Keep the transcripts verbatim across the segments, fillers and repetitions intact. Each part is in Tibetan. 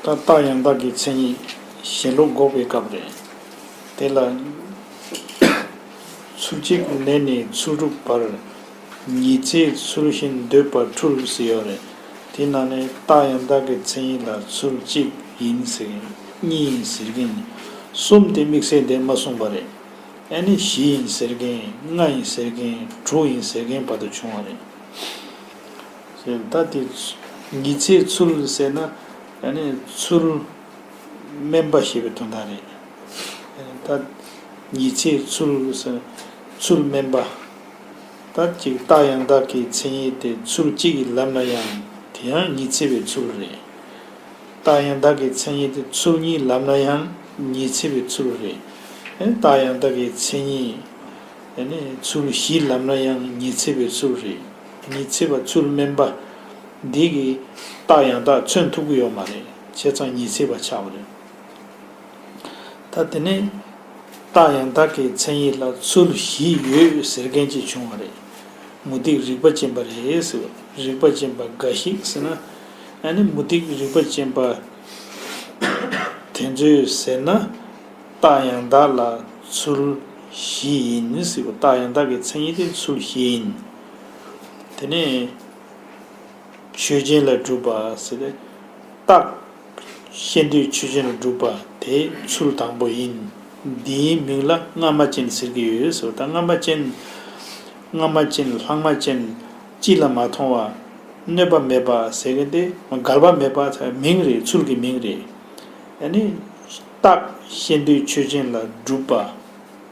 ད་རྟགས་ཡང་དག་གི་མཚན་ཉིད་ཞེན་ལོག་འགོག་པའི་སྐབས་རེད། དེ་ལ། ཚུལ་གཅིག་ནས་ནི་ཚུལ་དྲུག་བར། ཉི་ཚེ་ཚུལ་བཞིན་འདོད་པ་འཁྲུལ་ཟེར་ཡོད་རེད། དེ་ནང་ནས་རྟགས་ཡང་དག་གི་མཚན་ཉིད་ལ་ཚུལ་གཅིག་ཡིན་ཟེར་མཁན། གཉིས་ཡིན་ཟེར་མཁན། གསུམ་དེ་དམིགས་བསལ་འདིར་མ་གསུངས་པ་རེད། ཨ་ནི་བཞི་ཡིན་ཟེར་མཁན། ལྔ་ཡིན་ཟེར་མཁན། དྲུག་ཡིན་ཟེར་མཁན་བར་དུ་བྱུང་བ་རེད། ད་དེ་ཉི་ཚེ་ཚུལ་ཟེར་ན། ཨ་ནི་ཚུལ་དམན་པ་ཞེས་པའི་དོན་དག་རེད། ད་ཉི་ཚེ་ཚུལ་ཟེར། ཚུལ་དམན་པ། ད་ཅིག་རྟགས་ཡང་དག་གི་མཚན་ཉིད་དེ་ཚུལ་གཅིག་ཡིན་ལབ་ན་ཡང་དེ་ཡང་ཉི་ཚེ་བའི་ཚུལ་རེད། རྟགས་ཡང་དག་གི་མཚན་ཉིད་དེ་ཚུལ་གཉིས་ལབ་ན་ཡང་ཉི་ཚེ་བའི་ཚུལ་རེད། ཨེ་རྟགས་ཡང་དག་གི་མཚན་ཉིད། ཨ་ནི་ཚུལ་བཞི་ལབ་ན་ཡང་ཉི་ཚེ་བའི་ཚུལ་རེད། ཉི་ཚེ་བ་ཚུལ་དམན་པ། འདི་གི་རྟགས་ཡང་དག་མཚོན་ཐུབ་ཀྱི་ཡོད་མ་རེད། བྱས་ཙང་ཉི་ཚེ་བ་ཆགས་པ་རེད། ད་དེ་ནས་རྟགས་ཡང་དག་གི་མཚན་ཉིད་ལ་ཚུལ་བཞི་ཡོད་ཟེར་མཁན་ཅིག་བྱུང་བ་རེད། མུ་སྟེགས་རིགས་པ་ཅན་པ་རེད་ཟེར་བ། རིགས་པ་ཅན་པ་འགའ་ཞིག་ཟེར་ན། ཨ་ནི་མུ་སྟེགས་རིགས་པ་ཅན་པ་དེ་ཚོས་ཟེར་ན། རྟགས་ཡང་དག་ལ་ཚུལ་བཞི་ཡིན་ཟེར་བ། རྟགས་ཡང་དག་གི་མཚན་ཉིད་དེ་ཚུལ་བཞི་ཡིན། དེ་ནས་ཆོས་ཅན་ལ་སྒྲུབ་པ་ཟེར་ཏེ། རྟགས་ཤེས་འདོད་ཆོས་ཅན་ལ་སྒྲུབ་པ་དེ་ཚུལ་དང་པོ་ཡིན། འདིའི་མིང་ལ་སྔ་མ་ཅན་ཟེར་གྱི་ཡོད་ཟེར་བ། ད་སྔ་མ་ཅན། སྔ་མ་ཅན་ལྷག་མ་ཅན་སྤྱི་ལ་མ་མཐོང་བ། གནོད་པ་མེད་པ་ཟེར་གྱི་དེ་འགལ་བ་མེད་པ་མིང་རེད། ཚུལ་གྱི་མིང་རེད། ཨ་ནི་རྟགས་ཤེས་འདོད་ཆོས་ཅན་ལ་སྒྲུབ་པ།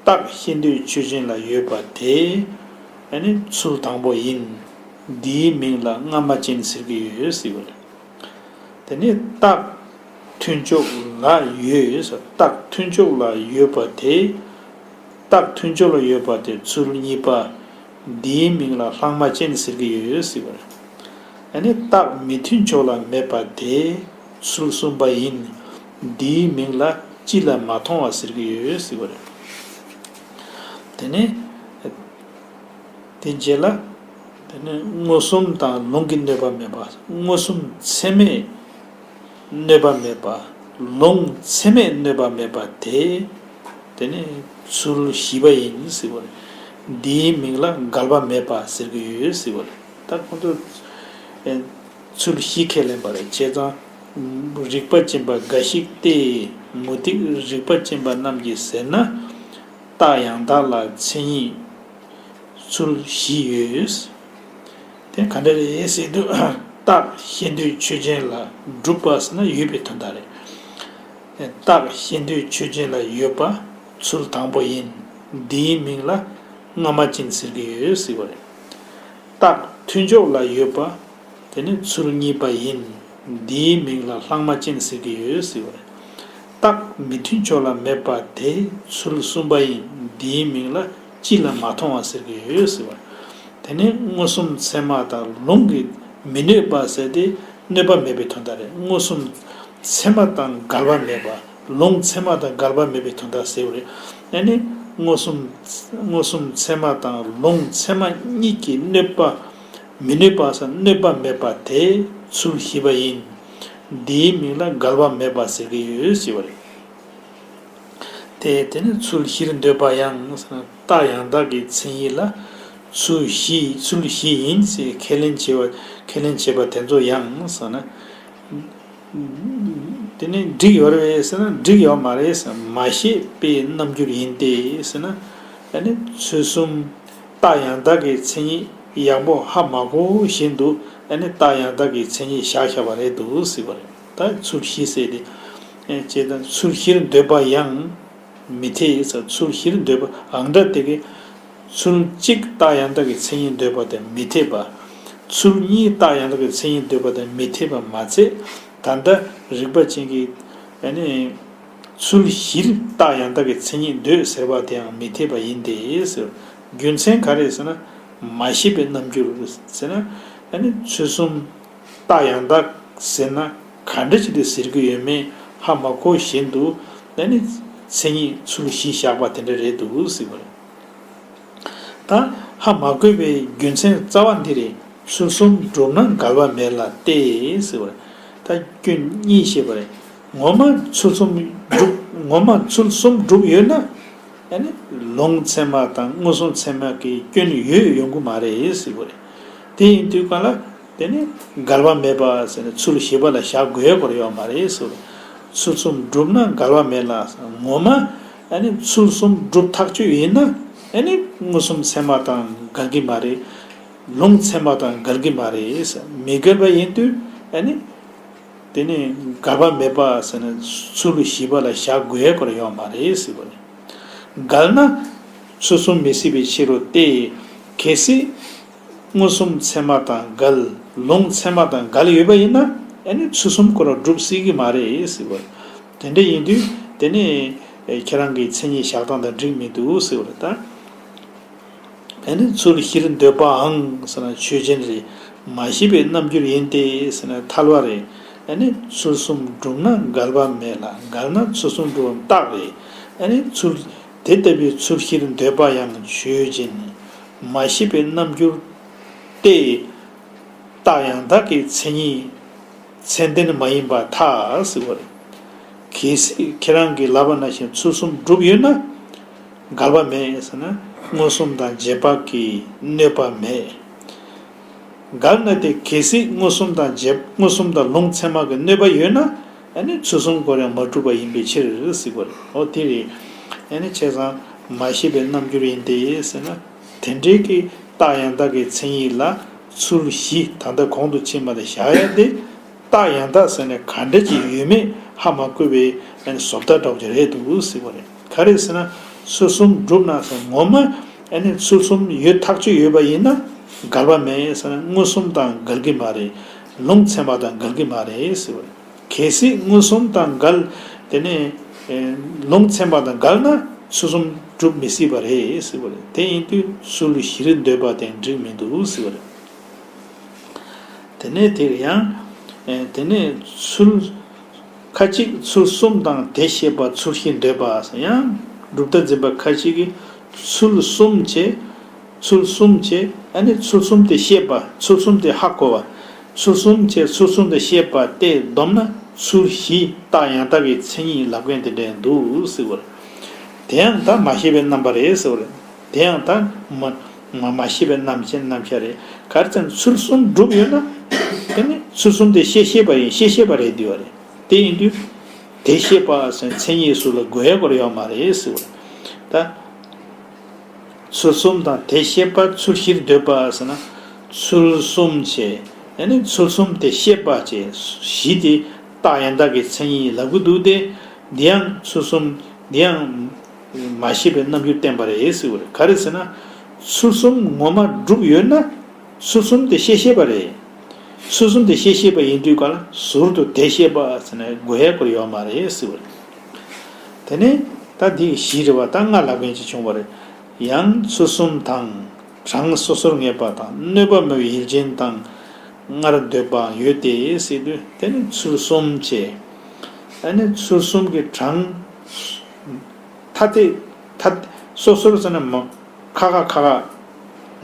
རྟགས་ཤེས་འདོད་ཆོས་ཅན་ལ་ཡོད་པ་དེ་ཨ་ནི་ཚུལ་དང་པོ་ཡིན། འདིའི་མིང་ལ་སྔ་མ་ཅན་ཟེར་གྱི་ཡོད་ཟེར་བ་རེད། དེ་ནས་རྟགས་མཐུན་ཕྱོགས་ལ་ཡོད། རྟགས་མཐུན་ཕྱོགས་ལ་ཡོད་པ་དེ། རྟགས་མཐུན་ཕྱོགས་ལ་ཡོད་པ་དེ་ཚུལ་གཉིས་པ། འདིའི་མིང་ལ་ལྷག་མ་ཅན་ཟེར་གྱི་ཡོད་ཟེར་བ་རེད། ཨ་ནི་རྟགས་མི་མཐུན་ཕྱོགས་ལ་མེད་པ་དེ་ཚུལ་གསུམ་པ་ཡིན། འདིའི་མིང་ལ་སྤྱི་ལ་མ་མཐོང་བ་ཟེར་གྱི་ཡོད་ཟེར་བ་རེད། དེ་ནས། དེ་རྗེས་ལ། དེ་ནས་མངོན་སུམ་དང་ལུང་གིས་གནོད་པ་མེད་པ། མངོན་སུམ་ཚད་མས་གནོད་པ་མེད་པ། ལུང་ཚད་མས་གནོད་པ་མེད་པ་དེ། དེ་ནི་ཚུལ་བཞི་པ་ཡིན་ཟེར་བ་རེད། འདིའི་མིང་ལ་འགལ་བ་མེད་པ་ཟེར་གྱི་ཡོད་ཟེར་བ་རེད། ད་ཁོང་ཚོས་ཚུལ་བཞི་ཁས་ལེན་པ་རེད། བྱས་ཙང་རིགས་པ་ཅན་པ་འགའ་ཞིག་སྟེ། མུ་སྟེགས་རིགས་པ་ཅན་པ་རྣམས་ཀྱིས་ཟེར་ན། རྟགས་ཡང་དག་ལ་མཚན་ཉིད་ཚུལ་བཞི་ཡོད། དེ་ག་འདྲ་རེད་ཟེར་དུས། རྟགས་ཤེས་འདོད་ཆོས་ཅན་ལ་སྒྲུབ་པ་ཟེར་ན་ཡོད་པའི་དོན་དག་རེད། རྟགས་ཤེས་འདོད་ཆོས་ཅན་ལ་ཡོད་པ་ཚུལ་དང་པོ་ཡིན། འདིའི་མིང་ལ་སྔ་མ་ཅན་ཟེར་གྱི་ཡོད་ཟེར་བ་རེད། རྟགས་མཐུན་ཕྱོགས་ལ་ཡོད་པ། དེ་ནི་ཚུལ་གཉིས་པ་ཡིན། འདིའི་མིང་ལ་ལྷག་མ་ཅན་ཟེར་གྱི་ཡོད་ཟེར་བ་རེད། རྟགས་མི་མཐུན་ཕྱོགས་ལ་མེད་པ་དེ་ཚུལ་གསུམ་པ་ཡིན། འདིའི་མིང་ལ་སྤྱི་ལ་མ་མཐོང་བ་ཟེར་གྱི་ཡོད་ཟེར་བ་རེད། དེ་ནི་མངོན་སུམ་ཚད་མ་དང་ལུང་གིས་མི་གནོད་པ་ཟེར་ཏེ་གནོད་པ་མེད་པའི་དོན་དག་རེད། མངོན་སུམ་ཚད་མ་དང་འགལ་བ་མེད་པ། ལུང་ཚད་མ་དང་འགལ་བ་མེད་པའི་དོན་དག་ཟེར་བ་རེད། ཨ་ནི་མངོན་སུམ། མངོན་སུམ་ཚད་མ་དང་ལུང་ཚད་མ་གཉིས་ཀྱིས་གནོད་པ། མི་གནོད་པ་ཟེར་གནོད་པ་མེད་པ་དེ་ཚུལ་བཞི་པ་ཡིན། འདིའི་མིང་ལ་འགལ་བ་མེད་པ་ཟེར་གྱི་ཡོད་ཟེར་བ་རེད། དེ་དེ་ནི་ཚུལ་བཞིར་འདོད་པ་ཡང་ཟེར་ན། རྟགས་ཡང་དག་གི་མཚན་ཉིད་ལ་ཚུལ་བཞི། ཚུལ་བཞི་ཡིན་ཟེར་ཁས་ལེན་བྱེད་པ། ཁས་ལེན་བྱེད་པ་དེ་ཚོ་ཡང་ཟེར་ན། དེ་ནི་འགྲིག་ཡོད་རེད་ཟེར་ན་འགྲིག་ཡོད་མ་རེད་ཟེར། མ་ཤེས་པའི་རྣམ་འགྱུར་ཡིན་ཏེ་ཟེར་ན། ཨ་ནི་ཚུལ་གསུམ་རྟགས་ཡང་དག་གི་མཚན་ཉིད་ཡག་པོ་ཧ་མ་གོ་བཞིན་དུ། ཨ་ནི་རྟགས་ཡང་དག་གི་མཚན་ཉིད་བཞག་བཞག་པ་རེད་འདུག་ཟེར་བ་རེད། ད་ཚུལ་བཞི་ཟེར་ཏེ། ཨེ་བྱས་ཙང་ཚུལ་བཞིར་འདོད་པ་ཡང་མི་འཐད་ཟེར། ཚུལ་བཞིར་འདོད་པ་ཨང་འདྲ་དེ་གའི། ཚུལ་གཅིག་རྟགས་ཡང་དག་གི་མཚན་ཉིད་འདོད་པ་དེ་མི་འཐད་པ། ཚུལ་གཉིས་རྟགས་ཡང་དག་གི་མཚན་ཉིད་འདོད་པ་དེ་མི་འཐད་པ་མ་ཚད། ད་ལྟ་རིགས་པ་ཅན་གྱིས་ཨ་ནི་ཚུལ་བཞིར་རྟགས་ཡང་དག་གི་མཚན་ཉིད་འདོད་ཟེར་བ་དེའང་མི་འཐད་པ་ཡིན་ཏེ་ཟེར། རྒྱུ་མཚན་ག་རེ་ཟེར་ན། མ་ཤེས་པའི་རྣམ་འགྱུར་ཟེར་ན། ཨ་ནི་ཚུལ་གསུམ་རྟགས་ཡང་དག་ཟེར་ན་ག་འདྲ་ཅིག་ཏུ་ཟེར་གྱི་ཡོད་མེད་ཧ་མ་གོ་བཞིན་དུ། ཨ་ནི་མཚན་ཉིད་ཚུལ་བཞི་བཞག་པ་དེ་འདྲ་རེད་འདུག་ཟེར་བ་རེད། ད་ཧ་མ་གོ་བའི་རྒྱུ་མཚན་རྩ་བ་འདི་རེད། ཚུལ་གསུམ་གྲུབ་ན་འགལ་བ་མེད་ལ་སྟེ་ཟེར་བ་རེད། ད་སྐྱོན་གཉིས་བཤད་པ་རེད། ངོ་མ་ཚུལ་གསུམ་སྒྲུབ། ངོ་མ་ཚུལ་གསུམ་སྒྲུབ་ཡོད་ན། ཨ་ནི་ལུང་ཚད་མ་དང་མངོན་སུམ་ཚད་མ་གི་སྐྱོན་ཡོད་ཡོང་གི་མ་རེད་ཟེར་བ་རེད། དེ་ཡིན་དུས་གང་ལ་དེ་ནི་འགལ་བ་མེད་པ་ཟེར་ནས་ཚུལ་བཞི་པ་ལ་བཞག་དགོས་སྐོར་ཡོད་མ་རེད་ཟེར་བ་རེད། ཚུལ་གསུམ་སྒྲུབ་ན་འགལ་བ་མེད་ལ། ངོ་མ་ཨ་ནི་ཚུལ་གསུམ་སྒྲུབ་ཐག་ཆོད་ཡིན་ན། ཨ་ནི་མངོན་སུམ་ཚད་མ་དང་འགལ་གྱི་མ་རེད། ལུང་ཚད་མ་དང་འགལ་གྱི་མ་རེད། མི་འགལ་བ་ཡིན་དུས་ཨ་ནི། དེ་ནི་འགལ་བ་མེད་པ་ཟེར་ན་ཚུལ་བཞི་པ་ལ་བཞག་དགོས་སྐོར་ཡོད་མ་རེད་ཟེར་བ་ནི། འགལ་ན་ཚུལ་གསུམ་མི་སྲིད་པའི་ཕྱིར་རོ་སྟེ། གལ་སྲིད་མངོན་སུམ་ཚད་མ་དང་འགལ། ལུང་ཚད་མ་དང་འགལ་ཡོད་པ་ཡིན་ན་ཨ་ནི་ཚུལ་གསུམ་སྐོར་སྒྲུབ་སྲིད་ཀྱི་མ་རེད་ཟེར་བ། དེ་འདྲ་ཡིན་དུས་དེ་ནི་ཁྱེད་རང་གི་མཚན་ཉིད་བཞག་སྟངས་དང་འགྲིག་མི་འདུག་ཟེར་བ་རེད་ད། ཨ་ནི་ཚུལ་བཞིར་འདོད་པའང་ཟེར་ན་ཆོས་ཅན་རེད། མ་ཤེས་པའི་རྣམ་འགྱུར་ཡིན་ཏེ་ཟེར་ན་ཐལ་བ་རེད། ཨ་ནི་ཚུལ་གསུམ་བསྒྲུབས་ན་འགལ་བ་མེད་ལ། འགལ་ན་ཚུལ་གསུམ་བསྒྲུབས་པ་རྟགས་རེད། ཨ་ནི་ཚུལ་དེ་ལྟ་བུའི་ཚུལ་བཞིར་འདོད་པ་ཡང་ཆོས་ཅན། མ་ཤེས་པའི་རྣམ་འགྱུར་ཏེ། རྟགས་ཡང་དག་གི་མཚན་ཉིད་མཚན་ལྡན་མ་ཡིན་པར་ཐལ་ཟེར་བ་རེད། གལ་སྲིད་ཁྱེད་རང་གིས་ལབ་པ་ནང་བཞིན་ཚུལ་གསུམ་བསྒྲུབས་ཡོད་ན་འགལ་བ་མེད་ཟེར་ན་མངོན་སུམ་དང་རྗེས་དཔག་གི་གནོད་པ་མེད། འགལ་ན་དེ་གལ་སྲིད་མངོན་སུམ་དང་རྗེས། མངོན་སུམ་དང་ལུང་ཚད་མ་གི་གནོད་པ་ཡོད་ན་ཨ་ནི་ཚུལ་གསུམ་སྐོར་ཡང་མ་གྲུབ་པ་ཡིན་པའི་ཕྱིར་ཟེར་བ་རེད། འོ་དེ་རེད། ཨ་ནི་བྱས་ཙང་མ་ཤེས་པའི་རྣམ་འགྱུར་ཡིན་ཏེ་ཟེར་ན། དེ་འདྲའི་གི་རྟགས་ཡང་དག་གི་མཚན་ཉིད་ལ་ཚུལ་བཞི་ད་ལྟ་གོང་དུ་ཕྱིན་པ་དེ་བཞག་ཡ་དེ། རྟགས་ཡང་དག་ཟེར་ནས་ག་འདྲ་ཅིག་ཡོད་མེད་ཧ་མ་གོ་བའི་ཨ་ནི་བཟོ་ལྟ་འདྲ་བོ་ཅིག་རེད་འདུག་ཟེར་བ་རེད། ག་རེ་ཟེར་ན་ཚུལ་གསུམ་བསྒྲུབས་ན་ཟེར་ངོ་མ་ཨ་ནི་ཚུལ་གསུམ་ཡོད་ཐག་ཆོད་ཡོད་པ་ཡིན་ན་འགལ་བ་མེད་ཟེར་ན་མངོན་སུམ་དང་འགལ་གྱི་མ་རེད། ལུང་ཚད་མ་དང་འགལ་གྱི་མ་རེད་ཟེར་བ་རེད། གལ་སྲིད་མངོན་སུམ་དང་འགལ། དེ་ནས་ཨེ་ལུང་ཚད་མ་དང་འགལ་ན་ཚུལ་གསུམ་སྒྲུབ་མི་སྲིད་པ་རེད་ཟེར་བ་རེད། དེ་ཡིན་དུས་ཚུལ་བཞིར་འདོད་པ་དེ་འགྲིག་མི་འདུག་ཟེར་བ་རེད། དེ་ནས་དེར་ཡང་ཨེ་དེ་ནས་ཚུལ་ཁ་ཅིག་ཚུལ་གསུམ་དང་དེ་ཤེས་པ་ཚུལ་བཞིར་འདོད་པ་ཡང་གྲུབ་མཐའ་འཛིན་པ་ཁ་ཅིག་གིས་ཚུལ་གསུམ་བྱས། ཚུལ་གསུམ་བྱས། ཨ་ནི་ཚུལ་གསུམ་དེ་ཤེས་པ། ཚུལ་གསུམ་དེ་ཧ་གོ་བ། ཚུལ་གསུམ་བྱས། ཚུལ་གསུམ་དེ་ཤེས་པ་སྟེ་བསྡོམས་ན་ཚུལ་བཞི་རྟགས་ཡང་དག་གི་མཚན་ཉིད་ལབ་མཁན་དེ་འདྲ་འདུག་ཟེར་བ་རེད། དེ་ཡང་ད་མ་ཤེས་པའི་རྣམ་པ་རེད་ཟེར་བ་རེད། དེ་ཡང་ད་མ་མ་མ་ཤེས་པའི་རྣམ་ཅན་རྣམ་གཞག་རེད། ག་རེ་ཟེར་ན་ཚུལ་གསུམ་གྲུབ་ཡོད་ན། དེ་ནི་ཚུལ་གསུམ་དེ་ཤེས་ཤེས་པ་ཡིན། ཤེས་ཤེས་པ་རེད་འདུག་བ་རེད། དེ་ཡིན་དུས། དེ་ཤེས་པ་ཟེར་མཚན་ཉིད་སུ་ལ་དགོས་ཡ་སྐོར་ཡོད་མ་རེད་ཟེར་བ་རེད། ད། ཚུལ་གསུམ་དང་དེ་ཤེས་པ་ཚུལ་བཞིར་འདོད་པ་ཟེར་ན། ཚུལ་གསུམ་བྱས། ཨ་ནི་ཚུལ་གསུམ་དེ་ཤེས་པ་བྱས། བཞི་དེ་རྟགས་ཡང་དག་གི་མཚན་ཉིད་ལབ་ཀྱི་འདུག་སྟེ། འདི་ཡང་ཚུལ་གསུམ། འདི་ཡང་མ་ཤེས་པའི་རྣམ་འགྱུར་བསྟན་པ་རེད་ཟེར་བ་རེད། ག་རེ་ཟེར་ན། ཚུལ་གསུམ་ངོ་མ་གྲུབ་ཡོད་ན། ཚུལ་གསུམ་དེ་ཤེས་ཤེས་པ་རེད། ཚུལ་གསུམ་དེ་ཤེས་ཤེས་པ་ཡིན་དུས་ག་ལ་ཟུར་དུ་དེ་ཤེས་པ་ཟེར་ན་དགོས་ཡ་སྐོར་ཡོད་མ་རེད་ཟེར་བ་རེད། དེ་ནས་ད་འདི་བཞི་རེད་བ། ད་ལྔ་ལབ་མཁན་ཅིག་བྱུང་བ་རེད། ཡང་ཚུལ་གསུམ་དང་གྲངས་སོ་སོར་ངེས་པ་དང་གནོད་པ་མེད་པའི་ཡུལ་ཅན་དང་སྔར་འདོད་པའང་ཡོད་དེ་ཟེར་དུས། དེ་ནི་ཚུལ་གསུམ་བྱས། ཨ་ནི་ཚུལ་གསུམ་གྱི་གྲངས་ཐ་དད་ཐ་སོ་སོར་ཟེར་ན་མ། ཁ་ཁ་ཁ་ཁ་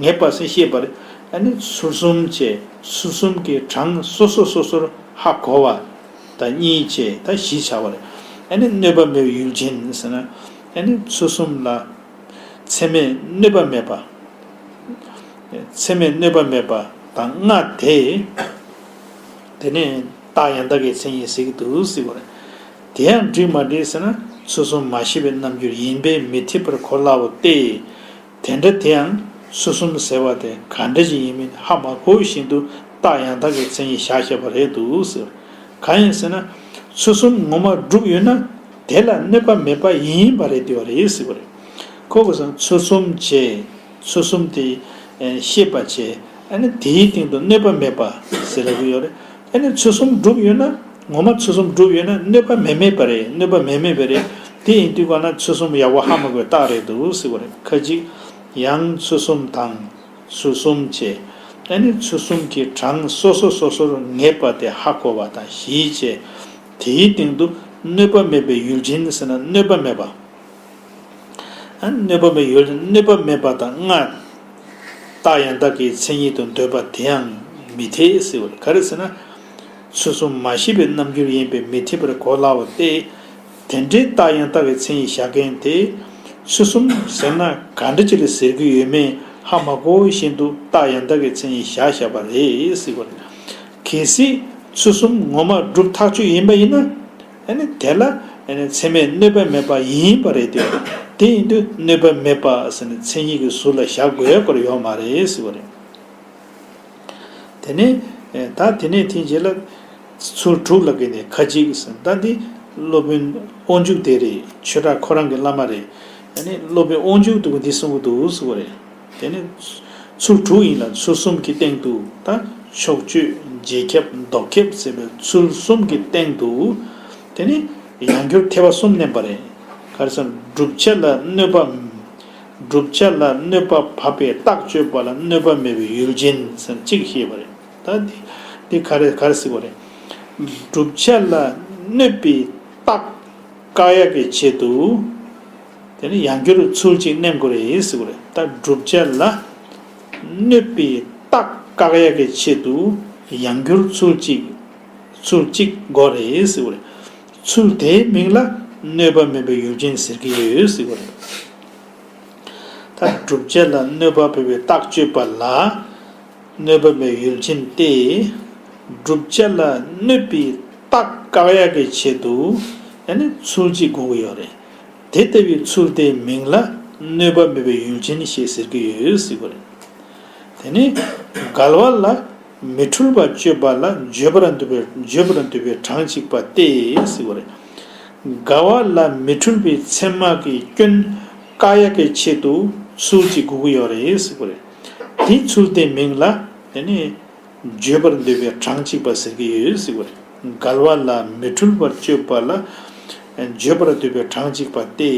ངེས་པ་ཟེར་ཤེས་པ་རེད། ཨ་ནི་ཚུལ་གསུམ་བྱས། ཚུལ་གསུམ་གྱི་གྲངས་སོ་སོ་སོ་སོར་ཧ་གོ་བ་དང་གཉིས་བྱས། ད་བཞི་བྱ་བ་རེད། ཨ་ནི་གནོད་པ་མེད་པའི་ཡུལ་ཅན་ཟེར་ན། ཨ་ནི་ཚུལ་གསུམ་ལ་ཚད་མས་གནོད་པ་མེད་པ། ཚད་མས་གནོད་པ་མེད་པ་དང་ལྔ་དེ། དེ་ནས་རྟགས་ཡང་དག་གི་མཚན་ཉིད་ཟེར་གྱི་འདུག་ཟེར་བ་རེད། དེ་ཡང་འགྲིག་མ་འགྲིག་ཟེར་ན། ཚུལ་གསུམ་མ་ཤེས་པའི་རྣམ་འགྱུར་ཡིན་པས་མི་འཐད་པར་གོ་སླའོ་སྟེ། དེ་འདྲ་དེ་ཡང་ཚུལ་གསུམ་ཟེར་བ་དེ་ག་འདྲ་ཞིག་ཡིན་མིན་ཧ་མ་གོ་བཞིན་དུ་རྟགས་ཡང་དག་གི་མཚན་ཉིད་བཞག་བཞག་པ་རེད་འདུག་ཟེར། གང་ཡིན་ཟེར་ན། ཚུལ་གསུམ་ངོ་མ་གྲུབ་ཡོད་ན་དེ་ལ་གནོད་པ་མེད་པ་ཡིན་པ་རེད་འདུག་བ་རེད་ཟེར་བ་རེད། ཁོ་གོ་སང་ཚུལ་གསུམ་བྱས། ཚུལ་གསུམ་དེ་ཤེས་པ་བྱས། ཨ་ནི་དེའི་སྟེང་དུ་གནོད་པ་མེད་པ་ཟེར་ལབ་ཀྱི་ཡོད་རེད། ཨ་ནི་ཚུལ་གསུམ་གྲུབ་ཡོད་ན། ངོ་མ་ཚུལ་གསུམ་གྲུབ་ཡོད་ན་གནོད་པ་མེད་མེད་པ་རེད། གནོད་པ་མེད་མེད་པ་རེད། དེ་ཡིན་དུས་ག་ན་ཚུལ་གསུམ་ཡག་པོ་ཧ་མ་གོ་བའི་རྟགས་རེད་འདུག་ཟེར་བ་རེད། ཁ་ཅིག་ཡང་ཚུལ་གསུམ་དང་ཚུལ་གསུམ་བྱས། ཨ་ནི་ཚུལ་གསུམ་གྱི་གྲངས་སོ་སོ་སོ་སོར་ངེས་པ་དེ་ཧ་གོ་བ་དང་བཞི་བྱས། དེའི་སྟེང་དུ་གནོད་པ་མེད་པའི་ཡུལ་ཅན་ཟེར་ན་གནོད་པ་མེད་པ། ཨ་གནོད་པ་མེད་ཡུལ་གནོད་པ་མེད་པ་དང་ལྔ། རྟགས་ཡང་དག་གི་མཚན་ཉིད་དུ་འདོད་པ་དེ་ཡང་མི་འཐད་ཟེར་བ་རེད། ག་རེ་ཟེར་ན། ཚུལ་གསུམ་མ་ཤེས་པའི་རྣམ་འགྱུར་ཡིན་པས་མི་འཐད་པར་གོ་སླ་བ་སྟེ། དེ་འདྲའི་རྟགས་ཡང་དག་གི་མཚན་ཉིད་བཞག་མཁན་དེ། ཚུལ་གསུམ་ཟེར་ན་ག་འདྲ་ཅིག་ལ་ཟེར་གྱི་ཡོད་མེད་ཧ་མ་གོ་བཞིན་དུ་རྟགས་ཡང་དག་གི་མཚན་ཉིད་བཞག་བཞག་པ་རེད་ཟེར་བ་རེད། གལ་སྲིད་ཚུལ་གསུམ་ངོ་མ་གྲུབ་ཐག་ཆོད་ཡིན་པ་ཡིན་ན། ཨ་ནི་དེ་ལ་ཨ་ནི་ཚད་མས་གནོད་པ་མེད་པ་ཡིན་པ་རེད་དེ། དེ་ཡིན་དུས་གནོད་པ་མེད་པ་ཟེར་ནས་མཚན་ཉིད་ཀྱི་ཟུར་ལ་བཞག་དགོས་སྐོར་ཡོད་མ་རེད་ཟེར་བ་རེད། དེ་ནས་ད་དེ་ནས་དེའི་རྗེས་ལ་ཚུལ་དྲུག་ལ་གི་ནས་ཁ་ཅིག་ཟེར། ད་འདི་སློབ་དཔོན་དབང་ཕྱུག་དེ་རེད། ཆོས་གྲགས་ཁོ་རང་གི་བླ་མ་རེད། ཨ་ནི་སློབ་དཔོན་དབང་ཕྱུག་དུ་འདི་གསུང་གི་འདུག་ཟེར་བ་རེད། དེ་ནི་ཚུལ་དྲུག་ཡིན་ལ་ཚུལ་གསུམ་གྱི་སྟེང་དུ་ད་ཕྱོགས་ཆོས་རྗེས་ཁྱབ་ལྡོག་ཁྱབ་ཟེར་བའི་ཚུལ་གསུམ་གྱི་སྟེང་དུ། དེ་ནི་ཡང་འགྱུར་ཐེ་བ་གསུམ་བསྣན་པ་རེད། ག་རེ་ཟེར་ན་བསྒྲུབ་བྱ་ལ་གནོད་པ། བསྒྲུབ་བྱ་ལ་གནོད་པ་བབ་པའི་རྟགས་དཔྱོད་པ་ལ་གནོད་པ་མེད་པའི་ཡུལ་ཅན་ཟེར་གཅིག་བཤད་པ་རེད། ད་འདི་འདི་ག་རེ་ག་རེ་ཟེར་བ་རེད། བསྒྲུབ་བྱ་ལ་གནོད་པའི་རྟགས་བཀག་ཡག་གི་ཆེད་དུ། དེ་ནི་ཡང་འགྱུར་ཚུལ་གཅིག་བསྣན་དགོས་རེད་ཟེར་བ་རེད། ད་བསྒྲུབ་བྱ་ལ་གནོད་པའི་རྟགས་བཀག་ཡག་གི་ཆེད་དུ་ཡང་འགྱུར་ཚུལ་གཅིག་ཚུལ་གཅིག་དགོས་རེད་ཟེར་བ་རེད། ཚུལ་དེའི་མིང་ལ་གནོད་པ་མེད་པའི་ཡུལ་ཅན་ཟེར་གྱི་ཡོད་ཟེར་བ་རེད། ད་བསྒྲུབ་བྱ་ལ་གནོད་པ་བབ་པའི་རྟགས་དཔྱོད་པ་ལ་གནོད་པ་མེད་ཡུལ་ཅན་ཏེ། བསྒྲུབ་བྱ་ལ་གནོད་པའི་རྟགས་བཀག་ཡག་གི་ཆེད་དུ་ཡང་ནི་ཚུལ་གཅིག་དགོས་ཀྱི་ཡོད་རེད། དེ་ལྟ་བུའི་ཚུལ་དེའི་མིང་ལ་གནོད་པ་མེད་པའི་ཡུལ་ཅན་ཞེས་ཟེར་གྱི་ཡོད་ཟེར་བ་རེད། དེ་ནི་འགལ་བ་ལ་མི་འཁྲུལ་པ་དཔྱོད་པ་ལ་བརྗོད་པར་འདོད་པའི་བརྗོད་པར་འདོད་པའི་གྲངས་གཅིག་པ་སྟེ་ཟེར་བ་རེད། འགལ་བ་ལ་མི་འཁྲུལ་པའི་ཚད་མ་གི་སྐྱོན་བཀག་ཡག་གི་ཆེད་དུ་ཚུལ་གཅིག་དགོས་ཀྱི་ཡོད་རེད་ཟེར་བ་རེད། དེའི་ཚུལ་དེའི་མིང་ལ་དེ་ནི་བརྗོད་པར་འདོད་པའི་གྲངས་གཅིག་པ་ཟེར་གྱི་ཡོད་ཟེར་བ་རེད། འགལ་བ་ལ་མི་འཁྲུལ་པར་དཔྱོད་པ་ལ་བརྗོད་པར་འདོད་པའི་གྲངས་གཅིག་པ་སྟེ།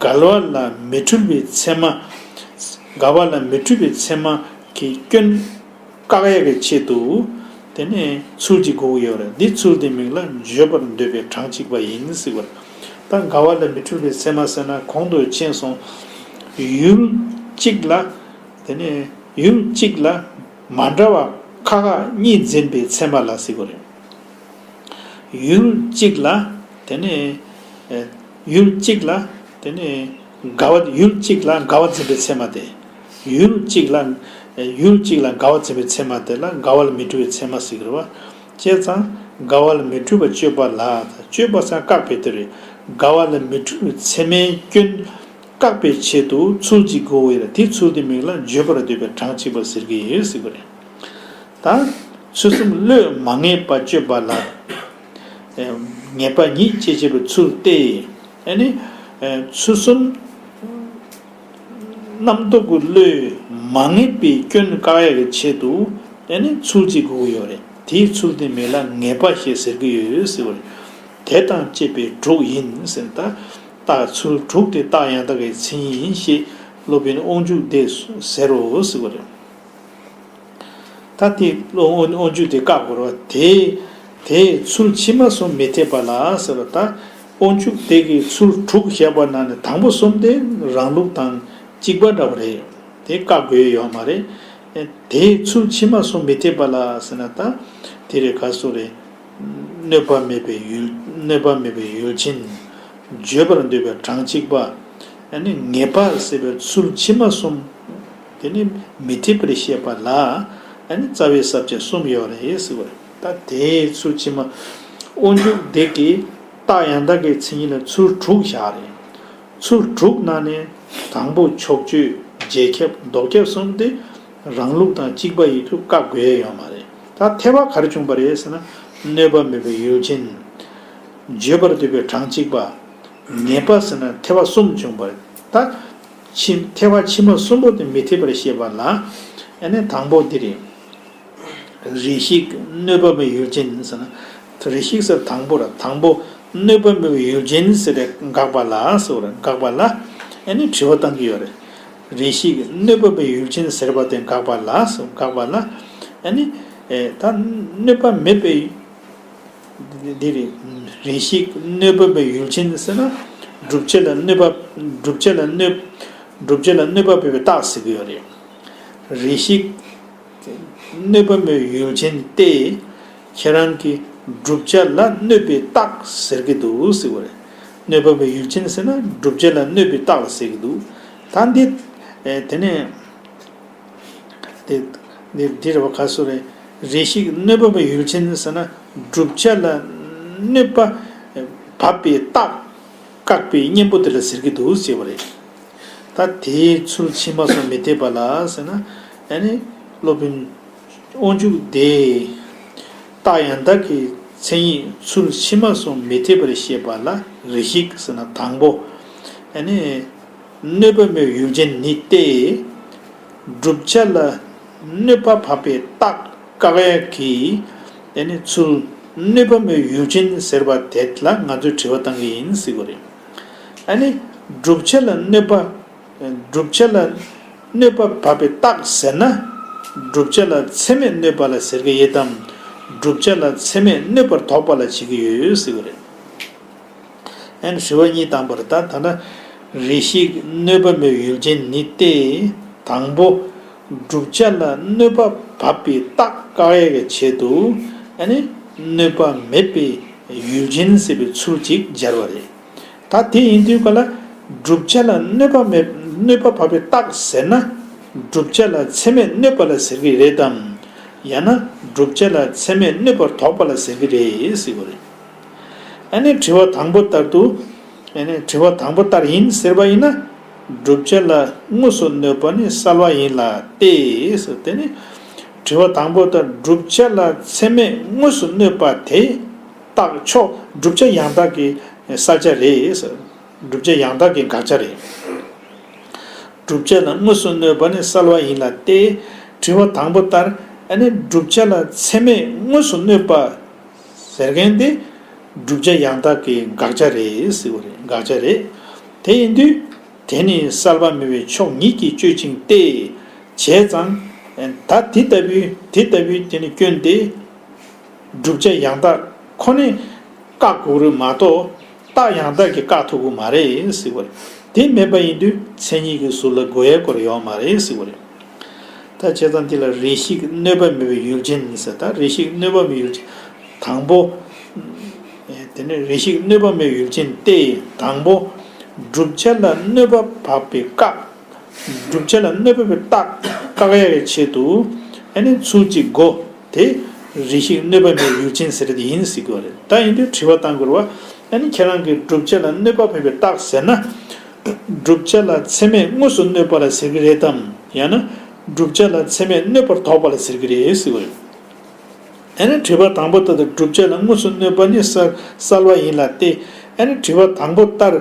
འགལ་བ་ལ་མི་འཁྲུལ་པའི་ཚད་མ། འགལ་བ་ལ་མི་འཁྲུལ་པའི་ཚད་མ་གི་སྐྱོན་བཀག་ཡག་གི་ཆེད་དུ། དེ་ནས་ཚུལ་གཅིག་དགོས་ཀྱི་ཡོད་རེད། འདི་ཚུལ་དེའི་མིང་ལ་བརྗོད་པར་འདོད་པའི་གྲངས་གཅིག་པ་ཡིན་ཟེར་བ་རེད། ད་འགལ་བ་ལ་མི་འཁྲུལ་པའི་ཚད་མ་ཟེར་ན་གོང་དུ་ཕྱིན་སོང་། ཡུལ་གཅིག་ལ། དེ་ནས་ཡུལ་གཅིག་ལ་མ་འདྲ་བ་ཁག་ཁག་གཉིས་འཛིན་པའི་ཚད་མ་ལ་ཟེར་དགོས་རེད། ཡུལ་གཅིག་ལ། དེ་ནས་ཡུལ་གཅིག་ལ། དེ་ནས་འགལ་བ་ཡུལ་གཅིག་ལ་འགལ་བ་འཛིན་པའི་ཚད་མ་དེ། ཡུལ་གཅིག་ལ། ཡུལ་གཅིག་ལ་འགལ་བ་འཛིན་པའི་ཚད་མ་དེ་ལ་འགལ་བ་ལ་མི་འཁྲུལ་བའི་ཚད་མ་ཟེར་གྱི་རེད་བ། བྱས་ཙང་འགལ་བ་ལ་མི་འཁྲུལ་པ་དཔྱོད་པ་ལ། དཔྱོད་པ་ཟེར་བཀག་པའི་དེ་རེད། འགལ་བ་ལ་མི་འཁྲུལ་བའི་ཚད་མའི་སྐྱོན་བཀག་པའི་ཆེད་དུ་ཚུལ་གཅིག་དགོས་ཀྱི་ཡོད་རེད། དེ་ཚུལ་དེའི་མིང་ལ་བརྗོད་པར་འདོད་པའི་གྲངས་གཅིག་པ་ཟེར་གྱི་ཡོད་ཟེར་གྱི་རེད། ད་ཚུལ་གསུམ་བློས་མ་ངེས་པ་དཔྱོད་པ་ལ། ངེས་པ་ཉིད་ཅེས་བྱ་བའི་ཚུལ་ཏེ། ཨ་ནི་ཚུལ་གསུམ་རྣམ་རྟོག་གི་བློས་མ་ངེས་པའི་སྐྱོན་བཀག་ཡག་གི་ཆེད་དུ་ཨ་ནི་ཚུལ་གཅིག་དགོས་ཀྱི་ཡོད་རེད། དེའི་ཚུལ་དེའི་མིང་ལ་ངེས་པ་ཞེས་ཟེར་གྱི་ཡོད་ཟེར་བ་རེད། དེ་དང་བཅས་པའི་དྲུག་ཡིན་ཟེར། ད་རྟགས་ཚུལ་དྲུག་དེ་རྟགས་ཡང་དག་གི་མཚན་ཉིད་ཡིན་ཞེས་སློབ་དཔོན་དབང་ཕྱུག་དེས་ཟེར་རོ་ཟེར་བ་རེད། ད་དེ་དབང་དབང་ཕྱུག་དེ་བཀག་དགོས་རེད་བ། དེ་དེས་ཚུལ་ཕྱི་མ་གསུམ་མི་འཐད་པ་ལ་ཟེར་བ། ད་དབང་ཕྱུག་དེ་གིས་ཚུལ་དྲུག་བཤད་པ་ན་ནི་དང་པོ་གསུམ་དེ་རང་ལུགས་དང་གཅིག་པ་འདྲ་བ་རེད། དེ་བཀག་དགོས་ཡོད་མ་རེད། དེས་ཚུལ་ཕྱི་མ་གསུམ་མི་འཐད་པ་ལ་ཟེར་ན་ད་དེ་རེད། ག་སུ་རེད། གནོད་པ་མེད་པའི་ཡུལ། གནོད་པ་མེད་པའི་ཡུལ་ཅན། བརྗོད་པར་འདོད་པའི་གྲངས་གཅིག་པ། ཨ་ནི་ངེས་པ་ཟེར་བའི་ཚུལ་ཕྱི་མ་གསུམ། དེ་ནི་མི་འཐད་པར་བཤད་པ་ལ། ཨ་ནི་རྩ་བའི་ས་བཅད་གསུམ་ཡོད་རེད་ཟེར་བ་རེད། ད་དེའི་ཚུལ་ཕྱི་མ། དབང་ཕྱུག་དེ་གིས་རྟགས་ཡང་དག་གི་མཚན་ཉིད་ལ་ཚུལ་དྲུག་བཞག་རེད། ཚུལ་དྲུག་ནང་ནས་དང་པོ་ཕྱོགས་ཆོས་རྗེས་ཁྱབ་ལྡོག་ཁྱབ་གསུམ་དེ་རང་ལུགས་དང་གཅིག་པ་ཡིན་དུས་བཀག་དགོས་ཡ་ཡོད་མ་རེད། ད་འཐད་པ་ག་རེ་བྱུང་བ་རེད་ཟེར་ན། གནོད་པ་མེད་པའི་ཡུལ་ཅན། བརྗོད་པར་འདོད་པའི་གྲངས་གཅིག་པ། ངེས་པ་ཟེར་ན་འཐད་པ་གསུམ་བྱུང་བ་རེད། ད་ཕྱི་འཐད་པ་ཕྱི་མ་གསུམ་པོ་དེ་མི་འཐད་པར་བཤད་པ་ལ། ཨ་ནི་དང་པོ་འདི་རེད། རེ་ཞིག་གནོད་པ་མེད་ཡུལ་ཅན་ཟེར་ན། རེ་ཞིག་ཟེར་དང་པོ་ར། དང་པོ་གནོད་པ་མེད་པའི་ཡུལ་ཅན་ཟེར་རེ་དགག་པ་ལ་ཟེར་བ་རེད། དགག་པ་ལ་ཨ་ནི་དྲི་བ་བཏང་གི་ཡོད་རེད། རེ་ཞིག་གནོད་པ་མེད་ཡུལ་ཅན་ཟེར་བ་དེ་དགག་པ་ལ་ཟེར། དགག་པ་ལ་ཨ་ནི་ཨེ་ད་གནོད་པ་མེད་པའི་འདི་རེད། རེ་ཞིག་གནོད་པ་མེད་ཡུལ་ཅན་ཟེར་ན། བསྒྲུབ་བྱ་ལ་གནོད་པ། བསྒྲུབ་བྱ་ལ་གནོད། བསྒྲུབ་བྱ་ལ་གནོད་པ་བབས་པའི་རྟགས་ཟེར་གྱི་ཡོད་རེད། རེ་ཞིག་གནོད་པ་མེད་ཡུལ་ཅན་ཏེ། ཁྱེད་རང་གིས་བསྒྲུབ་བྱ་ལ་གནོད་པའི་རྟགས་ཟེར་གྱི་འདུག་ཟེར་བ་རེད། གནོད་པ་མེད་ཡུལ་ཅན་ཟེར་ན་བསྒྲུབ་བྱ་ལ་གནོད་པའི་རྟགས་ལ་ཟེར་གྱི་འདུག་ད་འདི། ཨེ། དེ་ནས། དེ། འདི་འདི་རེད་བ། ག་སོ་རེད། རེ་ཞིག་གནོད་པ་མེད་ཡུལ་ཅན་ཟེར་ན་བསྒྲུབ་བྱ་ལ་གནོད་པ་བབས་པའི་རྟགས་བཀག་པའི་གཉེན་པོ་དེ་ལ་ཟེར་གྱི་འདུག་ཟེར་བ་རེད། ད་དེའི་ཚུལ་ཕྱི་མ་སོགས་མི་འཐད་པ་ལ་ཟེར་ན། ཨ་ནི་སློབ་དཔོན་དབང་ཕྱུག་དེས་རྟགས་ཡང་དག་གི་མཚན་ཉིད་ཚུལ་ཕྱི་མ་སོགས་མི་འཐད་པར་བཤད་པ་ལ་རེ་ཞིག་ཟེར་ན་དང་པོ། ཨ་ནི་གནོད་པ་མེད་ཡུལ་ཅན་ནི་སྟེ། བསྒྲུབ་བྱ་ལ་གནོད་པ་བབས་པའི་རྟགས་བཀག་ཡ་གི། ཨ་ནི་ཚུལ་གནོད་པ་མེད་ཡུལ་ཅན་ཟེར་བ་དེ་ལ་ང་ཚོས་དྲི་བ་བཏང་གི་ཡིན་ཟེར་བ་རེད། ཨ་ནི་བསྒྲུབ་བྱ་ལ་གནོད་པ། བསྒྲུབ་བྱ་ལ་གནོད་པ་བབས་པའི་རྟགས་ཟེར་ན། བསྒྲུབ་བྱ་ལ་ཚད་མས་གནོད་པ་ལ་ཟེར་གྱི་ཡོད་དམ། བསྒྲུབ་བྱ་ལ་ཚད་མས་གནོད་པར་དོགས་པ་ལ་བྱེད་ཀྱི་ཡོད་ཟེར་བ་རེད། ཨན། དྲི་བ་གཉིས་དང་པོར་ད་ད་ལྟ་རེ་ཞིག་གནོད་པ་མེད་ཡུལ་ཅན་ནི་སྟེ། དང་པོ། བསྒྲུབ་བྱ་ལ་གནོད་པ་བབས་པའི་རྟགས་བཀག་ཡས་ཀྱི་ཆེད་དུ། ཨ་ནི་གནོད་པ་མེད་པའི་ཡུལ་ཅན་ཟེར་བའི་ཚུལ་གཅིག་སྦྱར་བ་རེད། ད་དེ་ཡིན་དུས་ག་ལ་བསྒྲུབ་བྱ་ལ་གནོད་པ་མེད་གནོད་པ་བབས་པའི་རྟགས་ཟེར་ན། བསྒྲུབ་བྱ་ལ་ཚད་མས་གནོད་པ་ལ་ཟེར་གྱི་རེད་དམ། ཡང་ན་བསྒྲུབ་བྱ་ལ་ཚད་མས་གནོད་པར་དོགས་པ་ལ་ཟེར་གྱི་རེད་ཟེར་བ་རེད། ཨ་ནི་དྲི་བ་དང་པོ་ལྟར་དུ། ཨ་ནི་དྲི་བ་དང་པོ་ལྟར་ཡིན་ཟེར་བ་ཡིན་ན། བསྒྲུབ་བྱ་ལ་དངོས་སུ་གནོད་པ་ནི་གསལ་བ་ཡིན་ལ་སྟེ། དེ་ནི་དྲི་བ་དང་པོ་ལྟར་བསྒྲུབ་བྱ་ལ་ཚད་མས་དངོས་སུ་གནོད་པ་དེ་རྟགས་ཕྱོགས་བསྒྲུབ་བྱ་ཡང་དག་གི་གསལ་བྱ་རེད། བསྒྲུབ་བྱ་ཡང་དག་གི་དགག་བྱ་རེད། བསྒྲུབ་བྱ་ལ་དངོས་སུ་གནོད་པ་ནི་གསལ་བ་ཡིན་ལ་སྟེ། དྲི་བ་དང་པོ་ལྟར། ཨ་ནི་བསྒྲུབ་བྱ་ལ་ཚད་མས་དངོས་སུ་གནོད་པ་ཟེར་མཁན་དེ་བསྒྲུབ་བྱ་ཡང་དག་གི་དགག་བྱ་རེད་ཟེར་བ་རེད། དགག་བྱ་རེད། དེ་ཡིན་དུས་དེ་ནི་གསལ་བ་མེད་པའི་ཕྱོགས་ཉིད་ཀྱིས་གཅོད་ཅིང་སྟེ། བྱས་ཙང་། ད་དེ་ལྟ་བུའི་དེ་ལྟ་བུའི་དེ་ནི་སྐྱོན་དེ། བསྒྲུབ་བྱ་ཡང་དག་ཁོ་ནས་བཀག་དགོས་རེད་མ་གཏོགས། རྟགས་ཡང་དག་གིས་བཀག་ཐུབ་ཀྱི་མ་རེད་ཟེར་བ་རེད། དེ་མེད་པ་ཡིན་དུས་མཚན་ཉིད་ཀྱི་ཟུར་ལ་འགོད་ཡས་སྐོར་ཡོད་མ་རེད་ཟེར་བ་རེད། ད་བྱས་ཙང་འདི་ལ་རེ་ཞིག་གནོད་པ་མེད་པའི་ཡུལ་ཅན་ཟེར། ད་རེ་ཞིག་གནོད་པ་མེད་ཡུལ་ཅན། དང་པོ། དེ་ནས་རེ་ཞིག་གནོད་པ་མེད་ཡུལ་ཅན་ཏེ། དང་པོ། བསྒྲུབ་བྱ་ལ་གནོད་པ་བབས་པའི་བཀག་བསྒྲུབ་བྱ་ལ་གནོད་པ་བབས་པའི་རྟགས་བཀག་ཡ་གི་ཆེད་དུ། ཨ་ནི་ཚུལ་གཅིག་གོ། དེ་རེ་ཞིག་གནོད་པ་མེད་ཡུལ་ཅན་ཟེར་དེ་ཡིན་ཟེར་དགོས་རེད། ད་ཡིན་དུས་དྲི་བ་བཏང་དགོས་རེད་བ། ཨ་ནི་ཁྱེད་རང་གིས་བསྒྲུབ་བྱ་ལ་གནོད་པ་བབས་པའི་རྟགས་ཟེར་ན། བསྒྲུབ་བྱ་ལ་ཚད་མས་དངོས་སུ་གནོད་པ་ལ་ཟེར་གྱི་རེད་དམ། ཡང་ན་བསྒྲུབ་བྱ་ལ་ཚད་མས་གནོད་པར་དོགས་པ་ལ་ཟེར་གྱི་རེད་ཟེར་བ་རེད། ཨ་ནི་དྲི་བ་དང་པོ་ལྟར་དུ་བསྒྲུབ་བྱ་ལ་དངོས་སུ་གནོད་པ་ནི་གསལ་གསལ་བ་ཡིན་ལ་སྟེ། ཨ་ནི་དྲི་བ་དང་པོ་ལྟར་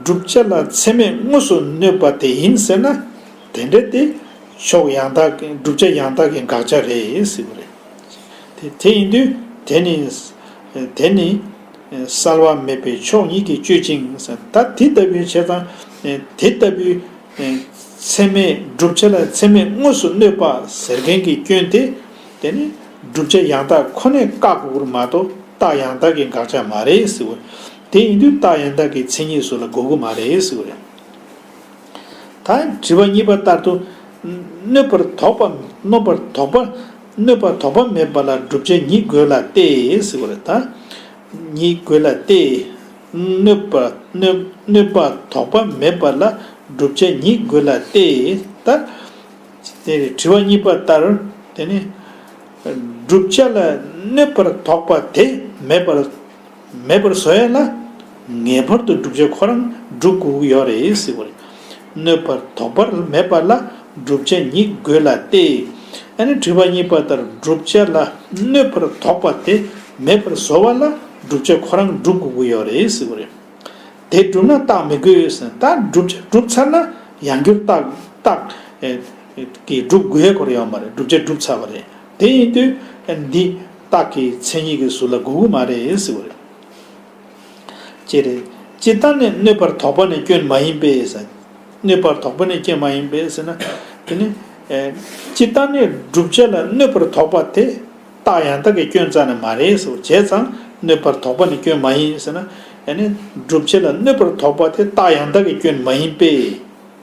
བསྒྲུབ་བྱ་ལ་ཚད་མས་དངོས་སུ་གནོད་པ་དེ་ཡིན་ཟེར་ན། དེ་འདྲ་དེ་ཕྱོགས་ཡང་དག་གི་བསྒྲུབ་བྱ་ཡང་དག་གི་དགག་བྱ་རེད་ཟེར་བ་རེད། དེ་དེ་ཡིན་དུས་དེ་ནི། དེ་ནི། གསལ་བ་མེད་པའི་ཕྱོགས་ཉིད་ཀྱིས་གཅོད་ཅིང་། ད་དེ་ལྟ་བུའི་བྱས་ཙང་། དེ་ལྟ་བུའི། ཚད་མས་བསྒྲུབ་བྱ་ལ་ཚད་མས་དངོས་སུ་གནོད་པ་ཟེར་མཁན་གྱི་སྐྱོན་དེ། དེ་ནི་བསྒྲུབ་བྱ་ཡང་དག་ཁོ་ནས་བཀག་དགོས་རེད་མ་གཏོགས་རྟགས་ཡང་དག་གི་དགག་བྱ་མ་རེད་ཟེར་བ། དེ་ཡིན་དུས་རྟགས་ཡང་དག་གི་མཚན་ཉིད་སུ་ལ་གོ་གི་མ་རེད་ཟེར་བ་རེད། ད་དྲི་བ་གཉིས་པ་ལྟར་དུ། གནོད་པར་དོགས་པ་གནོད་པར་དོགས་པ། གནོད་པར་དོགས་པ་མེད་པ་ལ་བསྒྲུབ་བྱ་ཉིད་དགོས་ལ་སྟེ་ཟེར་བ་རེད་ད། ཉིད་དགོས་ལ་སྟེ། གནོད་པ་གནོད་གནོད་པ་དོགས་པ་མེད་པ་ལ་བསྒྲུབ་བྱ་ཉིད་དགོས་ལ་སྟེ། ད། དེ་ནི་དྲི་བ་གཉིས་པ་ལྟར། དེ་ནི། བསྒྲུབ་བྱ་ལ་གནོད་པར་དོགས་པ་དེ་མེད་པར། མེད་པར་བཟོ་ཡ་ལ། ངེས་པར་དུ་བསྒྲུབ་བྱ་ཁོ་རང་སྒྲུབ་དགོས་ཀྱི་ཡོད་རེད་ཟེར་བ་རེད། གནོད་པར་དོགས་པ་མེད་པ་ལ་བསྒྲུབ་བྱ་ཉིད་དགོས་ལ་སྟེ། ཨ་ནི་དྲི་བ་གཉིས་པ་ལྟར་བསྒྲུབ་བྱ་ལ་གནོད་པར་དོགས་པ་དེ་མེད་པར་བཟོ་བ་ལ་བསྒྲུབ་བྱ་ཁོ་རང་སྒྲུབ་དགོས་ཀྱི་ཡོད་རེད་ཟེར་བ་རེད། དེ་བསྒྲུབས་ན་རྟགས་མི་དགོས་ཟེར། ད་བསྒྲུབ་བྱ་བསྒྲུབས་ཚར་ན་ཡང་བསྐྱར་རྟགས་རྟགས་ཨེ་ཀྱིས་སྒྲུབ་དགོས་ཡ་སྐོར་ཡོད་མ་རེད། བསྒྲུབ་བྱ་བསྒྲུབས་ཚར་བ་རེད། དེ་ཡིན་དུས་འདི་རྟགས་ཀྱི་མཚན་ཉིད་ཀྱི་ཟུར་ལ་གོ་གི་མ་རེད་ཟེར་བ་རེད། ཅེས་རེད། ཇི་ལྟར་ནི་གནོད་པར་དོགས་པ་ནི་སྐྱོན་མ་ཡིན་པས་ཟེར། གནོད་པར་དོགས་པ་ནི་སྐྱོན་མ་ཡིན་པས་ཟེར་ན། དེ་ནི། ཨེ། ཇི་ལྟར་ནི་བསྒྲུབ་བྱ་ལ་གནོད་པར་དོགས་པ་དེ། རྟགས་ཡང་དག་གི་སྐྱོན་རྩ་ནས་མ་རེད་ཟེར། བྱས་ཙང་གནོད་པར་དོགས་པ་ནི་སྐྱོན་མ་ཡིན་ཟེར་ན། ཨ་ནི་བསྒྲུབ་བྱ་ལ་གནོད་པར་དོགས་པ་དེ་རྟགས་ཡང་དག་གི་སྐྱོན་མ་ཡིན་པས་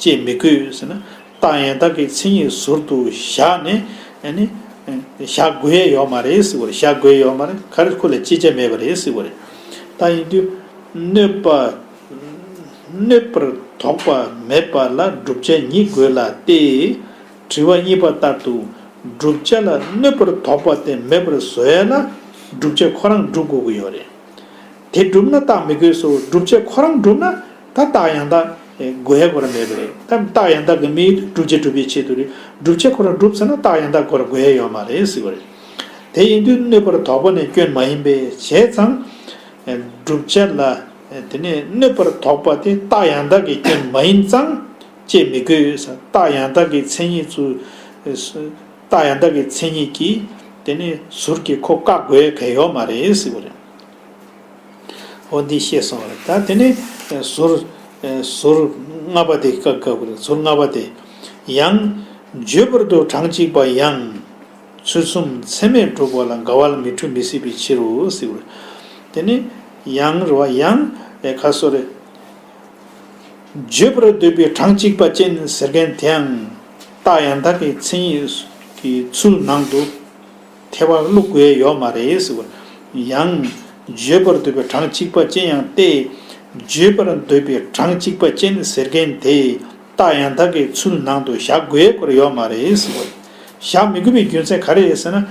ཅེས་མི་དགོས་ཟེར་ན། རྟགས་ཡང་དག་གི་མཚན་ཉིད་ཟུར་དུ་བཞག་ནས། ཨ་ནི་ བཞག་དགོས་ཡས་ཡོད་མ་རེད་ཟེར་བ་རེད། བཞག་དགོས་ཡས་ཡོད་མ་རེད། ག་རེ་ཁོ་ལ་ཅི་བྱ་མེད་པ་རེད་ཟེར་བ་རེད། ད་ཡིན་དུས་གནོད་པ་གནོད་པར་དོགས་པ་མེད་པ་ལ་བསྒྲུབ་བྱ་ཉིད་དགོས་ལ་སྟེ། དྲི་བ་གཉིས་པ་ལྟར་དུ་བསྒྲུབ་བྱ་ལ་གནོད་པར་དོགས་པ་དེ་མེད་པར་བཟོ་ཡས་ལ་བསྒྲུབ་བྱ་ཁོ་རང་སྒྲུབ་དགོས་ཀྱི་ཡོད་རེད། དེ་སྒྲུབ་ན་རྟགས་མི་དགོས་སོ། བསྒྲུབ་བྱ་ཁོ་རང་སྒྲུབ་ན་ད་རྟགས་ཡང་དག་དགོས་ཡ་གོ་ར་མེད་པ་རེད། ད་རྟགས་ཡང་དག་གི་དམིགས་ཡུལ་བསྒྲུབ་བྱ་སྒྲུབ་པའི་ཆེད་དུ་རེད། བསྒྲུབ་བྱ་ཁོ་རང་སྒྲུབ་ཚར་ན་རྟགས་ཡང་དག་གོ་ར་དགོས་ཡ་ཡོད་མ་རེད་ཟེར་བ་རེད། དེ་ཡིན་དུས་གནོད་པར་དོགས་པ་ནི་སྐྱོན་མ་ཡིན་པས། བྱས་ཙང་བསྒྲུབ་བྱ་ལ་དེ་ནས་གནོད་པར་དོགས་པ་དེ་རྟགས་ཡང་དག་གི་སྐྱོན་མ་ཡིན་ཙང་བཅད་མི་དགོས། རྟགས་ཡང་དག་གི་མཚན་ཉིད་ཚུ་རྟགས་ཡང་དག་གི་མཚན་ཉིད་ཀྱིས་དེ་ནས་ཟུར་གྱི་ཁོ་བཀག་དགོས་ཡ་གལ་ཡོད་མ་རེད་ཟེར་བ་རེད། འོ་འདི་ཤེས་སོང་བ་རེད། ད་དེ་ནས་ཟུར་ཟུར་ལྔ་པ་དེ་བཀག་བཀག་པ་རེད། ཟུར་ལྔ་པ་དེ་ཡང་བརྗོད་པར་དུ་གྲངས་གཅིག་པ་ཡང་ཚུལ་གསུམ་ཚད་མས་གྲུབ་པ་ལ་འགལ་བ་ལ་མི་འཁྲུལ་མི་སྲིད་པའི་ཕྱིར་རོ་ཟེར་བ་རེད། དེ་ནས་ཡང་རེད་བ། ཡང་ཁ་སོ་རེད། བརྗོད་པར་འདོད་པའི་གྲངས་གཅིག་པ་ཅན་ཟེར་མཁན་དེའང་རྟགས་ཡང་དག་གི་མཚན་ཉིད་ཀྱི་ཚུལ་ནང་དུ་ཐལ་བ་བླུག་དགོས་ཡོད་མ་རེད་ཟེར་བ། ཡང་བརྗོད་པར་འདོད་པའི་གྲངས་གཅིག་པ་ཅན་ཡང་སྟེ། བརྗོད་པར་འདོད་པའི་གྲངས་གཅིག་པ་ཅན་ཟེར་མཁན་དེ་རྟགས་ཡང་དག་གི་ཚུལ་ནང་དུ་བཞག་དགོས་སྐོར་ཡོད་མ་རེད་ཟེར་བ། བཞག་མི་དགོས་པའི་རྒྱུ་མཚན་ག་རེ་རེད་ཟེར་ན།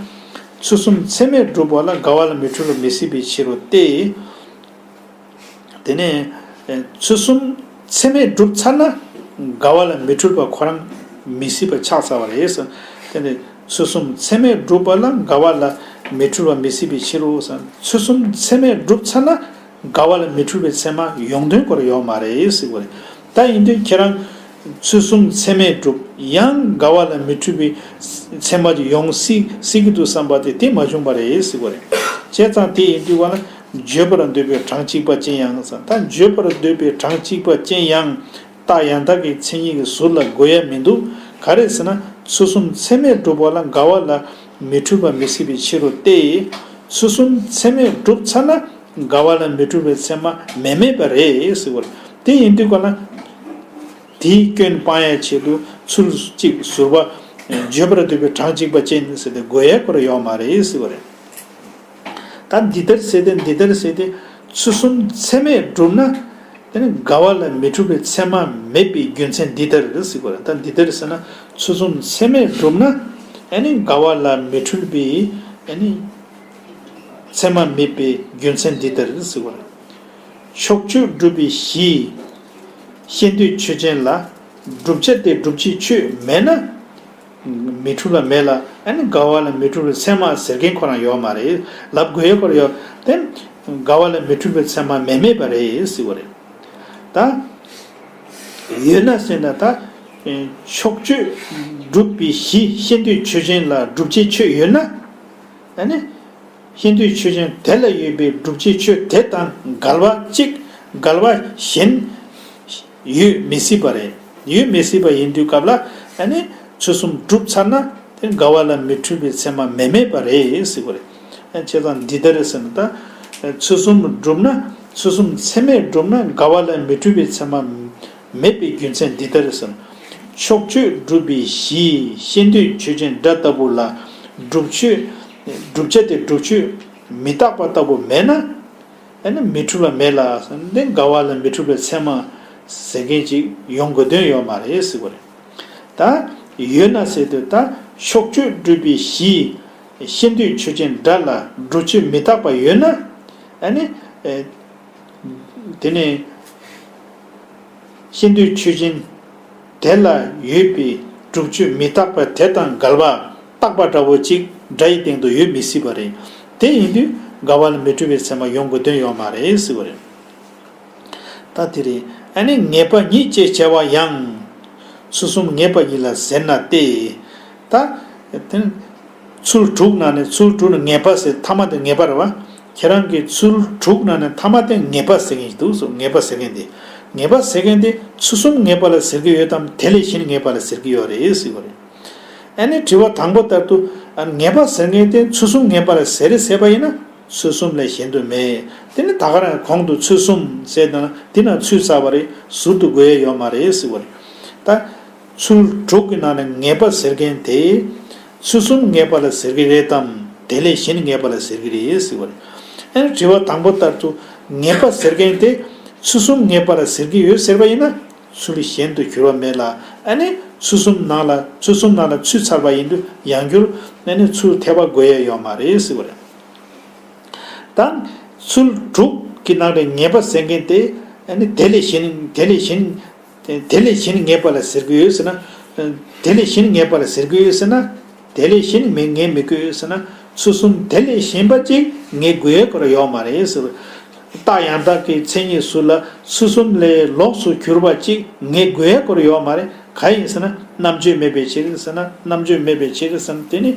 ཚུལ་གསུམ་ཚད་མས་གྲུབ་པ་ལ་འགལ་བ་ལ་མི་འཁྲུལ་བ་མི་སྲིད་པའི་ཕྱིར་རོ་སྟེ། དེ་ནས་ཚུལ་གསུམ་ཚད་མས་གྲུབ་ཚར་ན་འགལ་བ་ལ་མི་འཁྲུལ་བ་ཁོ་རང་མི་སྲིད་པ་ཆགས་ཚར་བ་རེད་ཟེར། དེ་ནས་ཚུལ་གསུམ་ཚད་མས་གྲུབ་པ་ལ་འགལ་བ་ལ་མི་འཁྲུལ་བ་མི་སྲིད་པའི་ཕྱིར་རོ་ཟེར། ཚུལ་གསུམ་ཚད་མས་གྲུབ་ཚར་ན་འགལ་བ་ལ་མི་འཁྲུལ་བའི་ཚད་མ་ཡོང་དོན་སྐོར་ཡོད་མ་རེད་ཟེར་བ་རེད། ད་ཡིན་དུས་ཁྱེད་རང་ཚུལ་གསུམ་ཚད་མས་གྲུབ་ཡང་འགལ་བ་ལ་མི་འཁྲུལ་བའི་ཚད་མ་ཅིག་ཡོང་སྲིད་སྲིད་ཀྱི་འདུག་བསམ་པ་དེ་དེ་མ་བྱུང་བ་རེད་ཟེར་བ་རེད། བྱས་ཙང་དེ་ཡིན་དུས་བ་ལ་བརྗོད་པར་འདོད་པའི་གྲངས་གཅིག་པ་ཅན་ཡང་ཟེར། ད་བརྗོད་པར་འདོད་པའི་གྲངས་གཅིག་པ་ཅན་ཡང་རྟགས་ཡང་དག་གི་མཚན་ཉིད་ཀྱི་ཟུར་ལ་འགོད་ཡ་མི་འདུག་ག་རེ་ཟེར་ན་ཚུལ་གསུམ་ཚད་མས་གྲུབ་པ་ལ་འགལ་བ་ལ་མི་འཁྲུལ་བ་མི་སྲིད་པའི་ཕྱིར་རོ་སྟེ། ཚུལ་གསུམ་ཚད་མས་གྲུབ་ཚར་ན་འགལ་བ་ལ་མི་འཁྲུལ་བའི་ཚད་མ་མེ་མེད་པ་རེད་ཟེར་བ་རེད། དེ་ཡིན་དུས་ག་ལ། དེའི་སྐྱོན་སྤང་ཡའི་ཆེད་དུ་ཚུལ་གཅིག་ཟུར་པ། བརྗོད་པར་འདོད་པའི་གྲངས་གཅིག་པ་ཅན་ཟེར་ཏེ་དགོས་ཡས་སྐོར་ཡོད་མ་རེད་ཟེར་བ་རེད། ད་འདི་ལྟར་ཟེར་ཏེ་འདི་ལྟར་ཟེར་ཏེ་ཚུལ་གསུམ་ཚད་མས་གྲུབ་ན། དེ་ནི་འགལ་བ་ལ་མི་འཁྲུལ་བའི་ཚད་མ་མེད་པའི་རྒྱུ་མཚན་འདི་ལྟར་ཟེར་བ་རེད། ད་འདི་ལྟར་ཟེར་ན་ཚུལ་གསུམ་ཚད་མས་གྲུབ་ན། ཨ་ནི་འགལ་བ་ལ་མི་འཁྲུལ་བའི་ཨ་ནི་ཚད་མ་མེད་པའི་རྒྱུ་མཚན་འདི་ལྟར་ཟེར་བ་རེད། ཕྱོགས་ཆོས་སྒྲུབ་པའི་གཞི། ཤེས་འདོད་ཆོས་ཅན་ལ། བསྒྲུབ་བྱ་སྟེ་སྒྲུབ་བྱེད་ཆོས་མེད་ན། མི་འཁྲུལ་བ་མེད་ལ། ཨ་ནི་འགལ་བ་ལ་མི་འཁྲུལ་བའི་ཚད་མ་ཟེར་མཁན་ཁོ་རང་ཡོད་མ་རེད། ལབ་དགོས་ཡོད་པར་ཡོད་དེ། འགལ་བ་ལ་མི་འཁྲུལ་བའི་ཚད་མ་མེ་མེད་པ་རེད་ཟེར་བ་རེད། ད། ཡོད་ན་ཟེར་ན་ད། ཕྱོགས་ཆོས་སྒྲུབ་པའི་གཞི་ཤེས་འདོད་ཆོས་ཅན་ལ་བསྒྲུབ་བྱའི་ཆོས་ཡོད་ན། ཨ་ནི། ཤེས་འདོད་ཆོས་ཅན་དེ་ལ་ཡོད་པའི་བསྒྲུབ་བྱའི་ཆོས་དེ་དང་འགལ་བ་གཅིག་འགལ་བ་གཞན་ཡོད་མི་སྲིད་པ་རེད། ཡོད་མི་སྲིད་པ་ཡིན་དུས་སྐབས་ལ་ཨ་ནི་ཚུལ་གསུམ་གྲུབ་ཚར་ན་དེ་འགལ་བ་ལ་མི་འཁྲུལ་བའི་ཚད་མ་མེ་མེད་པ་རེད་ཟེར་བ་རེད། ཨ་བྱས་ཙང་འདི་ལྟར་ཟེར་ན་ད་ཚུལ་གསུམ་གྲུབ་ན་ཚུལ་གསུམ་ཚད་མས་གྲུབ་ན་འགལ་བ་ལ་མི་འཁྲུལ་བའི་ཚད་མ་མེད་པའི་རྒྱུ་མཚན་འདི་ལྟར་ཟེར། ཕྱོགས་ཆོས་སྒྲུབ་པའི་གཞི་ཤེས་འདོད་ཆོས་ཅན་སྒྲ་ལྟ་བུ་ལ་བསྒྲུབ་ཆོས་བསྒྲུབ་བྱ་དེ་བསྒྲུབ་ཆོས་མི་རྟག་པ་ལྟ་བུ་མེད་ན། ཨ་ནི་མི་འཁྲུལ་བ་མེད་ལ་འདི་འགལ་བ་ལ་མི་འཁྲུལ་བའི་ཚད་མ་ཟེར་མཁན་ཅིག་ཡོང་དགོས་དོན་ཡོད་མ་རེད་ཟེར་བ་རེད། ད་ཡོད་ན་ཟེར་དུས་ད་ཕྱོགས་ཆོས་སྒྲུབ་པའི་གཞི་ཤེས་འདོད་ཆོས་ཅན་སྒྲ་ལ་བསྒྲུབ་ཆོས་མི་རྟག་པ་ཡོད་ན། ཨ་ནི། དེ་ནས་ཤེས་འདོད་ཆོས་ཅན་དེ་ལ་ཡོད་པའི་བསྒྲུབ་ཆོས་མི་རྟག་པ་དེ་དང་འགལ་བ་རྟག་པ་འདྲ་བོ་གཅིག་སྒྲ་ཡི་སྟེང་དུ་ཡོད་མི་སྲིད་པ་རེད། དེ་ཡིན་དུས་འགལ་བ་ལ་མི་འཁྲུལ་བའི་ཚད་མ་ཡོང་དགོས་དོན་ཡོད་མ་རེད་ཟེར་བ་རེད། ད་དེ་རེད། ཨ་ནི་ངེས་པ་ཉིད་ཅེས་བྱ་བ་ཡང་། ཚུལ་གསུམ་ངེས་པ་ཉིད་ལ་ཟེར་ན་སྟེ། ད། དེ་ནི། ཚུལ་དྲུག་ནང་ནས་ཚུལ་དྲུག་ནི་ངེས་པ་ཟེར་ཐ་མ་དེ་ངེས་པ་རེད་བ། ཁྱེད་རང་གིས་ཚུལ་དྲུག་ནང་ནས་ཐ་མ་དེ་ངེས་པ་ཟེར་མཁན་ཞིག་འདུག་སོ། ངེས་པ་ཟེར་མཁན་དེ། ངེས་པ་ཟེར་མཁན་དེ་ཚུལ་གསུམ་ངེས་པ་ལ་ཟེར་གྱི་ཡོད་དམ། དེ་ལས་གཞན་ངེས་པ་ལ་ཟེར་གྱི་ཡོད་རེད་ཟེར་བ་རེད། ཨ་ནི་དྲི་བ་དང་པོ་ལྟར་དུ། ཨ། ངེས་པ་ཟེར་མཁན་དེ་ཚུལ་གསུམ་ངེས་པ་ལ་ཟེར་རེད་ཟེར་བ་ཡིན་ན། ཚུལ་གསུམ་ལས་གཞན་དུ་མེད། དེ་ནི་ད་ག་རང་གོང་དུ་ཚུལ་གསུམ་ཟེར་དང་དེ་ན་ཚུལ་གསར་བ་རེད། ཟུར་དུ་དགོས་ཡས་ཡོད་མ་རེད་ཟེར་བ་རེད། ད། ཚུལ་དྲུག་གི་ནང་ནས་ངེས་པ་ཟེར་མཁན་དེ། ཚུལ་གསུམ་ངེས་པ་ལ་ཟེར་གྱི་རེད་དམ། དེ་ལས་གཞན་ངེས་པ་ལ་ཟེར་གྱི་རེད་ཟེར་བ་རེད། ཨ་ནི་དྲི་བ་དང་པོ་ལྟར་དུ་ངེས་པ་ཟེར་མཁན་དེ་ཚུལ་གསུམ་ངེས་པ་ལ་ཟེར་གྱི་ཡོད་ཟེར་བ་ཡིན་ན་ཚུལ་གཞན་དུ་འགྱུར་བ་མེད་ལ། ཨ་ནི་ཚུལ་གསུམ་ནང་ལ་ཚུལ་གསུམ་ནང་ལ་ཚུད་ཚར་བ་ཡིན་དུས་ཡང་བསྐྱར་ཨ་ནི་ཚུལ་འཐེབ་པ་དགོས་ཡ་ཡོད་མ་རེད་ཟེར་བ་རེད། ད་ཚུལ་དྲུག་གི་ནང་ནས་ངེས་པ་ཟེར་མཁན་དེ་ཨ་ནི་དེ་ལས་གཞན་དེ་ལས་གཞན་དེ་ལས་གཞན་ངེས་པ་ལ་ཟེར་གྱི་ཡོད་ཟེར་ན། དེ་ལས་གཞན་ངེས་པ་ལ་ཟེར་གྱི་ཡོད་ཟེར་ན། དེ་ལས་གཞན་མི་ངེས་མི་དགོས་ཟེར་ན། ཚུལ་གསུམ་དེ་ལས་གཞན་པ་ཅིག་ངེས་དགོས་ཡ་སྐོར་ཡོད་མ་རེད་ཟེར། རྟགས་ཡང་དག་གི་མཚན་ཉིད་ཟུར་ལ་ཚུལ་གསུམ་ལས་ལོགས་སུ་གྱུར་པ་ཅིག་ངེས་དགོས་ཡ་སྐོར་ཡོད་མ་རེད། གང་ཡིན་ཟེར་ན། རྣམ་དཔྱོད་མེད་པའི་ཕྱིར་ཟེར་ན། རྣམ་དཔྱོད་མེད་པའི་ཕྱིར་ཟེར་ན། དེ་ནི་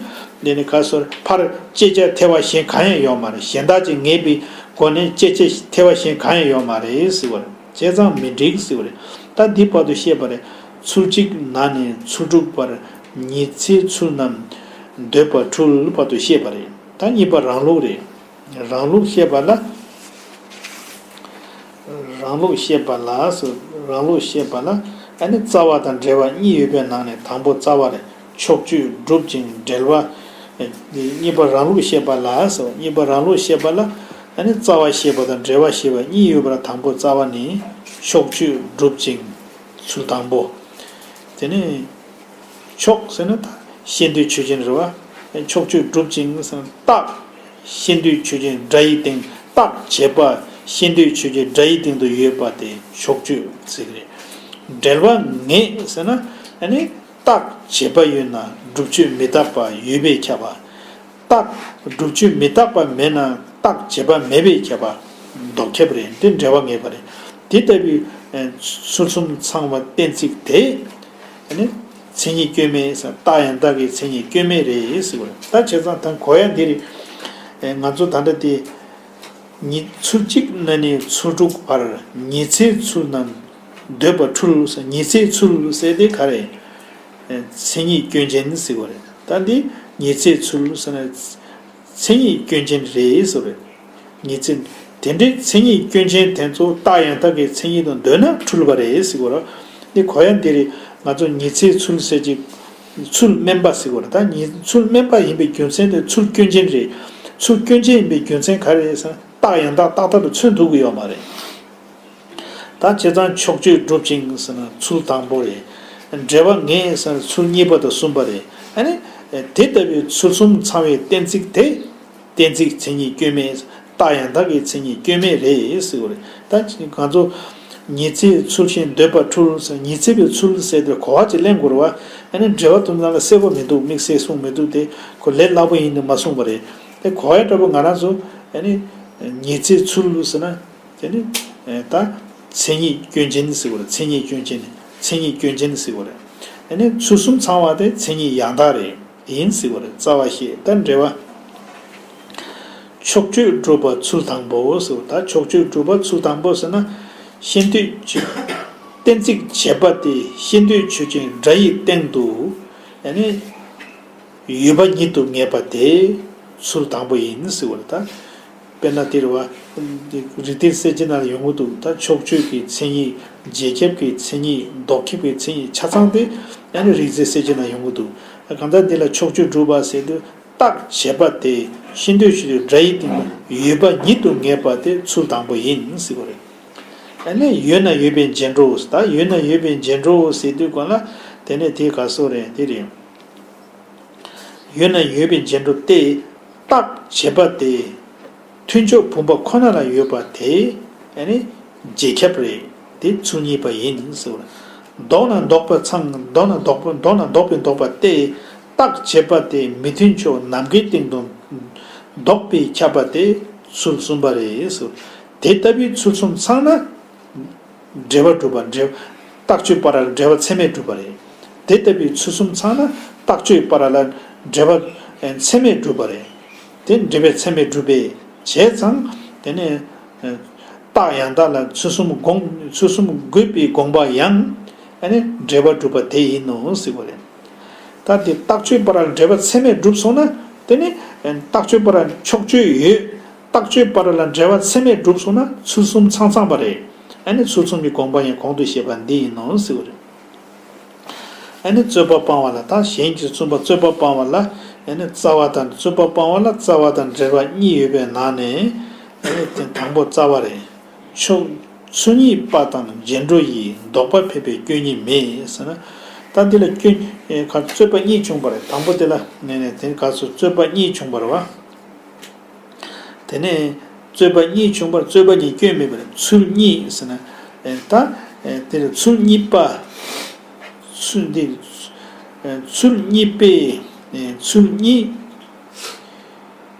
དེ་ནི་ག་སོར་ཕར་བཅད་བྱ་འཐེབ་པ་གཞན་གང་ཡང་ཡོད་མ་རེད། གཞན་དག་ཅིག་ངེས་པའི་སྒོ་ནས་བཅད་བྱ་འཐེབ་པ་གཞན་གང་ཡང་ཡོད་མ་རེད་ཟེར་བ་རེད། བྱས་ཙང་མི་འགྲིག་ཟེར་བ་རེད། ད་འདི་བར་དུ་བཤད་པ་རེད། ཚུལ་གཅིག་ན་ནས་ཚུལ་དྲུག་བར་ཉི་ཚེའི་ཚུལ་རྣམས་འདོད་པ་འཁྲུལ་བར་དུ་བཤད་པ་རེད། ད་གཉིས་པ་རང་ལུགས་རེད། རང་ལུགས་བཤད་པ་ལ། རང་ལུགས་བཤད་པ་ལ་སོ། རང་ལུགས་བཤད་པ་ལ། ཨ་ནི་རྩ་བ་དང་འབྲེལ་བ་གཉིས་ཡོད་པའི་ནང་ནས་དང་པོ་རྩ་བ་རེད། ཕྱོགས་ཆོས་སྒྲུབ་ཅིང་འབྲེལ་བ། གཉིས་པ་རང་ལུགས་བཤད་པ་ལ་སོ། གཉིས་པ་རང་ལུགས་བཤད་པ་ལ། ཨ་ནི་རྩ་བ་བཤད་པ་དང་འབྲེལ་བ་བཤད་པ་གཉིས་ཡོད་པར། དང་པོ་རྩ་བ་ནི་ཕྱོགས་ཆོས་སྒྲུབ་ཅིང་། ཚུལ་དང་པོ། དེ་ནས་ཕྱོགས་ཟེར་ན་ད་ཤེས་འདོད་ཆོས་ཅན་རེད་བ། ཕྱོགས་ཆོས་སྒྲུབ་ཅིང་ཟེར་ན་རྟགས་ཤེས་འདོད་ཆོས་ཅན་སྒྲ་ཡི་སྟེང་། རྟགས་བྱས་པ་ཤེས་འདོད་ཆོས་ཅན་སྒྲ་ཡི་སྟེང་དུ་ཡོད་པ་དེ་ཕྱོགས་ཆོས་ཟེར་གྱི་རེད། འབྲེལ་བ་ངེས་ཟེར་ན་ཨ་ནི་རྟགས་བྱས་པ་ཡོད་ན་སྒྲུབ་ཆོས་མི་རྟག་པ་ཡོད་པས་ཁྱབ་པ། རྟགས་སྒྲུབ་ཆོས་མི་རྟག་པ་མེད་ན་རྟགས་བྱས་པ་མེད་པས་ཁྱབ་པ་ལྡོག་ཁྱབ་རེད། འདི་འབྲེལ་བ་ངེས་པ་རེད། དེ་ལྟ་བུའི་ཚུལ་གསུམ་ཚང་བ་གཏན་ཚིགས་དེ། ཨ་ནི་མཚན་ཉིད་སྐྱོན་མེད་ཟེར། རྟགས་ཡང་དག་གི་མཚན་ཉིད་སྐྱོན་མེད་རེད་ཟེར་བ་རེད། ད་བྱས་ཙང་ད་གོ་ཡ་འདི་རེད། ང་ཚོ་ད་ལྟ་དེ་ཉི་ཚུལ་གཅིག་ན་ནས་ཚུལ་དྲུག་བར་ཉི་ཚེའི་ཚུལ་རྣམས་འདོད་པ་འཁྲུལ་ཟེར། ཉི་ཚེའི་ཚུལ་ཟེར་དེ་ག་རེད། མཚན་ཉིད་སྐྱོན་ཅན་ཟེར་བ་རེད། ད་འདི་ཉི་ཚེའི་ཚུལ་ཟེར་ན། མཚན་ཉིད་སྐྱོན་ཅན་རེད་ཟེར་བ་རེད། ཉི་ཚེ། དེ་འདྲའི་མཚན་ཉིད་སྐྱོན་ཅན་དེ་ཚོ་རྟགས་ཡང་དག་གི་མཚན་ཉིད་དང་འདོད་ན་འཁྲུལ་པ་རེད་ཟེར་བ་རེད། འདི་གོ་ཡ་འདི་རེད། ང་ཚོ་ཉི་ཚེའི་ཚུལ་ཟེར་གྱི། ཚུལ་དམན་པ་ཟེར་བ་རེད། ད་ཉི་ཚུལ་དམན་པ་ཡིན་པའི་རྒྱུ་མཚན་དེ་ཚུལ་སྐྱོན་ཅན་རེད། ཚུལ་སྐྱོན་ཅན་ཡིན་པའི་རྒྱུ་མཚན་ག་རེ་རེད་ཟེར་ན། རྟགས་ཡང་དག་ཏག་ཏག་ཏུ་མཚོན་ཐུབ་ཀྱི་ཡོད་མ་རེད། ད་བྱས་ཙང་ཕྱོགས་ཆོས་སྒྲུབ་ཅིང་ཟེར་ན་ཚུལ་དང་པོ་རེད། འབྲེལ་བ་ངེས་ཟེར་ན་ཚུལ་གཉིས་པ་དང་གསུམ་པ་རེད། ཨ་ནི། དེ་ལྟ་བུའི་ཚུལ་གསུམ་ཚང་བའི་གཏན་ཚིགས་དེ། གཏན་ཚིགས་མཚན་ཉིད་སྐྱོན་མེད། རྟགས་ཡང་དག་གི་མཚན་ཉིད་སྐྱོན་མེད་རེད་ཟེར་བ་རེད། ད་ང་ཚོ། ཉི་ཚེའི་ཚུལ་བཞིན་འདོད་པ་འཁྲུལ་ཟེར། ཉི་ཚེ་བའི་ཚུལ་ཟེར་དེ་གོ་བ་ཅིག་ལེན་དགོས་རེད་བ། ཨ་ནི་འབྲེལ་བ་དུ་ནང་ལ་གསལ་པོ་མི་འདུག། དམིགས་བསལ་གསུངས་མི་འདུག། དེ་ཁོ་ལས་སླ་པོ་ཡིན་དུ་མ་གསུངས་པ་རེད། དེ་གོ་བ་ལྟ་བུ་ང་རང་ཚོ། ཨ་ནི། ཉི་ཚེའི་ཚུལ་ཟེར་ན། དེ་ནི། ད། མཚན་ཉིད་སྐྱོན་ཅན་ཟེར་བ་རེད། མཚན་ཉིད་སྐྱོན་ཅན། མཚན་ཉིད་སྐྱོན་ཅན་ཟེར་བ་རེད། ཨ་ནི་ཚུལ་གསུམ་ཚང་བ་དེ་མཚན་ཉིད་ཡང་དག་རེད། ཡིན་ཟེར་བ་རེད། རྩ་བ་ཤེས། ད་འབྲེལ་བ། ཕྱོགས་ཆོས་སྒྲུབ་པ་ཚུལ་དང་པོ་ཟེར་བ། ད་ཕྱོགས་ཆོས་སྒྲུབ་པ་ཚུལ་དང་པོ་ཟེར་ན། ཤེས་འདོད་ཆོས། གཏན་ཚིགས་བྱས་པ་དེ་ཤེས་འདོད་ཆོས་ཅན་སྒྲ་ཡི་སྟེང་དུ། ཨ་ནི། ཡོད་པ་ཉིད་དུ་ངེས་པ་དེ་ཚུལ་དང་པོ་ཡིན་ཟེར་བ་རེད། ད་དཔེར་ན་དེ་རེད་བ། རིགས་གཏེར་གསལ་བྱེད་ནང་ལ་ཡོང་གི་འདུག། ད་ཕྱོགས་ཆོས་ཀྱི་མཚན་ཉིད། རྗེས་ཁྱབ་ཀྱི་མཚན་ཉིད། ལྡོག་ཁྱབ་ཀྱི་མཚན་ཉིད་ཆ་ཚང་དེ་ཡང་ན་རིགས་གཏེར་གསལ་བྱེད་ནང་ཡོང་གི་འདུག། གང་ལྟར་འདི་ལ་ཕྱོགས་ཆོས་སྒྲུབ་པ་ཟེར་དུས་རྟགས་བྱས་པ་དེ་ཤེས་འདོད་ཆོས་ཅན་སྒྲ་ཡི་སྟེང་དུ་ཡོད་པ་ཉིད་དུ་ངེས་པ་དེ་ཚུལ་དང་པོ་ཡིན་ཟེར་བ་རེད། ཨ་ནི་ཡོད་ན་ཡོད་པའི་རྗེས་འགྲོ། ད་ཡོད་ན་ཡོད་པའི་རྗེས་འགྲོ་ཟེར་དུས་གང་ལ། དེ་ནས་དེ་ག་སོ་རེད། དེ་རེད། ཡོད་ན་ཡོད་པའི་རྗེས་འགྲོ་སྟེ། རྟགས་བྱས་པ་དེ། མཐུན་ཕྱོགས་བུམ་པ་ཁོ་ན་ལ་ཡོད་པ་དེ། ཨ་ནི། རྗེས་ཁྱབ་རེད། དེ་ཚུལ་གཉིས་པ་ཡིན་ཟེར་བ། ལྡོག་ན་ལྡོག་པ་ཚང་། ལྡོག་ན་ལྡོག་པ། ལྡོག་ན་ལྡོག་པའི་ལྡོག་པ་སྟེ། རྟགས་བྱས་པ་དེ་མི་མཐུན་ཕྱོགས་ནམ་མཁའི་སྟེང་དུ་ལྡོག་པས་ཁྱབ་པ་དེ་ཚུལ་གསུམ་པ་རེད་ཟེར་བ། དེ་ལྟ་བུའི་ཚུལ་གསུམ་ཚང་ན། འབྲེལ་བ་གྲུབ་པ། འབྲེལ། རྟགས་ཆོས་བར་ལ་འབྲེལ་བ་ཚད་མས་གྲུབ་པ་རེད། དེ་ལྟ་བུའི་ཚུལ་གསུམ་ཚང་ན་རྟགས་ཆོས་བར་ལ་འབྲེལ་བ་ཚད་མས་གྲུབ་པ་རེད། དེ་འབྲེལ་བའི་ཚད་མས་གྲུབ་པས་བྱས་ཙང་དེ་ནས་རྟགས་ཡང་དག་ལ་ཚུལ་གསུམ་དགོངས། ཚུལ་གསུམ་དགོས་པའི་དགོངས་པ་ཡང་ཨ་ནི་འབྲེལ་བ་གྲུབ་པ་དེ་ཡིན་ནོ་ཟེར་བ་རེད། ད་དེ་རྟགས་ཆོས་བར་ལ་འབྲེལ་བ་ཚད་མས་གྲུབ་སོང་ན་དེ་ནི་རྟགས་ཆོས་བར་ལ་ཕྱོགས་ཆོས་ཡོད། རྟགས་ཆོས་བར་ལ་འབྲེལ་བ་ཚད་མས་གྲུབ་སོང་ན་ཚུལ་གསུམ་ཚང་ཚང་པ་རེད། ཨ་ནི་ཚུལ་གསུམ་གྱི་དགོངས་པ་ཡང་གོང་དུ་བཤད་པ་འདི་ཡིན་ནོ་ཟེར་བ་རེད། ཨ་ནི་རྩོད་པ་སྤང་བ་ལ། ད་གཞན་གྱིས་གསུངས་པ་རྩོད་པ་སྤང་བ་ལ། ཨ་ནི་རྩ་བ་དང་། རྩོད་པ་སྤང་བ་ལ་རྩ་བ་དང་འབྲེལ་བ་གཉིས་ཡོད་པའི་ནང་ནས། ཨ་ནི་དེ་དང་པོ་རྩ་བ་རེད། ཕྱོགས་ཚུལ་གཉིས་པ་དང་རྗེས་འགྲོ་ཡིས། ལྡོག་པ་འཕེན་པའི་སྐྱོན་གཉིས་མེད་ཟེར་ན། ད་འདི་ལ་སྐྱོན། ཨེ། ག་རྩོད་པ་གཉིས་བྱུང་བ་རེད། དང་པོ་དེ་ལ་ནས་ནས་དེ་ག་སོ་རྩོད་པ་གཉིས་བྱུང་བ་རེད་བ། དེ་ནས་རྩོད་པ་གཉིས་བྱུང་བར་རྩོད་པ་གཉིས་སྐྱོན་མེད་པར་ཚུལ་གཉིས་ཟེར་ན། ཨེ། ད། ཨེ། དེ་ལ་ཚུལ་གཉིས་པ། ཚུལ་འདི། ཨེ། ཚུལ་གཉིས་པས། ཨེ། ཚུལ་གཉིས་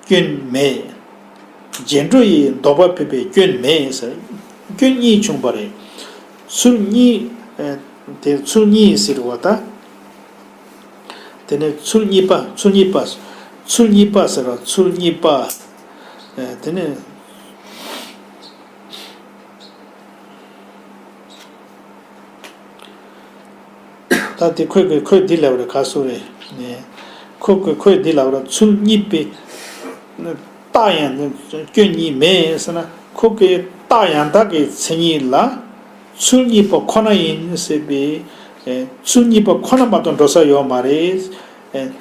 སྐྱོན་མེད། རྗེས་འགྲོ་ཡིས་ལྡོག་པ་འཕེན་པའི་སྐྱོན་མེད་ཟེར། སྐྱོན་གཉིས་བྱུང་བ་རེད། ཚུལ་གཉིས། ཨེ། དེ་ཚུལ་གཉིས་ཟེར་བ་ད། དེ་ནས་ཚུལ་གཉིས་པ། ཚུལ་གཉིས་པ། ཚུལ་གཉིས་པ་ཟེར་བ། ཚུལ་གཉིས་པ། ཨེ། དེ་ནས། ད་དེ་ཁོས་ཀྱི་ཁོས་འདི་ལབ་རེད། ག་སོ་རེད། ནས་ཁོ་གི་ཁོས་འདི་ལབ་རེད། ཚུལ་གཉིས་པའི་རྟགས་ཡང་སྐྱོན་གཉིས་མེད་ཟེར་ན། ཁོ་གི་རྟགས་ཡང་དག་གི་མཚན་ཉིད་ལ་ཚུལ་གཉིས་པ་ཁོ་ན་ཡིན་ཟེར་བའི། ཨེ། ཚུལ་གཉིས་པ་ཁོ་ན་མ་གཏོགས་འགྲོ་ས་ཡོད་མ་རེད། ཨེ།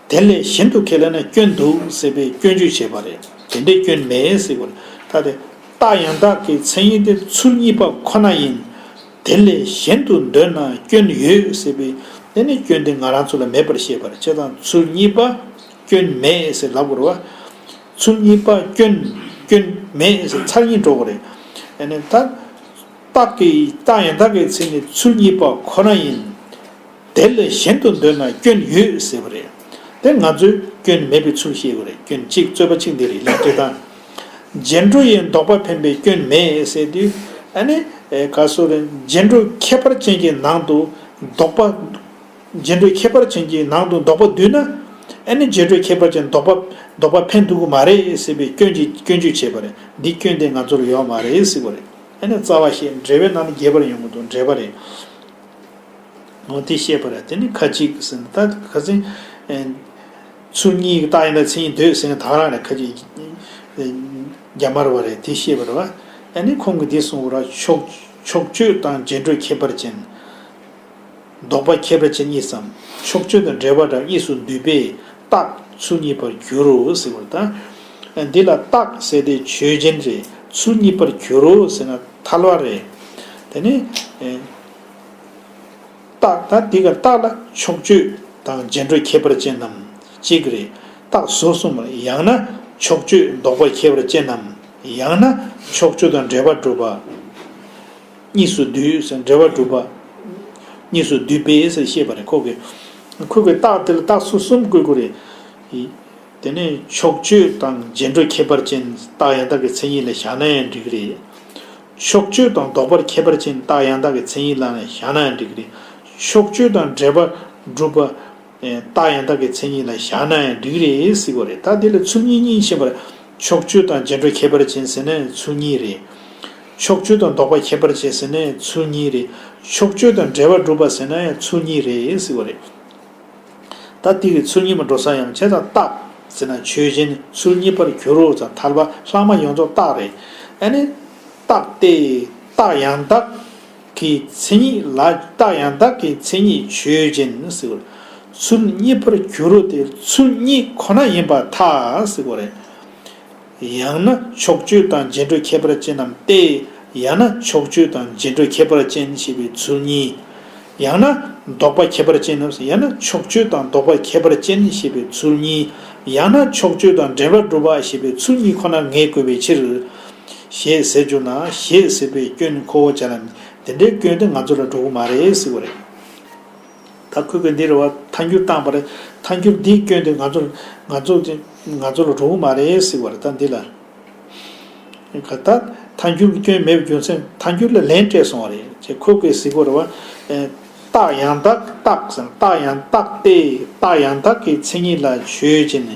དེ་ལས་གཞན་དུ་ཁས་ལེན་ན་སྐྱོན་འདུག་ཟེར་བའི་སྐྱོན་བརྗོད་བྱས་པ་རེད། དེ་འདྲའི་སྐྱོན་མེད་ཟེར་བ་རེད། ད་དེ་རྟགས་ཡང་དག་གི་མཚན་ཉིད་དེ་ཚུལ་གཉིས་པ་ཁོ་ན་ཡིན། དེ་ལས་གཞན་དུ་འདོད་ན་སྐྱོན་ཡོད་ཟེར་བའི། དེ་ནི་སྐྱོན་དེ་ང་རང་ཚོ་ལ་མེད་པར་བཤད་པ་རེད། བྱས་ཙང་ཚུལ་གཉིས་པ་སྐྱོན་མེད་ཟེར་ལབ་དགོས་རེད་བ། ཚུལ་གཉིས་པ་སྐྱོན། སྐྱོན་མེད་ཟེར་ཚར་གཉིས་འགྲོ་དགོས་རེད། ཨ་ནི་ད། རྟགས་ཀྱི། རྟགས་ཡང་དག་གི་མཚན་ཉིད་ཚུལ་གཉིས་པ་ཁོ་ན་ཡིན། དེ་ལས་གཞན་དུ་འདོད་ན་སྐྱོན་ཡོད་ཟེར་བ་རེད། དེ་ང་ཚོས་སྐྱོན་མེད་པའི་ཚུལ་བཤད་དགོས་རེད། སྐྱོན་གཅིག་རྩོད་པ་གཅིག་འདི་རེད། ལན་དེ་དང་། རྗེས་འགྲོ་ཡིས་ལྡོག་པ་འཕེན་པའི་སྐྱོན་མེད་ཟེར་དུས། ཨ་ནི། ཨེ། ག་སོ་རེད། རྗེས་འགྲོ་ཁྱད་པར་ཅན་གྱི་ནང་དུ་ལྡོག་པ། རྗེས་འགྲོ་ཁྱད་པར་ཅན་གྱི་ནང་དུ་ལྡོག་པ་འདུས་ན། ཨ་ནི་རྗེས་འགྲོ་ཁྱད་པར་ཅན་ལྡོག་པ། ལྡོག་པ་འཕེན་ཐུབ་ཀྱི་མ་རེད་ཟེར་བའི་སྐྱོན་གྱི་སྐྱོན་བརྗོད་བྱས་པ་རེད། འདི་སྐྱོན་དེ་ང་ཚོར་ཡོད་མ་རེད་ཟེར་བ་རེད། ཨ་ནི་རྩ་བ་བཤད། འགྲེལ་པའི་ནང་ནས་རྒྱས་པར་ཡོང་གི་འདུག་འགྲེལ་པ་རེད། འོ་དེ་བཤད་པ་རེད། དེ་ནི་ཁ་ཅིག་ཟེར་ན། ད་ཁ་སང་། ཨེ། ཚུལ་གཉིས་ཀྱི་རྟགས་ཡང་དག་མཚན་ཉིད་འདོད་ཟེར་མཁན་ད་ག་རང་རེད། ཁ་ཅིག་ཨེ། རྒྱ་དམར་བ་རེད། དེ་བཤད་པ་རེད་བ། ཨ་ནི་ཁོང་གིས་འདི་གསུངས་པ་རེད། ཕྱོགས། ཕྱོགས་ཆོས་དང་རྗེས་འགྲོ་ཁྱད་པར་ཅན། ལྡོག་པ་ཁྱད་པར་ཅན་གཉིས་སམ། ཕྱོགས་ཆོས་དང་འབྲེལ་པ་འདྲ་གཉིས་སུ་འདུས་པས་རྟགས་ཚུལ་གཉིས་པར་འགྱུར་རོ་ཟེར་བ་དང་། འདི་ལ་རྟགས་ཟེར་དེ་ཆོས་ཅན་རེད། ཚུལ་གཉིས་པར་འགྱུར་རོ་ཟེར་ན་ཐལ་བ་རེད། དེ་ནི། རྟགས། ད་འདི་ག་རྟགས་ལ་ཕྱོགས་ཆོས་དང་རྗེས་འགྲོ་ཁྱད་པར་ཅན་ནམ་གཅིག་རེད། རྟགས་ཟུར་གསུམ་རེད། ཡང་ན་ཕྱོགས་ཆོས་ལྡོག་པ་ཁྱད་པར་ཅན་ནམ། ཡང་ན་ཕྱོགས་ཆོས་དང་འབྲེལ་པ་གྲུབ་པ། གཉིས་སུ་འདུས་ཟེར། འབྲེལ་པ་གྲུབ་པ། གཉིས་སུ་འདུས་པས་ཟེར་བཤད་པ་རེད། ཁོ་གི། ཁོ་གི་རྟགས་དེ་ལ་རྟགས་ཚུལ་གསུམ་བཀོད་དགོས་རེད། དེ་ནས་ཕྱོགས་ཆོས་དང་རྗེས་འགྲོ་ཁྱད་པར་ཅན་རྟགས་ཡང་དག་གི་མཚན་ཉིད་ལ་བཞག་ན་ཡང་འགྲིག་གི་རེད། ཕྱོགས་ཆོས་དང་ལྡོག་པར་ཁྱད་པར་ཅན་རྟགས་ཡང་དག་གི་མཚན་ཉིད་ལ་བཞག་ན་ཡང་འགྲིག་གི་རེད། ཕྱོགས་ཆོས་དང་འབྲེལ་པ་གྲུབ་པ། རྟགས་ཡང་དག་གི་མཚན་ཉིད་ལ་བཞག་ན་ཡང་འགྲིག་རེད་ཟེར་བ་རེད། ད་འདི་ལ་ཚུལ་གཉིས་གཉིས་ཕྱེ་བར། ཕྱོགས་ཆོས་དང་རྗེས་འགྲོ་ཁྱད་པར་ཅན་ཟེར་ན་ཡང་ཚུལ་གཉིས་རེད། ཕྱོགས་ཆོས་དང་ལྡོག་པ་ཁྱད་པར་ཅན་ཟེར་ན་ཡང་ཚུལ་གཉིས་རེད། ཕྱོགས་ཆོས་དང་འབྲེལ་པ་གྲུབ་པ་ཟེར་ན་ཡང་ཚུལ་གཉིས་རེད་ཟེར་བ་རེད། ད་འདི་གི་ཚུལ་གཉིས་མ་འགྲོ་ས་ཡང་བྱས་ཙང་རྟགས་ཟེར་ན་ཆོས་ཅན། ཚུལ་གཉིས་པར་འགྱུར་རོ་ཙང་ཐལ་བ། ལྷག་མ་ཡོངས་རྫོགས་རྟགས་རེད། ཨ་ནི། རྟགས་ཏེ། རྟགས་ཡང་དག་གི་མཚན་ཉིད་ལ། རྟགས་ཡང་དག་གི་མཚན་ཉིད་ཆོས་ཅན་ཟེར་བ། ཚུལ་གཉིས་པར་འགྱུར་རོ་དེ་ཚུལ་གཉིས་ཁོ་ན་ཡིན་པར་ཐལ་ཟེར་བ་རེད། ཡང་ན་ཕྱོགས་ཆོས་དང་རྗེས་འགྲོ་ཁྱད་པར་ཅན་ནམ་སྟེ། ཡང་ན་ཕྱོགས་ཆོས་དང་རྗེས་འགྲོ་ཁྱད་པར་ཅན་ཞེས་པའི་ཚུལ་གཉིས། ཡང་ན་ལྡོག་པ་ཁྱད་པར་ཅན་ནམ། ཡང་ན་ཕྱོགས་ཆོས་དང་ལྡོག་པ་ཁྱད་པར་ཅན་ཞེས་པའི་ཚུལ་གཉིས། ཡང་ན་ཕྱོགས་ཆོས་དང་འབྲེལ་པར་གྲུབ་པ་ཞེས་པའི་ཚུལ་གཉིས་ཁོ་ན་ངེས་དགོས་པའི་ཕྱིར། ཞེས་ཟེར་གྱུར་ན། ཞེས་ཟེར་བའི་སྐྱོན་ཁོ་བོ་བྱ་ལ། དེ་འདྲའི་སྐྱོན་དེ་ང་ཚོ་ལ་འགྲོ་གི་མ་རེད་ཟེར་བ་རེད། ད་ཁོས་གི་འདི་རེད་བ། ཐལ་འགྱུར་བཏང་པ་རེད། ཐལ་འགྱུར་འདིའི་སྐྱོན་དེ་ང་ཚོ། ང་ཚོ་དེ། ང་ཚོ་ལ་འགྲོ་གི་མ་རེད་ཟེར་བ་རེད། ད་འདི་ལ། ག་ད། ཐལ་འགྱུར་གྱི་སྐྱོན་མེད་པའི་རྒྱུ་མཚན། ཐལ་འགྱུར་ལ་ལན་སྤྲད་སོང་བ་རེད། ཅེས་ཁོས་གི་ཟེར་གོ་རེད་བ། ཨེ། རྟགས་ཡང་དག། རྟགས་ཟེར་ན་རྟགས་ཡང་དག་སྟེ། རྟགས་ཡང་དག་གི་མཚན་ཉིད་ལ་ཆོས་ཅན།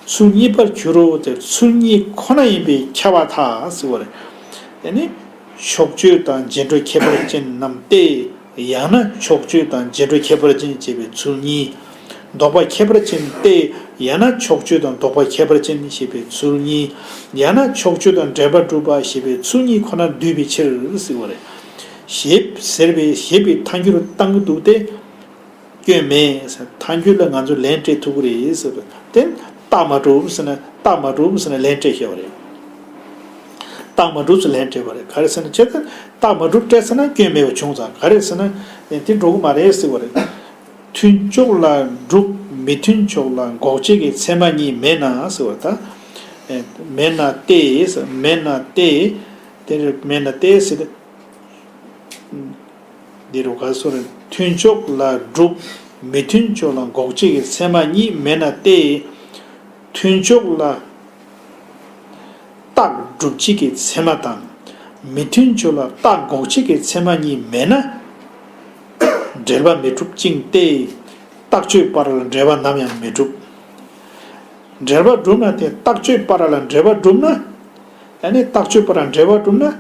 ཚུལ་གཉིས་པར་འགྱུར་རོ་དེ་ཚུལ་གཉིས་ཁོ་ན་ཡིན་པས་ཁྱབ་པར་ཐལ་ཟེར་བ་རེད། དེ་ནི། ཕྱོགས་ཆོས་དང་རྗེས་འགྲོ་ཁྱད་པར་ཅན་ནམ་སྟེ། ཡང་ན་ཕྱོགས་ཆོས་དང་རྗེས་འགྲོ་ཁྱད་པར་ཅན་ཞེས་པའི་ཚུལ་གཉིས། ལྡོག་པ་ཁྱད་པར་ཅན་སྟེ། ཡང་ན་ཕྱོགས་ཆོས་དང་ལྡོག་པ་ཁྱད་པར་ཅན་ཞེས་པའི་ཚུལ་གཉིས། ཡང་ན་ཕྱོགས་ཆོས་དང་འབྲེལ་པ་གྲུབ་པ་ཞེས་པའི་ཚུལ་གཉིས་ཁོ་ན་འདུས་པའི་ཕྱིར་ཟེར་བ་རེད། ཞེས་ཟེར་བའི་ཞེས་པའི་ཐལ་འགྱུར་བཏང་གི་འདུག་སྟེ། སྐྱོན་མེད་ཟེར། ཐལ་འགྱུར་ལ་ང་ཚོས་ལན་སྤྲད་ཐུབ་ཀྱི་རེད་ཟེར་བ་དེ། རྟགས་མ་གྲུབ་ཟེར་ན། རྟགས་མ་གྲུབ་ཟེར་ན་ལན་སྤྲད་བཞག་པ་རེད། རྟགས་མ་གྲུབ་ཟེར་ལན་སྤྲད་པ་རེད། ག་རེ་ཟེར་ན། བྱས་ཙང་རྟགས་མ་གྲུབ་སྤྲད་ཚར་ན་སྐྱོན་མེད་པ་བྱུང་ཙང་། ག་རེ་ཟེར་ན། དེ་འགྲོ་གི་མ་རེད་ཟེར་བ་རེད། མཐུན་ཕྱོགས་ལ་གྲུབ། མི་མཐུན་ཕྱོགས་ལ་འགོག་བྱེད་ཀྱི་ཚད་མ་གཉིས་མེད་ན་ཟེར་བ་རེད་ད། མེད་ན་སྟེ་ཟེར། མེད་ན་སྟེ། དེ་མེད་ན་སྟེ་ཟེར་ཏེ། འདི་རུ་ག་སོ་རེད། མཐུན་ཕྱོགས་ལ་གྲུབ། མི་མཐུན་ཕྱོགས་ལ་འགོག་བྱེད་ཀྱི་ཚད་མ་གཉིས་མེད་ན་སྟེ། མཐུན་ཕྱོགས་ལ་རྟགས་སྒྲུབ་བྱེད་ཀྱི་ཚད་མ་དང་། མི་མཐུན་ཕྱོགས་ལ་རྟགས་འགོག་བྱེད་ཀྱི་ཚད་མ་གཉིས་མེད་ན། འབྲེལ་པ་མི་འགྲུབ་ཅིང་སྟེ། རྟགས་ཆོས་པ་ར་ལ་འབྲེལ་པ་ནམ་ཡང་མི་འགྲུབ། འབྲེལ་པ་གྲུབ་ན་དེ། རྟགས་ཆོས་པ་ར་ལ་འབྲེལ་པ་གྲུབ་ན། ཨ་ནི་རྟགས་ཆོས་པ་ར་འབྲེལ་པ་གྲུབ་ན།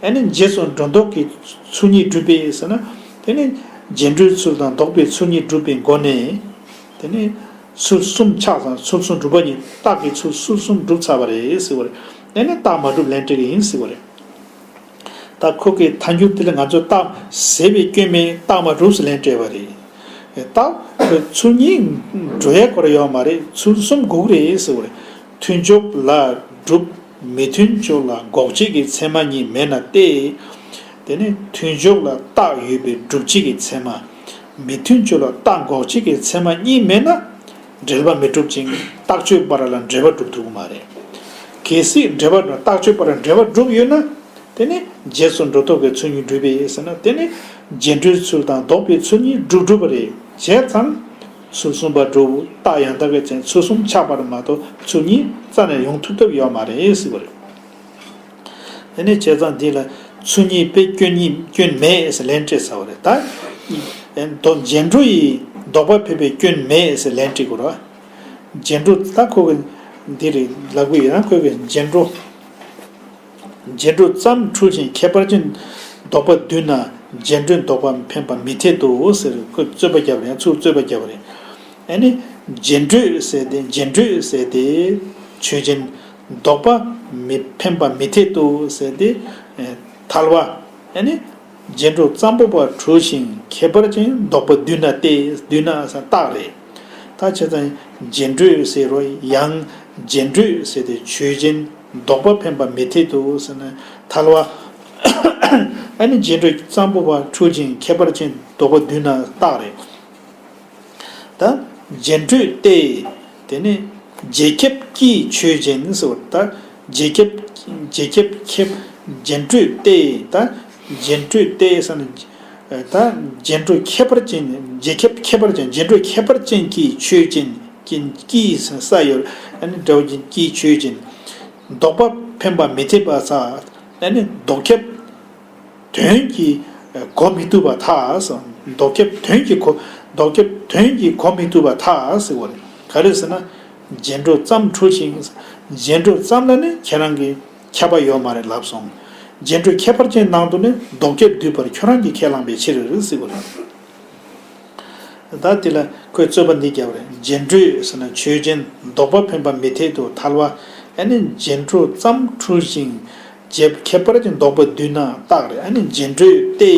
ཨ་ནི་རྗེས་སུ་འགྲོ་ལྡོག་གི་ཚུལ་གཉིས་གྲུབ་པས་ཟེར་ན། དེ་ནི་རྗེས་འགྲོའི་ཚུལ་དང་ལྡོག་པའི་ཚུལ་གཉིས་གྲུབ་པའི་སྒོ་ནས། དེ་ནི་ཚུལ་གསུམ་ཆགས་ཙང་ཚུལ་གསུམ་གྲུབ་པ་ཉིད། རྟགས་ཀྱི་ཚུལ་ཚུལ་གསུམ་གྲུབ་ཚར་བ་རེད་ཟེར་བ་རེད། ཨ་ནི་རྟགས་མ་གྲུབ་ལན་སྤྲད་ཀྱི་ཡིན་ཟེར་བ་རེད། ད་ཁོ་གི་ཐལ་འགྱུར་དེ་ལ་ང་ཚོས་རྟགས་ཟད་པའི་སྐྱོན་མེད། རྟགས་མ་གྲུབ་ཟེར་ལན་སྤྲད་པ་རེད། རྟགས་ཚུལ་གཉིས་གྲུབ་ཡས་སྐོར་ཡོད་མ་རེད། ཚུལ་གསུམ་དགོས་ཀྱི་རེད་ཟེར་བ་རེད། མཐུན་ཕྱོགས་ལ་གྲུབ། མི་མཐུན་ཕྱོགས་ལ་འགོག་བྱེད་ཀྱི་ཚད་མ་གཉིས་མེད་ན་སྟེ། དེ་ནི་མཐུན་ཕྱོགས་ལ་རྟགས་ཡོད་པའི་སྒྲུབ་བྱེད་ཀྱི་ཚད་མ། མི་མཐུན་ཕྱོགས་ལ་རྟགས་འགོག་བྱེད་ཀྱི་ཚད་མ་གཉིས་མེད་ན། འབྲེལ་པ་མི་འགྲུབ་ཅིང་རྟགས་ཆོས་པ་ར་ལ་འབྲེལ་པ་གྲུབ་ཐུབ་ཀྱི་མ་རེད། གལ་སྲིད་འབྲེལ་པ་རྟགས་ཆོས་པ་ར་འབྲེལ་པ་གྲུབ་ཡོད་ན། དེ་ནི་རྗེས་སུ་འགྲོ་ལྡོག་གི་ཚུལ་གཉིས་གྲུབ་པས་ཟེར་ན། དེ་ནི་རྗེས་འགྲོའི་ཚུལ་དང་ལྡོག་པའི་ཚུལ་གཉིས་གྲུབ་གྲུབ་པ་རེད། བྱས་ཙང་ཚུལ་གསུམ་པ་གྲུབ། རྟགས་ཡང་དག་གི་ཚུལ་གསུམ་ཆགས་པ་རེད་མ་གཏོགས་ཚུལ་གཉིས་རྩ་ནས་ཡོང་ཐུབ་ཐབས་ཡོད་མ་རེད་ཟེར་བ་རེད། དེ་ནས་བྱས་ཙང་འདི་ལ་ཚུལ་གཉིས་པའི་སྐྱོན་གཉིས་སྐྱོན་མེད་ཟེར་ལན་སྤྲད་ཚར་བ་རེད་ད། མདོ་རྗེས་འགྲོ་ཡི་ལྡོག་པ་འཕེན་པའི་སྐྱོན་མེད་ཟེར་ལན་སྤྲད་དགོས་རེད། རྗེས་འགྲོ་ད་ཁོ་གི་འདི་རེད་ལབ་གི་ཡོད་ན། ཁོ་གི་རྗེས་འགྲོ། རྗེས་འགྲོ་ཙམ་འཁྲུལ་ཞིང་ཁྱད་པར་ཅན་ལྡོག་པ་བསྡུས་ན། རྗེས་འགྲོའི་ལྡོག་པ་འཕེན་པ་མི་འཐད་དོ་ཟེར། ཁོས་རྩོད་པ་བརྒྱབ་རེད། ཚུར་རྩོད་པ་བརྒྱབ་རེད། ཨ་ནི་རྗེས་འགྲོས་ཟེར་ཏེ། རྗེས་འགྲོས་ཟེར་ཏེ་ཆོས་ཅན། ལྡོག་པ་མི་འཕེན་པ་མི་འཐད་དོ་ཟེར་ཏེ། ཨེ། ཐལ་བ། ཨ་ནི་རྗེས་འགྲོ་ཙམ་པོ་པ་འཁྲུལ་ཞིང་ཁྱད་པར་ཅན་ལྡོག་པ་བསྡུས་ན་སྟེ། བསྡུས་ན་ཟེར་རྟགས་རེད། ད་བྱས་ཙང་རྗེས་འགྲོས་ཟེར་རོ། ཡང་རྗེས་འགྲོས་ཟེར་ཏེ་ཆོས་ཅན། ལྡོག་པ་འཕེན་པ་མི་འཐད་དོ་ཟེར་ན་ཐལ་བ། ཨ་ནི་རྗེས་འགྲོ་ཙམ་པོ་པ་འཁྲུལ་ཞིང་ཁྱད་པར་ཅན་ལྡོག་པ་བསྡུས་ན་རྟགས་རེད། ད་རྗེས་འགྲོས་ཏེ། དེ་ནི་རྗེས་ཁྱབ་ཀྱི་ཆོས་ཅན་ཟེར་བ། ད་རྗེས་ཁྱབ། རྗེས་ཁྱབ་ཁྱབ། རྗེས་འགྲོས་ཏེ། ད་རྗེས་འགྲོས་ཏེ་ཟེར་ན། ད་རྗེས་འགྲོ་ཁྱད་པར་ཅན། རྗེས་ཁྱབ་ཁྱད་པར་ཅན། རྗེས་འགྲོ་ཁྱད་པར་ཅན་གྱི་ཆོས་ཅན། ཀྱི་ཀྱི་ས་ཡོད། ཨ་ནི་འདྲ་བ་ཅན་གྱི་ཆོས་ཅན། ལྡོག་པ་འཕེན་པ་མི་འཐད་པ་ས། ཨ་ནི་ལྡོག་ཁྱབ། དོན་གྱིས་གོ་མི་ཐུབ་པར་ཐལ། ལྡོག་ཁྱབ་དོན་གྱིས་གོ། ལྡོག་ཁྱབ་དོན་གྱིས་གོ་མི་ཐུབ་པར་ཐལ་ཟེར་བ་རེད། ག་རེ་ཟེར་ན། རྗེས་འགྲོ་ཙམ་འཁྲུལ་ཞིང་། རྗེས་འགྲོ་ཙམ་ལ་ནི་ཁྱེད་རང་གི་ཁྱབ་པ་ཡོད་མ་རེད་ལབ་སོང་། རྗེས་འགྲོ་ཁྱད་པར་ཅན་ནང་དུ་ནི་ལྡོག་ཁྱབ་འདུས་པར་ཁྱོད་རང་གིས་ཁས་བླངས་པའི་ཕྱིར་ཟེར་བ་རེད། ད་དེ་ལ་ཁོས་རྩོད་པ་འདི་བརྒྱབ་པ་རེད། རྗེས་འགྲོས་ཟེར་ན་ཆོས་ཅན། ལྡོག་པ་འཕེན་པ་མི་འཐད་དོ། ཐལ་བ། ཨ་ནི་རྗེས་འགྲོ་ཙམ་འཁྲུལ་ཞིང་། རྗེས་ཁྱད་པར་ཅན་ལྡོག་པ་བསྡུས་ན་རྟགས་རེད། ཨ་ནི་རྗེས་འགྲོས་ཏེ།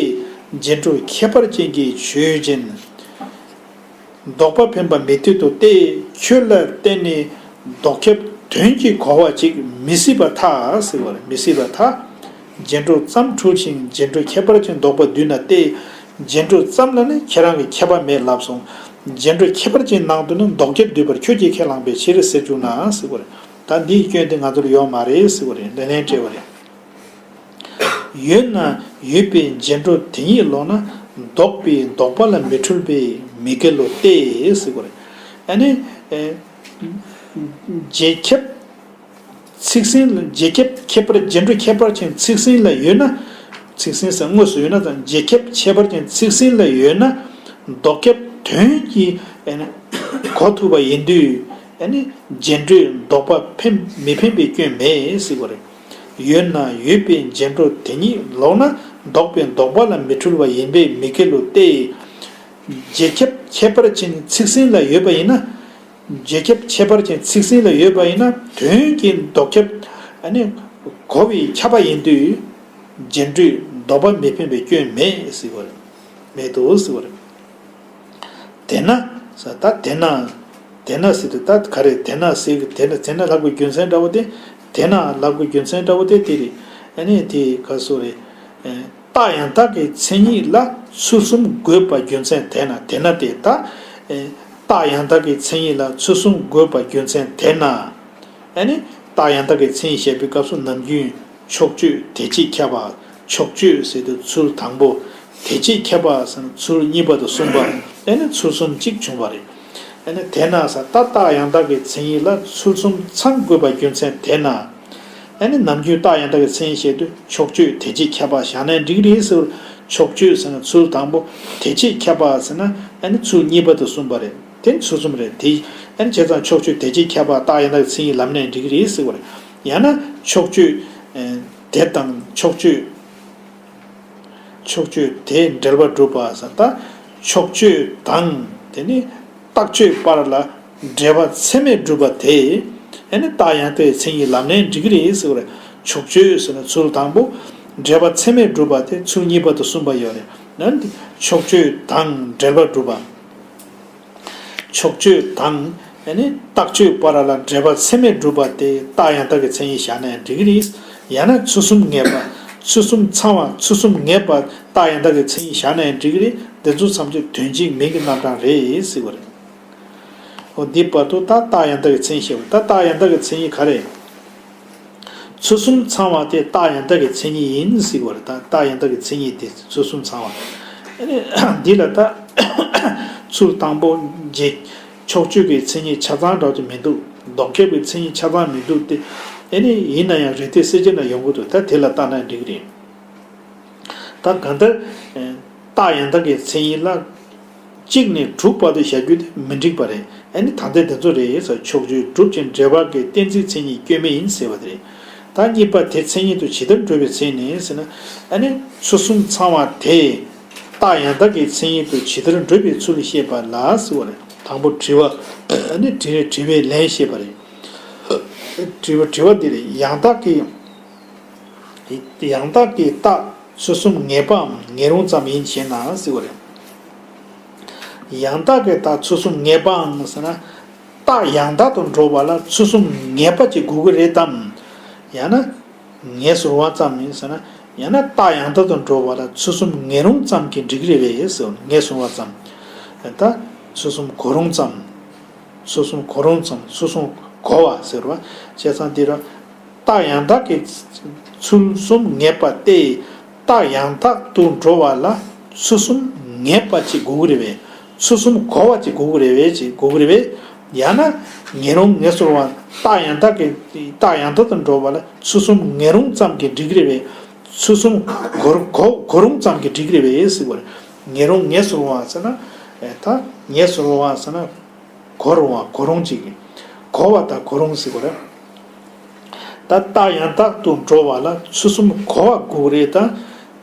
རྗེས་འགྲོ་ཁྱད་པར་ཅན་གྱི་ཆོས་ཅན། ལྡོག་པ་འཕེན་པ་མི་འཐད་དོ་སྟེ། ཁྱོད་ལ་བརྟེན་ནས་ལྡོག་ཁྱབ་དོན་གྱིས་གོ་བ་ཅིག་མི་སྲིད་པར་ཐལ་ཟེར་བ་རེད། མི་སྲིད་པར་ཐལ། རྗེས་འགྲོ་ཙམ་འཁྲུལ་ཞིང་རྗེས་འགྲོ་ཁྱད་པར་ཅན་ལྡོག་པ་བསྡུས་ན་སྟེ། རྗེས་འགྲོ་ཙམ་ལ་ནི་ཁྱེད་རང་གི་ཁྱབ་པ་མེད་ལབ་སོང་། རྗེས་འགྲོ་ཁྱད་པར་ཅན་ནང་དུ་ནི་ལྡོག་ཁྱབ་འདུས་པར་ཁྱོད་ཀྱིས་ཁས་བླངས་པའི་ཕྱིར་ཟེར་བཅུག་ན་ཟེར་བ་རེད། ད་འདིའི་སྐྱོན་དེ་ང་ཚོར་ཡོད་མ་རེད་ཟེར་བ་རེད། ལན་ལན་སྤྲད་པ་རེད། ཡོད་ན་ཡོད་པའི་རྗེས་འགྲོ་དེ་ཉིད་ལོག་ན། ལྡོག་པའི་ལྡོག་པ་ལ་མི་འཁྲུལ་བས་མི་འགལ་ལོ་སྟེ་ཟེར་བ་རེད། ཨ་ནི། ཨེ། རྗེས་ཁྱབ་ཚིག་ཟིན་ལ། རྗེས་ཁྱབ་ཁྱད་པར། རྗེས་འགྲོ་ཁྱད་པར་ཅན་ཚིག་ཟིན་ལ་ཡོད་ན། ཚིག་ཟིན་ཟེར་དངོས་སུ་ཡོད་ན་ཙང་། རྗེས་ཁྱབ་ཁྱད་པར་ཅན་ཚིག་ཟིན་ལ་ཡོད་ན། ལྡོག་ཁྱབ་དོན་གྱིས་གོ་ཐུབ་པ་ཡིན་དུས། ཨ་ནི་རྗེས་འགྲོའི་ལྡོག་པ་འཕེན་མི་འཕེན་པའི་སྐྱོན་མེད་ཟེར་བ་རེད། ཡོད་ན་ཡོད་པའི་རྗེས་འགྲོ་དེ་ཉིད་ལོག་ན། ལྡོག་པའི་ལྡོག་པ་ལ་མི་འཁྲུལ་བ་ཡིན་པས་མི་འགལ་ལོ་སྟེ། རྗེས་ཁྱབ་ཁྱད་པར་ཅན་ཚིག་ཟིན་ལ་ཡོད་པ་ཡིན་ན། རྗེས་ཁྱབ་ཁྱད་པར་ཅན་ཚིག་ཟིན་ལ་ཡོད་པ་ཡིན་ན་དོན་གྱི་ལྡོག་ཁྱབ། ཨ་ནི་གོ་བའི་ཁྱབ་པ་ཡིན་དུས། རྗེས་འགྲོའི་ལྡོག་པ་མི་འཕེན་པའི་སྐྱོན་མེད་ཟེར་བ་རེད། མེད་དོ་ཟེར་བ་རེད། དེས་ན། ས་ད་དེས་ན། དེས་ན་ཟེར་དུས་ད་ག་རེ་དེས་ན་ཟེར་གི་དེས་ན་དེས་ན་ལབ་དགོས་རྒྱུ་མཚན་འདྲ་བོ་དེ། དེས་ན་ལབ་དགོས་རྒྱུ་མཚན་འདྲ་བོ་དེ་དེ་རེད། ཨ་ནི་དེ་ག་སོ་རེད། རྟགས་ཡང་དག་གི་མཚན་ཉིད་ལ་ཚུལ་གསུམ་དགོས་པ་རྒྱུ་མཚན་དེས་ན་དེས་ན་དེ་ད། རྟགས་ཡང་དག་གི་མཚན་ཉིད་ལ་ཚུལ་གསུམ་དགོས་པ་རྒྱུ་མཚན་དེས་ན། ཨ་ནི་རྟགས་ཡང་དག་གི་མཚན་ཉིད་བཤད་པའི་སྐབས་སུ་ནམ་རྒྱུན་ཕྱོགས་ཆོས་དེ་ཕྱིར་ཁྱབ་པ། ཕྱོགས་ཆོས་ཟེར་དུས་ཚུལ་དང་པོ། དེ་ཕྱིར་ཁྱབ་པ་ཟེར་ན་ཚུལ་གཉིས་པ་དང་གསུམ་པ། ཨ་ནི་ཚུལ་གསུམ་གཅིག་བྱུང་བ་རེད། ཨ་ནི་དེས་ན་ས་ད་རྟགས་ཡང་དག་གི་མཚན་ཉིད་ལ་ཚུལ་གསུམ་ཚང་དགོས་པ་རྒྱུ་མཚན་དེས་ན། ཨ་ནི་ནམ་རྒྱུན་རྟགས་ཡང་དག་གི་མཚན་ཉིད་བཤད་དུས་ཕྱོགས་ཆོས་དེ་ཕྱིར་ཁྱབ་པ་བཞག་ནའི་འགྲིག་རེད་ཟེར་བར། ཕྱོགས་ཆོས་ཟེར་ན་ཚུལ་དང་པོ། དེ་ཕྱིར་ཁྱབ་པ་ཟེར་ན་ཨ་ནི་ཚུལ་གཉིས་པ་དང་གསུམ་པ་རེད། དེ་ཚུལ་གསུམ་རེད་དེ། ཨ་ནི་བྱས་ཙང་ཕྱོགས་ཆོས་དེ་ཕྱིར་ཁྱབ་པ་རྟགས་ཡང་དག་གི་མཚན་ཉིད་ལབ་ནའི་འགྲིག་གི་རེད་ཟེར་བ་རེད། ཡང་ན་ཕྱོགས་ཆོས། ཨེ། དེ་དང་ཕྱོགས་ཆོས། ཕྱོགས་ཆོས་དེས་འབྲེལ་པ་གྲུབ་པ་ཟེར་ད། ཕྱོགས་ཆོས་དང་དེ་ནི་རྟགས་ཆོས་བར་ལ་འབྲེལ་པ་ཚད་མས་གྲུབ་པ་དེ། ཨ་ནི་རྟགས་ཡང་དག་གི་མཚན་ཉིད་ལབ་ནའི་འགྲིག་གི་རེད་ཟེར་བ་རེད། ཕྱོགས་ཆོས་ཟེར་ན་ཚུལ་དང་པོ། འབྲེལ་པ་ཚད་མས་གྲུབ་པ་དེ་ཚུལ་གཉིས་པ་དང་གསུམ་པ་ཡོད་རེད། ན་ཕྱོགས་ཆོས་དང་འབྲེལ་པ་གྲུབ་པ། ཕྱོགས་ཆོས་དང་། ཨ་ནི་རྟགས་ཆོས་བར་ལ་འབྲེལ་པ་ཚད་མས་གྲུབ་པ་དེ་རྟགས་ཡང་དག་གི་མཚན་ཉིད་བཞག་ནའི་འགྲིག་གི་རེད། ཡང་ན་ཚུལ་གསུམ་ངེས་པ། ཚུལ་གསུམ་ཚང་བ་ཚུལ་གསུམ་ངེས་པ་རྟགས་ཡང་དག་གི་མཚན་ཉིད་བཞག་ནའི་འགྲིག་གི་རེད། འདི་ཚོ་ཐམས་ཅད་དོན་གཅིག་མིང་གི་རྣམ་གྲངས་རེད་ཟེར་བ་རེད། འོ་འདི་བར་དུ་ད་རྟགས་ཡང་དག་གི་མཚན་ཉིད་བཤད་པ། ད་རྟགས་ཡང་དག་གི་མཚན་ཉིད་ག་རེ། ཚུལ་གསུམ་ཚང་བ་དེ་རྟགས་ཡང་དག་གི་མཚན་ཉིད་ཡིན་ཟེར་བ་རེད། ད་རྟགས་ཡང་དག་གི་མཚན་ཉིད་དེ་ཚུལ་གསུམ་ཚང་བ། ཨ་ནི་འདི་ལ་ད་ཚུལ་དང་པོ་རྗེས་ཕྱོགས་ཆོས་ཀྱི་མཚན་ཉིད་ཆ་ཚང་འདྲ་བོ་ཅིག་མི་འདུག་ལྡོག་ཁྱབ་ཀྱི་མཚན་ཉིད་ཆ་ཚང་མི་འདུག་སྟེ། ཨ་ནི་ཡིན་ན་ཡང་རེ་ལྟོས་གསལ་བྱེད་ན་ཡོང་གི་འདུག་ད་དེ་ལ་བལྟས་ན་འགྲིག་གི་རེད། ད་གང་ལྟར། རྟགས་ཡང་དག་གི་མཚན་ཉིད་ལ། གཅིག་ནས་དྲུག་བར་དུ་བཞག་རྒྱུ་དེ་མི་འགྲིག་པ་རེད། ཨ་ནི་ད་ལྟའི་དེ་ཚོ་རེད་ཟེར། ཕྱོགས་ཆོས་གྲུབ་ཅིང་འབྲེལ་བ་གི་གཏན་ཚིགས་མཚན་ཉིད་སྐྱོན་མེད་ཡིན་ཟེར་བ་དེ་རེད། ད་གཉིས་པ་དེ་མཚན་ཉིད་དུ་ཇི་ལྟར་འགྲུབ་པའི་ཚེ་ནས་ཟེར་ན། ཨ་ནི་ཚུལ་གསུམ་ཚང་བ་དེ་རྟགས་ཡང་དག་གི་མཚན་ཉིད་དུ་ཇི་ལྟར་འགྲུབ་པའི་ཚུལ་བཤད་པ་ལ་ཟེར་བ་རེད། དང་པོ་དྲི་བ། ཨ་ནི་དྲི་དྲི་བའི་ལན་བཤད་པ་རེད། དྲི་བ་དྲི་བ་འདི་རེད། ཡང་དག་གི་ཡང་དག་གི་རྟགས་ཚུལ་གསུམ་ངེས་པའམ་ངེས་རུང་ཙམ་ཡིན་ཞེ་ན་ཟེར་བ་རེད། ཡང་དག་གི་རྟགས་ཚུལ་གསུམ་ངེས་པའམ་ཟེར་ན། རྟགས་ཡང་དག་ཏུ་འགྲོ་བ་ལ་ཚུལ་གསུམ་ངེས་པ་ཅིག་དགོས་ཀྱི་རེད་དམ། ཡང་ན། ངེས་སུ་རུང་བ་ཙམ་ཡིན་ཟེར་ན། ཡང་ན་རྟགས་ཡང་དག་ཏུ་འགྲོ་བ་ལ་ཚུལ་གསུམ་ངེས་རུང་ཙམ་གྱིས་འགྲིག་གི་རེད་པས་ཟེར། ངེས་སུ་རུང་བ་ཙམ། ད་ཚུལ་གསུམ་གོ་རུང་ཙམ། ཚུལ་གསུམ་གོ་རུང་ཙམ། ཚུལ་གསུམ་གོ་བ་ཟེར་བ། བྱས་ཙང་འདི་ར། རྟགས་ཡང་དག་གི་ཚུལ་གསུམ་ངེས་པ་སྟེ། རྟགས་ཡང་དག་ཏུ་འགྲོ་བ་ལ་ཚུལ་གསུམ་ངེས་པ་ཅིག་དགོས་ཀྱི་རེད་པས། ཚུལ་གསུམ་གོ་བ་ཅིག་དགོས་ཀྱི་རེད་པས་ཅིག་དགོས་ཀྱི་རེད་པས། ཡང་ན། ངེས་རུང་ངེས་སུ་རུང་བ། རྟགས་ཡང་དག་གི་རྟགས་ཡང་དག་ཏུ་འགྲོ་བ་ལ་ཚུལ་གསུམ་ངེས་རུང་ཙམ་གྱིས་འགྲིག་གི་རེད་པས། ཚུལ་གསུམ་གོ་གོ་གོ་རུང་ཙམ་གྱིས་འགྲིག་གི་རེད་པས་ཟེར་བ་རེད། ངེས་རུང་ངེས་སུ་རུང་བ་ཟེར་ན། ཨེ་ད་ངེས་སུ་རུང་བ་ཟེར་ན། གོ་རུང་བ་གོ་རུང་ཅིག་གི། གོ་བ་དང་གོ་རུང་ཟེར་བ་རེད། ད་རྟགས་ཡང་དག་ཏུ་འགྲོ་བ་ལ་ཚུལ་གསུམ་གོ་བ་དགོས་རེད་ད།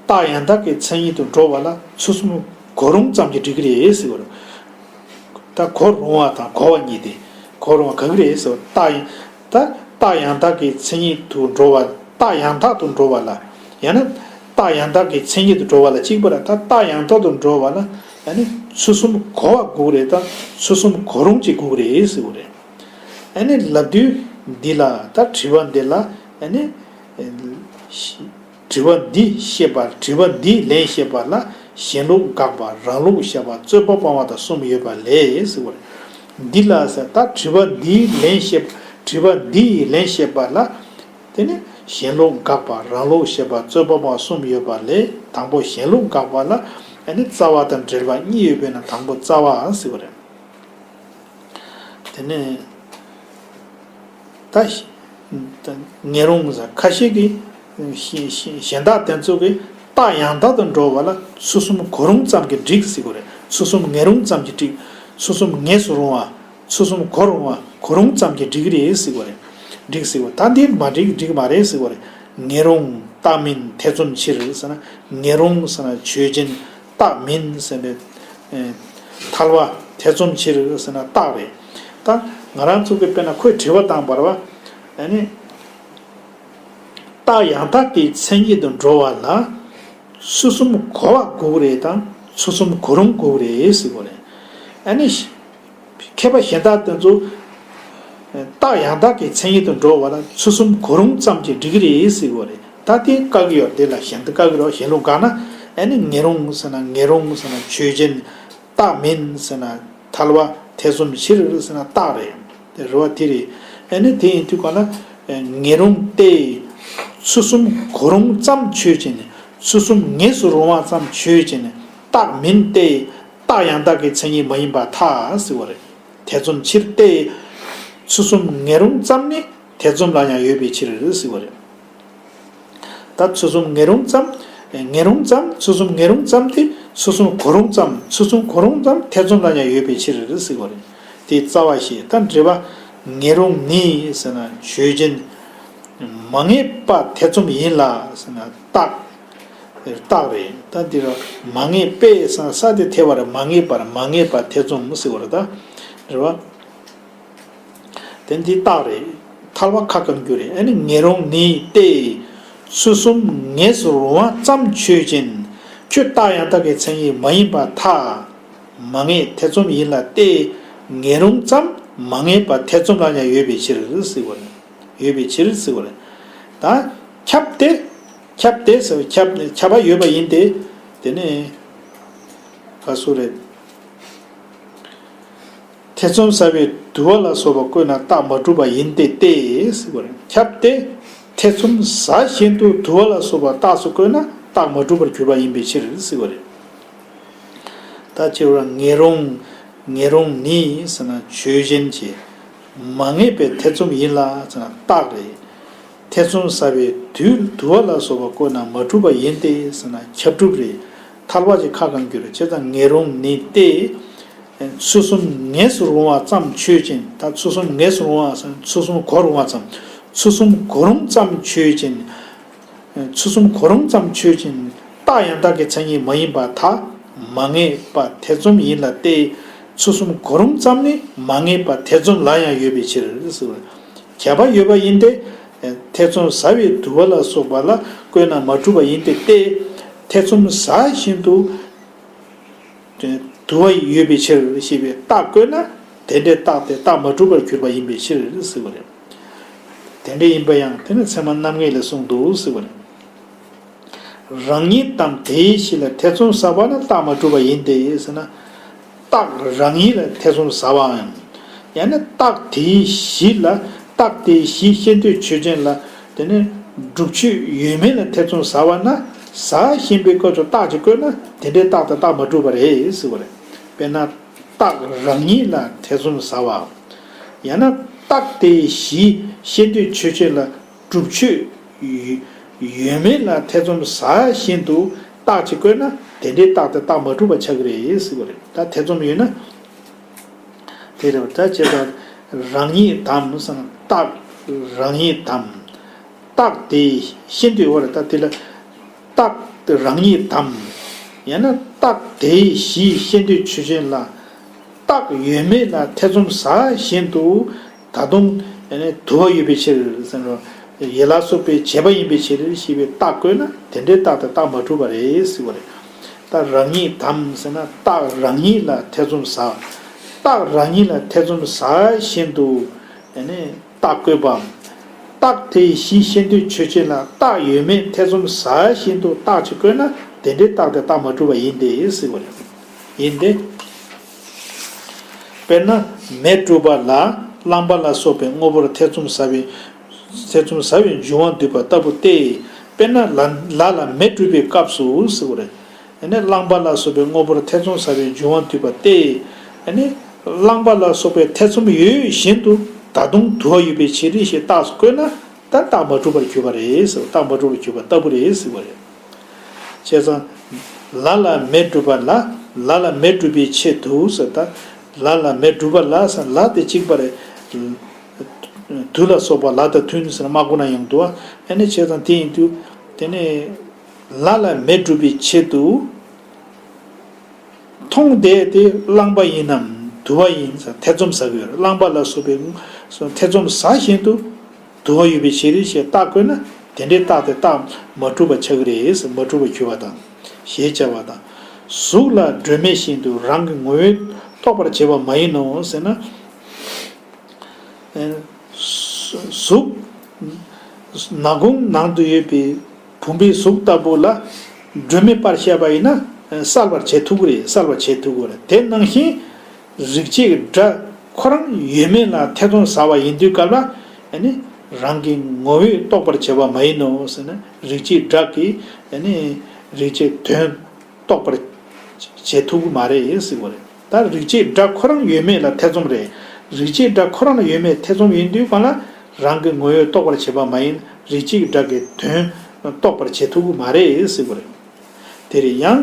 རྟགས་ཡང་དག་གི་མཚན་ཉིད་དུ་འགྲོ་བ་ལ་ཚུལ་གསུམ་གོ་རུང་ཙམ་གྱིས་འགྲིག་གི་རེད་ཟེར་བ་རེད། ད་གོ་རུང་བ་དང་གོ་བ་གཉིས་དེ། གོ་རུང་བ་ག་གི་རེད་ཟེར་བ། རྟགས་ཡང་ད་རྟགས་ཡང་དག་གི་མཚན་ཉིད་དུ་འགྲོ་བ། རྟགས་ཡང་དག་ཏུ་འགྲོ་བ་ལ། ཡང་ན། རྟགས་ཡང་དག་གི་མཚན་ཉིད་དུ་འགྲོ་བ་ལ་གཅིག་པ་ར། ད་རྟགས་ཡང་དག་ཏུ་འགྲོ་བ་ལ། ཨ་ནི་ཚུལ་གསུམ་གོ་བ་དགོས་རེད་ད། ཚུལ་གསུམ་གོ་རུང་ཅིག་དགོས་རེད་ཟེར་བ་རེད། ཨ་ནི་ལབ་དུས་འདི་ལ་ད་དྲི་བ་འདི་ལ། ཨ་ནི། དྲི་བ་འདི་བཤད་པ། དྲི་བ་འདིའི་ལན་བཤད་པ་ལ་གཞན་ལུགས་དགག་པ། རང་ལུགས་བཤད་པ། རྩོད་པ་སྤང་བ་དང་གསུམ་ཡོད་པ་ལས་ཟེར་བ་རེད། འདི་ལ་ཟེར་ད་དྲི་བ་འདིའི་ལན་བཤད། དྲི་བ་འདི་ཡི་ལན་བཤད་པ་ལ། དེ་ནི་གཞན་ལུགས་དགག་པ། རང་ལུགས་བཤད་པ། རྩོད་པ་སྤང་བ་གསུམ་ཡོད་པ་ལས་དང་པོ་གཞན་ལུགས་དགག་པ་ལ། ཨ་ནི་རྩ་བ་དང་འབྲེལ་བ་གཉིས་ཡོད་པས་ན་དང་པོ་རྩ་བ་ཟེར་བ་རེད། དེ་ནས་ད་ད་ངེས་རུང་ཟེར་ཁ་ཤས་ཀྱིས་གཞན་གཞན་གཞན་དག་དེ་ཚོ་གིས་རྟགས་ཡང་དག་ཏུ་འགྲོ་བ་ལ་ཚུལ་གསུམ་གོ་རུང་ཙམ་གྱིས་འགྲིག་ཟེར་གྱི་རེད། ཚུལ་གསུམ་ངེས་རུང་ཙམ་གྱིས་འགྲིག། ཚུལ་གསུམ་ངེས་སུ་རུང་བ། ཚུལ་གསུམ་གོ་རུང་བ། གོ་རུང་ཙམ་གྱིས་འགྲིག་གི་རེད་ཟེར་གྱི་རེད། འགྲིག་ཟེར་གྱི། ད་འདི་མ་འགྲིག་འགྲིག་མ་རེད་ཟེར་གྱི་རེད། ངེས་རུང་རྟགས་མིན་ཐེ་ཚོམ་ཕྱིར་ཟེར་ན། ངེས་རུང་ཟེར་ན་ཆོས་ཅན། རྟགས་མིན་ཟེར་ནས། ཨེ། ཐལ་བ་ཐེ་ཚོམ་ཕྱིར་ཟེར་ན་རྟགས་རེད། ད་ང་རང་ཚོ་གི་དཔེར་ན་ཁོས་དྲི་བ་བཏང་བར་བ། ཨ་ནི། རྟགས་ཡང་དག་གི་མཚན་ཉིད་དུ་འགྲོ་བ་ལ་ཚུལ་གསུམ་གོ་བ་དགོས་རེད་དང་ཚུལ་གསུམ་གོ་རུང་དགོས་རེད་ཟེར་གྱི་རེད། ཨ་ནི། མཁས་པ་གཞན་དག་དེ་ཚོ། རྟགས་ཡང་དག་གི་མཚན་ཉིད་དུ་འགྲོ་བ་ལ་ཚུལ་གསུམ་གོ་རིམ་ཙམ་གྱིས་འགྲིག་གི་རེད་ཟེར་གྱི་ཡོད་རེད། ད་དེ་བཀག་གི་ཡོད་རེད། དེ་ལ་གཞན་དུ་བཀག་གི་རེད། གཞན་ལུགས་འགག་ན། ཨ་ནི་ངེས་རུང་ཟེར་ན་ངེས་རུང་ཟེར་ན་ཆོས་ཅན། རྟགས་མིན་ཟེར་ན་ཐལ་བ། ཐེ་ཚོམ་ཕྱིར་ཟེར་ན་རྟགས་རེད། དེ་རེད་བ། དེ་རེད། ཨ་ནི་དེ་ཡིན་དུས་ག་ལ། ངེས་རུང་སྟེ། ཚུལ་གསུམ་གོ་རིམ་ཙམ་ཆོས་ཅན། ཚུལ་གསུམ་ངེས་སུ་རུང་བ་ཙམ་ཆོས་ཅན། རྟགས་མིན་ཏེ། རྟགས་ཡང་དག་གི་མཚན་ཉིད་མ་ཡིན་པར་ཐལ་ཟེར་བ་རེད། ཐེ་ཚོམ་ཕྱིར་ཏེ། ཚུལ་གསུམ་ངེས་རུང་ཙམ་ནི་ཐེ་ཚོམ་ལ་ཡང་ཡོད་པའི་ཕྱིར་ཟེར་བ་རེད། ད་ཚུལ་གསུམ་ངེས་རུང་ཙམ། ངེས་རུང་ཙམ། ཚུལ་གསུམ་ངེས་རུང་ཙམ་སྟེ། ཚུལ་གསུམ་གོ་རིམ་ཙམ། ཚུལ་གསུམ་གོ་རིམ་ཙམ་ཐེ་ཚོམ་ལ་ཡང་ཡོད་པའི་ཕྱིར་ཟེར་བ་རེད། དེའི་རྩ་བ་ཞེས། ད་འགྲེལ་པ། ངེས་རུང་ནི་ཟེར་ན་ཆོས་ཅན། མ་ངེས་པ་ཐེ་ཚོམ་ཡིན་ལ་ཟེར་ན་རྟགས། རྟགས་རེད། ད་འདི་ར་མ་ངེས་པས་ཟེར་ན་ས་དེ་ཐལ་བ་རེད། མ་ངེས་པར། མ་ངེས་པ་ཐེ་ཚོམ་ཟེར་བ་རེད། ད་རེད་བ། དེ་འདི་རྟགས་རེད། ཐལ་བ་ཁ་བསྐང་རྒྱུ་རེད། ཨ་ནི་ངེས་རུང་ནི་སྟེ། ཚུལ་གསུམ་ངེས་སུ་རུང་བ་ཙམ་ཆོས་ཅན། ཁྱོད་རྟགས་ཡང་དག་གི་མཚན་ཉིད་མ་ཡིན་པར་ཐལ། མ་ངེས་ཐེ་ཚོམ་ཡིན་ལ་སྟེ། ངེས་རུང་ཙམ་མ་ངེས་པ་ཐེ་ཚོམ་ལ་ཡང་ཡོད་པའི་ཕྱིར་ཟེར་བ་རེད། ཡོད་པའི་ཕྱིར་ཟེར་བ་རེད། ད་ཁྱབ་སྟེ། ཁྱབ་སྟེ་ཟེར་བ་ཁྱབ་ཁྱབ་པ་ཡོད་པ་ཡིན་ཏེ། དེ་ནི་ག་སུ་རེད། ཐེ་ཚོམ་ཟ་བའི་དུ་བ་ལ་སོགས་པ་བཀོད་ན་རྟགས་མ་གྲུབ་པ་ཡིན་ཏེ་སྟེ་ཟེར་བ་རེད། ཁྱབ་སྟེ། ཐེ་ཚོམ་ཟ་བཞིན་དུ་དུ་བ་ལ་སོགས་པ་རྟགས་སུ་བཀོད་ན་རྟགས་མ་གྲུབ་པར་གྱུར་པ་ཡིན་པའི་ཕྱིར་ཟེར་བ་རེད། ད་ཅེས་པ་ངེས་རུང་། ངེས་རུང་ནི་ཟེར་ན་ཆོས་ཅན་གྱི། མ་ངེས་པའི་ཐེ་ཚོམ་ཡིན་ལ་ཟེར་ན་རྟགས་རེད། ཐེ་ཚོམ་ཟ་བའི་དུས་དུ་བ་ལ་སོགས་པ་བཀོད་ན་མ་གྲུབ་པ་ཡིན་ཏེ་ཟེར་ན་ཁྱབ་སྒྲུབ་རེད། ཐལ་བ་གྱི་ཁ་བསྐང་རྒྱུ་རེད། བྱས་ཙང་ངེས་རུང་ནི་སྟེ། ཚུལ་གསུམ་ངེས་སུ་རུང་བ་ཙམ་ཆོས་ཅན། ད་ཚུལ་གསུམ་ངེས་སུ་རུང་བ་ཟེར་ན་ཚུལ་གསུམ་གོ་རུང་བ་ཙམ། ཚུལ་གསུམ་གོ་རུང་ཙམ་ཆོས་ཅན། ཚུལ་གསུམ་གོ་རུང་ཙམ་ཆོས་ཅན། རྟགས་ཡང་དག་གི་མཚན་ཉིད་མ་ཡིན་པར་ཐལ། མ་ངེས་པ་ཐེ་ཚོམ་ཡིན་ལ་སྟེ། ཚུལ་གསུམ་གོ་རུང་ཙམ་ནི་མ་ངེས་པ་ཐེ་ཚོམ་ལ་ཡང་ཡོད་པའི་ཕྱིར་ཟེར་བ། ཁྱབ་པ་ཡོད་པ་ཡིན་ཏེ། ཐེ་ཚོམ་ཟ་བའི་དུ་བ་ལ་སོགས་པ་ལ་བཀོད་ན་མ་གྲུབ་པ་ཡིན་ཏེ་སྟེ། ཐེ་ཚོམ་ཟ་བཞིན་དུ་དུ་བ་ཡོད་པའི་ཕྱིར་ཞེས་པའི་རྟགས་བཀོད་ན་དེ་འདྲའི་རྟགས་དེ་རྟགས་མ་གྲུབ་པར་གྱུར་པ་ཡིན་པའི་ཕྱིར་ཟེར་བ་རེད། དེ་འདྲ་ཡིན་པ་ཡང་དེ་ནི་ཚད་མ་རྣམ་ངེས་ལས་གསུངས་འདུག་ཟེར་བ་རེད། རང་ཉིད་དམ་དེའི་གཞི་ལ་ཐེ་ཚོམ་ཟ་བ་ནི་རྟགས་མ་གྲུབ་པ་ཡིན་ཏེ་ཟེར་ན། རྟགས་རང་ཉིད་ལ་ཐེ་ཚོམ་ཟ་བའམ། ཡང་ན་རྟགས་དེའི་གཞི་ལ། རྟགས་དེའི་གཞི་ཤེས་འདོད་ཆོས་ཅན་ལ། དེ་ནི་སྒྲུབ་ཆོས་ཡོད་མེད་ལ་ཐེ་ཚོམ་ཟ་བ་ན། ཟ་བཞིན་པའི་སྐབས་སུ་རྟགས་ཅིག་བཀོད་ན་དེ་འདྲའི་རྟགས་དེ་རྟགས་མ་གྲུབ་པ་རེད་ཟེར་བ་རེད། དཔེར་ན། རྟགས་རང་ཉིད་ལ་ཐེ་ཚོམ་ཟ་བ། ཡང་ན་རྟགས་དེའི་གཞི་ཤེས་འདོད་ཆོས་ཅན་ལ་སྒྲུབ་ཆོས་ཡོད་མེད་ལ་ཐེ་ཚོམ་ཟ་བཞིན་དུ་རྟགས་ཅིག་བཀོད་ན་དེ་འདྲའི་རྟགས་དེ་རྟགས་མ་གྲུབ་པ་ཆགས་ཀྱི་རེད་ཟེར་བ་རེད། ད་ཐེ་ཚོམ་ཡོད་ན། དེ་རེད་བ། ད་བྱས་ཙང་རང་ཉིད་དམ་ཟེར་ན་རྟགས་རང་ཉིད་དམ། རྟགས་དེའི་ཤེས་འདོད་བར་ད་དེ་ལ། རྟགས་དེ་རང་ཉིད་དམ། ཡང་ན་རྟགས་དེའི་གཞི་ཤེས་འདོད་ཆོས་ཅན་ལ། རྟགས་ཡོད་མེད་ལ་ཐེ་ཚོམ་ཟ་བཞིན་དུ་ད་དུང་དུ་བ་ཡོད་པའི་ཕྱིར་ཟེར་ན། ཡིད་ལ་སོགས་པའི་བྱས་པ་ཡིན་པའི་ཕྱིར་ཞེས་པའི་རྟགས་བཀོད་ན་དེ་འདྲའི་རྟགས་དེ་རྟགས་མ་གྲུབ་པ་རེད་ཟེར་བ་རེད། ད་རང་ཉིད་དམ་ཟེར་ན་རྟགས་རང་ཉིད་ལ་ཐེ་ཚོམ་ཟ། རྟགས་རང་ཉིད་ལ་ཐེ་ཚོམ་ཟ་བཞིན་དུ། རྟགས་བཀོད་པའམ། རྟགས་དེའི་གཞི་ཤེས་འདོད་ཆོས་ཅན་ལ་རྟགས་ཡོད་མེད་ཐེ་ཚོམ་ཟ་བཞིན་དུ་རྟགས་ཅིག་བཀོད་ན་དེ་འདྲའི་རྟགས་དེ་རྟགས་མ་གྲུབ་པ་ཡིན་ཏེ་ཟེར་བ་རེད། ཡིན་ཏེ། དཔེར་ན་མེ་སྒྲུབ་པ་ལ་རླངས་པ་ལ་སོགས་པའི་དངོས་པོར་ཐེ་ཚོམ་ཟ་བའི། ཐེ་ཚོམ་ཟ་བའི་འབྱུང་བ་འདུས་པ་ལྟ་བུ་སྟེ། དཔེར་ན་ལ་ལ་ལ་མེ་སྒྲུབ་པའི་སྐབས་སུ་ཟེར་བ་རེད། ཨ་ནི་རླངས་པ་ལ་སོགས་པའི་དངོས་པོར་ཐེ་ཚོམ་ཟ་བའི་འབྱུང་བ་འདུས་པ་སྟེ། ཨ་ནི་རླངས་པ་ལ་སོགས་པའི་ཐེ་ཚོམ་ཡོད་བཞིན་དུ་ད་དུང་དུ་བ་ཡོད་པའི་ཕྱིར་ཞེས་རྟགས་སུ་བཀོད་ན་ད་རྟགས་མ་གྲུབ་པར་གྱུར་པ་རེད་ཟེར། རྟགས་མ་གྲུབ་པར་གྱུར་པ་ལྟ་བུ་རེད་ཟེར་བ་རེད། བྱས་ཙང་། ལ་ལ་མེ་སྒྲུབ་པ་ལ། ལ་ལ་མེ་སྒྲུབ་པའི་ཆེད་དུ་ཟེར། ད་ལ་ལ་མེ་སྒྲུབ་པ་ལ་ཟེར་ལ་དེ་གཅིག་པ་རེད། དུ་ལ་སོགས་པ་ལ་དང་མཐུན་ཟེར་མ་གོ་ན་ཡང་འདུག་ཨ། ཨ་ནི་བྱས་ཙང་དེ་ཡིན་དུས་དེ་ནི། ལ་ལ་མེ་སྒྲུབ་པའི་ཆེད་དུ། མཐོང་བསྡད་དེ་རླངས་པ་ཡིན་ནམ་དུ་བ་ཡིན་ཟེར་ཐེ་ཚོམ་ཟ་གི་ཡོད་རེད། རླངས་པ་ལ་སོགས་པའི་ཐེ་ཚོམ་ཟ་བཞིན་དུ་དུ་བ་ཡོད་པའི་ཕྱིར་ཞེས་རྟགས་བཀོད་ན་དེ་འདྲའི་རྟགས་དེ་རྟགས་མ་གྲུབ་པ་ཆགས་ཀྱི་རེད་ཟེར། མ་གྲུབ་པར་གྱུར་པ་དང་ཞེས་བྱ་བ་དང་། གཟུགས་ལ་སྒྲོན་མེ་བཞིན་དུ་རང་གི་ངོ་བོའི་ རྟོགས་པར་བྱེད་པ་མ་ཡིན་ནོ་ཟེར་ན། ཨེ། གཟུགས། ནག་ཁུང་ནང་དུ་ཡོད་པའི་བུམ་པའི་གཟུགས་ལྟ་བུ་ལ་སྒྲོན་མེ་སྤར་བཤད་པ་ཡིན་ན། ཨེ། གསལ་བར་བྱེད་ཐུབ་ཀྱི་རེད། གསལ་བར་བྱེད་ཐུབ་ཀྱི་རེད། དེ་ནང་བཞིན་རིག་བྱེད་སྒྲ་ཁོ་རང་ཡོད་མེད་ལ་ཐེ་ཚོམ་ཟ་བ་ཡིན་དུས་སྐབས་ལ། ཨ་ནི་རང་གི་ངོ་བོས་རྟོགས་པར་བྱེད་པ་མ་ཡིན་ནོ་ཟེར་ན། རིག་བྱེད་སྒྲ་གིས། ཨ་ནི་རིག་བྱེད་དོན་རྟོགས་པར་བྱེད་ཐུབ་ཀྱི་མ་རེད་ཟེར་བ་རེད། ད་རིག་བྱེད་སྒྲ་ཁོ་རང་ཡོད་མེད་ལ་ཐེ་ཚོམ་རེད། རིག་བྱེད་སྒྲ་ཁོ་རང་ལ་ཡོད་མེད་ཐེ་ཚོམ་ཡིན་དུས་གང་ལ་རང་གི་ངོ་བོས་རྟོགས་པར་བྱེད་པ་མ་ཡིན། རིག་བྱེད་སྒྲ་གི་དོན་རྟོགས་པར་བྱེད་ཐུབ་ཀྱི་མ་རེད་ཟེར་བ་རེད། དེ་རེད། ཡང་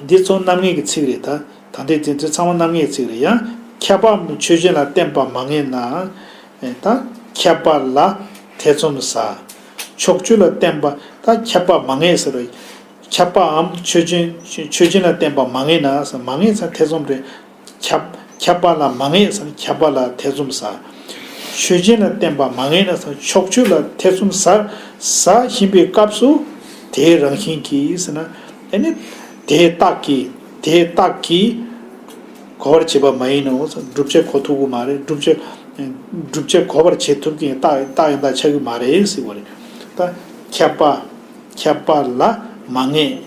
འདི་ཚོ་རྣམ་ངེས་ཀྱི་ཚིག་རེད། ད་ད་ལྟའི་འཛིན་ཚུལ་ཚང་མ་རྣམ་ངེས་ཀྱི་ཚིག་རེད། ཡང་ཁྱབ་པའམ་ཆོས་ཅན་ལ་བརྟེན་པ་མ་ངེས་ན། ཨེ། ད་ཁྱབ་པ་ལ་ཐེ་ཚོམ་ཟ། ཕྱོགས་ཆོས་ལ་བརྟེན་པ། ད་ཁྱབ་པ་མ་ངེས་ཟེར་བ། ཁྱབ་པའམ་ཆོས་ཅན། ཆོས་ཅན་ལ་བརྟེན་པ་མ་ངེས་ན་ཟེར། མ་ངེས་ཟེར་ཐེ་ཚོམ་རེད། ཁྱབ། ཁྱབ་པ་ལ་མ་ངེས་ཟེར། ཁྱབ་པ་ལ་ཐེ་ཚོམ་ཟ། ཆོས་ཅན་ལ་བརྟེན་པ་མ་ངེས་ན་ཟེར། ཕྱོགས་ཆོས་ལ་ཐེ་ཚོམ་ཟ། ཟ་བཞིན་པའི་སྐབས་སུ་དེའི་རང་བཞིན་གྱིས་ཟེར་ན། ཨ་ནི་དེའི་རྟགས་ཀྱིས། དེའི་རྟགས་ཀྱིས་གོ་བར་བྱེད་པ་མ་ཡིན་ནོ་ཟེར། བསྒྲུབ་བྱ་གོ་ཐུབ་ཀྱི་མ་རེད། བསྒྲུབ་བྱ། བསྒྲུབ་བྱ་གོ་བར་བྱེད་ཐུབ་ཀྱི་རྟགས། རྟགས་ཡང་དག་ཆགས་ཀྱི་མ་རེད་ཟེར་བ་རེད། ད་ཁྱབ་པ། ཁྱབ་པ་ལ་མ་ངེས།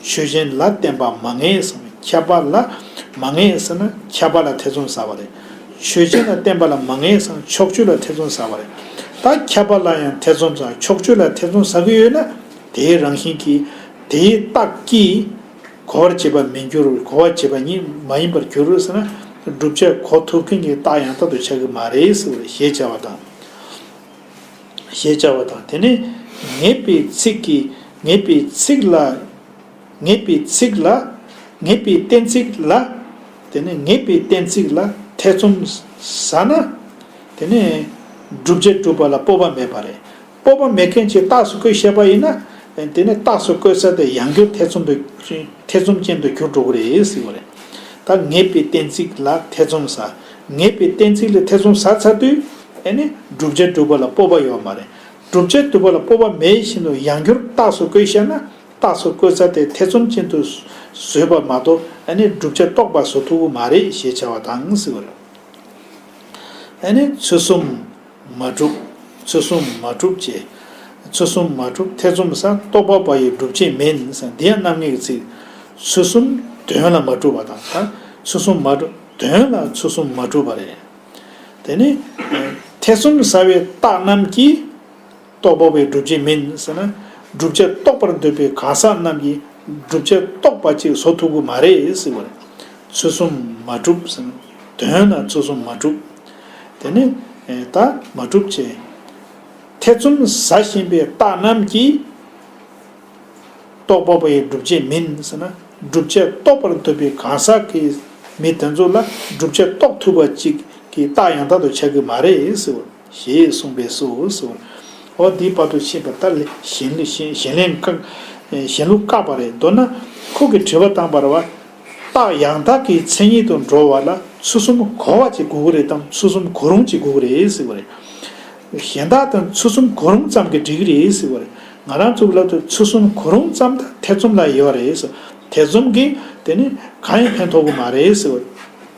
ཆོས་ཅན་ལ་བརྟེན་པ་མ་ངེས་ཟེར། ཁྱབ་པ་ལ་མ་ངེས་ཟེར་ན་ཁྱབ་པ་ལ་ཐེ་ཚོམ་ཟ་བ་རེད། ཆོས་ཅན་ལ་བརྟེན་པ་ལ་མ་ངེས་ཟེར་ན་ཕྱོགས་ཆོས་ལ་ཐེ་ཚོམ་ཟ་བ་རེད། ད་ཁྱབ་པ་ལ་ཡང་ཐེ་ཚོམ་ཟ། ཕྱོགས་ཆོས་ལ་ཐེ་ཚོམ་ཟ་གི་ཡོད་ན་དེའི་རང་བཞིན་གྱིས། དེའི་རྟགས་ཀྱིས་གོ་བར་བྱེད་པ་མི་འགྱུར། གོ་བར་བྱེད་པ་ཉིད་མ་ཡིན་པར་འགྱུར་ཟེར་ན། བསྒྲུབ་བྱ་གོ་ཐུབ་མཁན་གྱི་རྟགས་ཡང་དག་ཏུ་ཆགས་ཀྱི་མ་རེད་ཟེར་བ་རེད། ཞེས་བྱ་བ་དང་། ཞེས་བྱ་བ་དང་། དེ་ནས་ངེས་པའི་ཚིག་གིས། ངེས་པའི་ཚིག་ལ། ངེས་པའི་ཚིག་ལ། ངེས་པའི་གཏན་ཚིགས་ལ། དེ་ནས་ངེས་པའི་གཏན་ཚིགས་ལ་ཐེ་ཚོམ་ཟ་ན། དེ་ནས་བསྒྲུབ་བྱ་གྲུབ་པ་ལ་སྤོབས་པ་མེད་པ་རེད། སྤོབས་པ་མེད་མཁན་གྱིས་རྟགས་སུ་བཀོད་བཤད་པ་ཡིན་ན། དེ་ནས་རྟགས་སུ་བཀོད་ས་དེ་ཡང་བསྐྱར་ཐེ་ཚོམ་དུ། ཐེ་ཚོམ་ཅན་དུ་གྱུར་འགྲོ་གི་རེད་ཟེར་བ་རེད། ད་ངེས་པའི་གཏན་ཚིགས་ལ་ཐེ་ཚོམ་ཟ། ངེས་པའི་གཏན་ཚིགས་ལ་ཐེ་ཚོམ་ཟ་ཚར་དུས། ཨ་ནི་བསྒྲུབ་བྱ་གྲུབ་པ་ལ་སྤོབས་པ་ཡོད་མ་རེད། བསྒྲུབ་བྱ་གྲུབ་པ་ལ་སྤོབས་པ་མེད་བཞིན་དུ་ཡང་བསྐྱར་རྟགས་སུ་བཀོད་བཤད་ན། རྟགས་སུ་བཀོད་ས་དེ་ཐེ་ཚོམ་ཅན་དུ་བཟོས་པ་མ་གཏོགས། ཨ་ནི་བསྒྲུབ་བྱ་རྟོགས་པ་བཟོ་ཐུབ་ཀྱི་མ་རེད་ཞེས་བྱ་བ་དང་ཟེར་བ་རེད། ཨ་ནི་ཚུལ་གསུམ་མ་གྲུབ། ཚུལ་གསུམ་མ་གྲུབ་ཅེས། ཚུལ་གསུམ་མ་གྲུབ། ཐེ་ཚོམ་ཟ། རྟོགས་པ་པོ་ཡི་སྒྲུབ་བྱེད་མིན་ཟེར། འདི་ཡང་རྣམ་ངེས་ཀྱི་ཚིག་ཚུལ་གསུམ་དོན་ལ་མ་གྲུབ་པ་དང་། ད་ཚུལ་གསུམ་མ་གྲུབ། དོན་ལ་ཚུལ་གསུམ་མ་གྲུབ་པ་རེད། དེ་ནི་ཐེ་ཚོམ་ཟ་བའི་རྟགས་རྣམས་ཀྱིས། རྟོགས་པ་པོའི་སྒྲུབ་བྱེད་མིན་ཟེར་ན། བསྒྲུབ་བྱ་རྟོགས་པར་འདོད་པའི་གང་ཟག་རྣམས་ཀྱིས་བསྒྲུབ་བྱ་རྟོགས་པ་ཅིག་བཟོ་ཐུབ་ཀྱི་མ་རེད་ཟེར་བ་རེད། ཚུལ་གསུམ་མ་གྲུབ་ཟེར་ན། དོན་ལ་ཚུལ་གསུམ་མ་གྲུབ། དེ་ནི་ད་མ་གྲུབ་ཅེས། ཐེ་ཚོམ་ཟ་བཞིན་པའི་རྟགས་རྣམས་ཀྱིས། རྟོགས་པ་པོ་ཡི་སྒྲུབ་བྱེད་མིན་ཟེར་ན། བསྒྲུབ་བྱ་རྟོགས་པར་འདོད་པའི་གང་ཟག་གི་མི་དེ་ཚོ་ལ་བསྒྲུབ་བྱ་རྟོགས་ཐུབ་པ་ཅིག་གི་རྟགས་ཡང་དག་ཏུ་ཆགས་ཀྱི་མ་རེད་ཟེར་བ། ཞེས་གསུངས་པས་སོ་ཟེར་བ། འོ་འདིའི་བར་དུ་ཕྱིན་པ་ལྟར་ལས་གཞན་ལུགས་གཞན་གཞན་ལས་བཀག་གཞན་ལུགས་བཀག་པ་རེད། མདོར་ན་ཁོ་གིས་དྲི་བ་བཏང་བ་རེད་བ། རྟགས་ཡང་དག་གི་མཚན་ཉིད་དུ་འགྲོ་བ་ལ་ཚུལ་གསུམ་གོ་བ་ཅིག་དགོས་ཀྱི་རེད་དམ། ཚུལ་གསུམ་གོ་རུང་ཅིག་དགོས་ཀྱི་རེད་ཟེར་བ་རེད། གཞན་དག་དང་ཚུལ་གསུམ་གོ་རུང་ཙམ་གྱིས་འགྲིག་གི་རེད་ཟེར་བ་རེད། ང་རང་ཚོ་གི་ལབ་དུས་ཚུལ་གསུམ་གོ་རུང་ཙམ་དང་ཐེ་ཚོམ་ལ་ཡོད་རེད་ཟེར། ཐེ་ཚོམ་གྱིས་དེ་ནི་གང་ཡང་ཕན་ཐོགས་ཀྱི་མ་རེད་ཟེར་བ་རེད།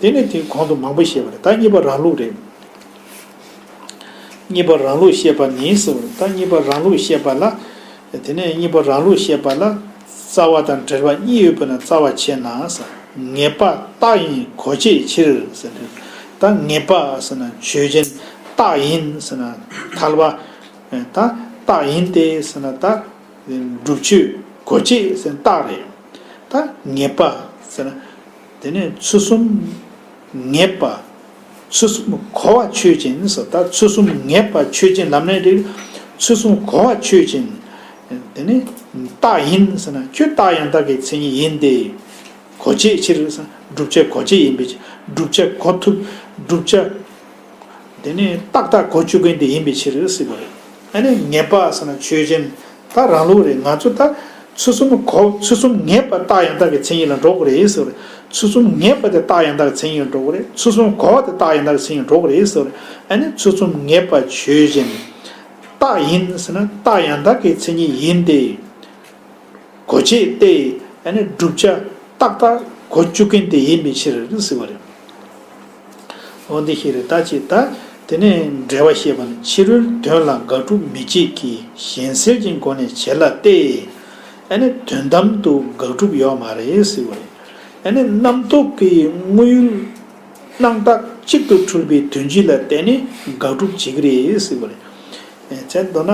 དེ་ནི་དེ་གོང་དུ་མང་པོ་བཤད་པ་རེད། ད་གཉིས་པ་རང་ལུགས་རེད། གཉིས་པ་རང་ལུགས་བཤད་པ་ནི་ཟེར་བ་རེད། ད་གཉིས་པ་རང་ལུགས་བཤད་པ་ལ། དེ་ནས་གཉིས་པ་རང་ལུགས་བཤད་པ་ལ། རྩ་བ་དང་འབྲེལ་བ་གཉིས་ཡོད་པ་ན་རྩ་བ་ཆད་ན་ཟེར། ངེས་པ་རྟགས་ཡིན་གོ་བྱའི་ཕྱིར་ཟེར་ནས། ད་ངེས་པ་ཟེར་ན་ཆོས་ཅན། རྟགས་ཡིན་ཟེར་ན་ཐལ་བ། ད་རྟགས་ཡིན་ཏེ་ཟེར་ན་ད་སྒྲུབ་ཆོས་གོ་བྱེད་ཟེར་ན་རྟགས་རེད། ད་ངེས་པ་ཟེར་ན། དེ་ནས་ཚུལ་གསུམ་ངེས་པ། ཚུལ་གསུམ་གོ་བ་ཆོས་ཅན་ཟེར། ད་ཚུལ་གསུམ་ངེས་པ་ཆོས་ཅན་ལབ་ནའི་འགྲིག་ཚུལ་གསུམ་གོ་བ་ཆོས་ཅན། དེ་ནི་རྟགས་ཡིན་ཟེར་ན་ཁྱོད་རྟགས་ཡང་དག་གི་མཚན་ཉིད་ཡིན་ཏེ། གོ་བྱའི་ཕྱིར་ཟེར་ན་བསྒྲུབ་བྱ་གོ་བྱེད་ཡིན་པའི་ཕྱིར། བསྒྲུབ་བྱ་གོ་ཐུབ། བསྒྲུབ་བྱ། དེ་ནི་ཏག་ཏག་གོ་བཅུག་མཁན་དེ་ཡིན་པའི་ཕྱིར་ཟེར་བ་རེད། ཨ་ནི་ངེས་པ་ཟེར་ན་ཆོས་ཅན། ད་རང་ལུགས་རེད། ང་ཚོ་ད་ཚུལ་གསུམ་གོ། ཚུལ་གསུམ་ངེས་པ་རྟགས་ཡང་དག་གི་མཚན་ཉིད་ལ་འགྲོ་དགོས་རེད་ཟེར་བ་རེད། ཚུལ་གསུམ་ངེས་པ་དེ་རྟགས་ཡང་དག་གི་མཚན་ཉིད་ལ་འགྲོ་དགོས་རེད། ཚུལ་གསུམ་གོ་བ་དེ་རྟགས་ཡང་དག་གི་མཚན་ཉིད་ལ་འགྲོ་དགོས་རེད་ཟེར་བ་རེད། ཨ་ནི་ཚུལ་གསུམ་ངེས་པ་ཆོས་ཅན། རྟགས་ཡིན་ཟེར་ན་རྟགས་ཡང་དག་གི་མཚན་ཉིད་ཡིན་ཏེ། གོ་བྱེད་དེ། ཨ་ནི་བསྒྲུབ་བྱ་ཏག་ཏག་གོ་བཅུག་མཁན་དེ་ཡིན་པའི་ཕྱིར་ཟེར་བ་རེད། འོ་འདི་ཞིག་རེད། ད་ཅི་ད་དེ་ནས་འགྲེལ་བ་བཤད་པ་ནི། ཕྱི་རོལ་དོན་ལ་དགག་སྒྲུབ་མི་བྱེད་ཀྱི་གཞན་སེལ་གྱི་སྒོ་ནས་བྱེད་ལ་སྟེ། ཨ་ནི་དོན་དམ་དུ་དགག་སྒྲུབ་ཡོད་མ་རེད་ཟེར་བ་རེད། ཨ་ནི་རྣམ་རྟོག་གི་དངོས་ཡུལ་སྣང་བཏགས་གཅིག་ཏུ་འཁྲུལ་པའི་དོན་སྤྱི་ལ་བརྟེན་ནས་དགག་སྒྲུབ་བྱེད་ཀྱི་རེད་ཟེར་བ་རེད། བྱས་མདོར་ན་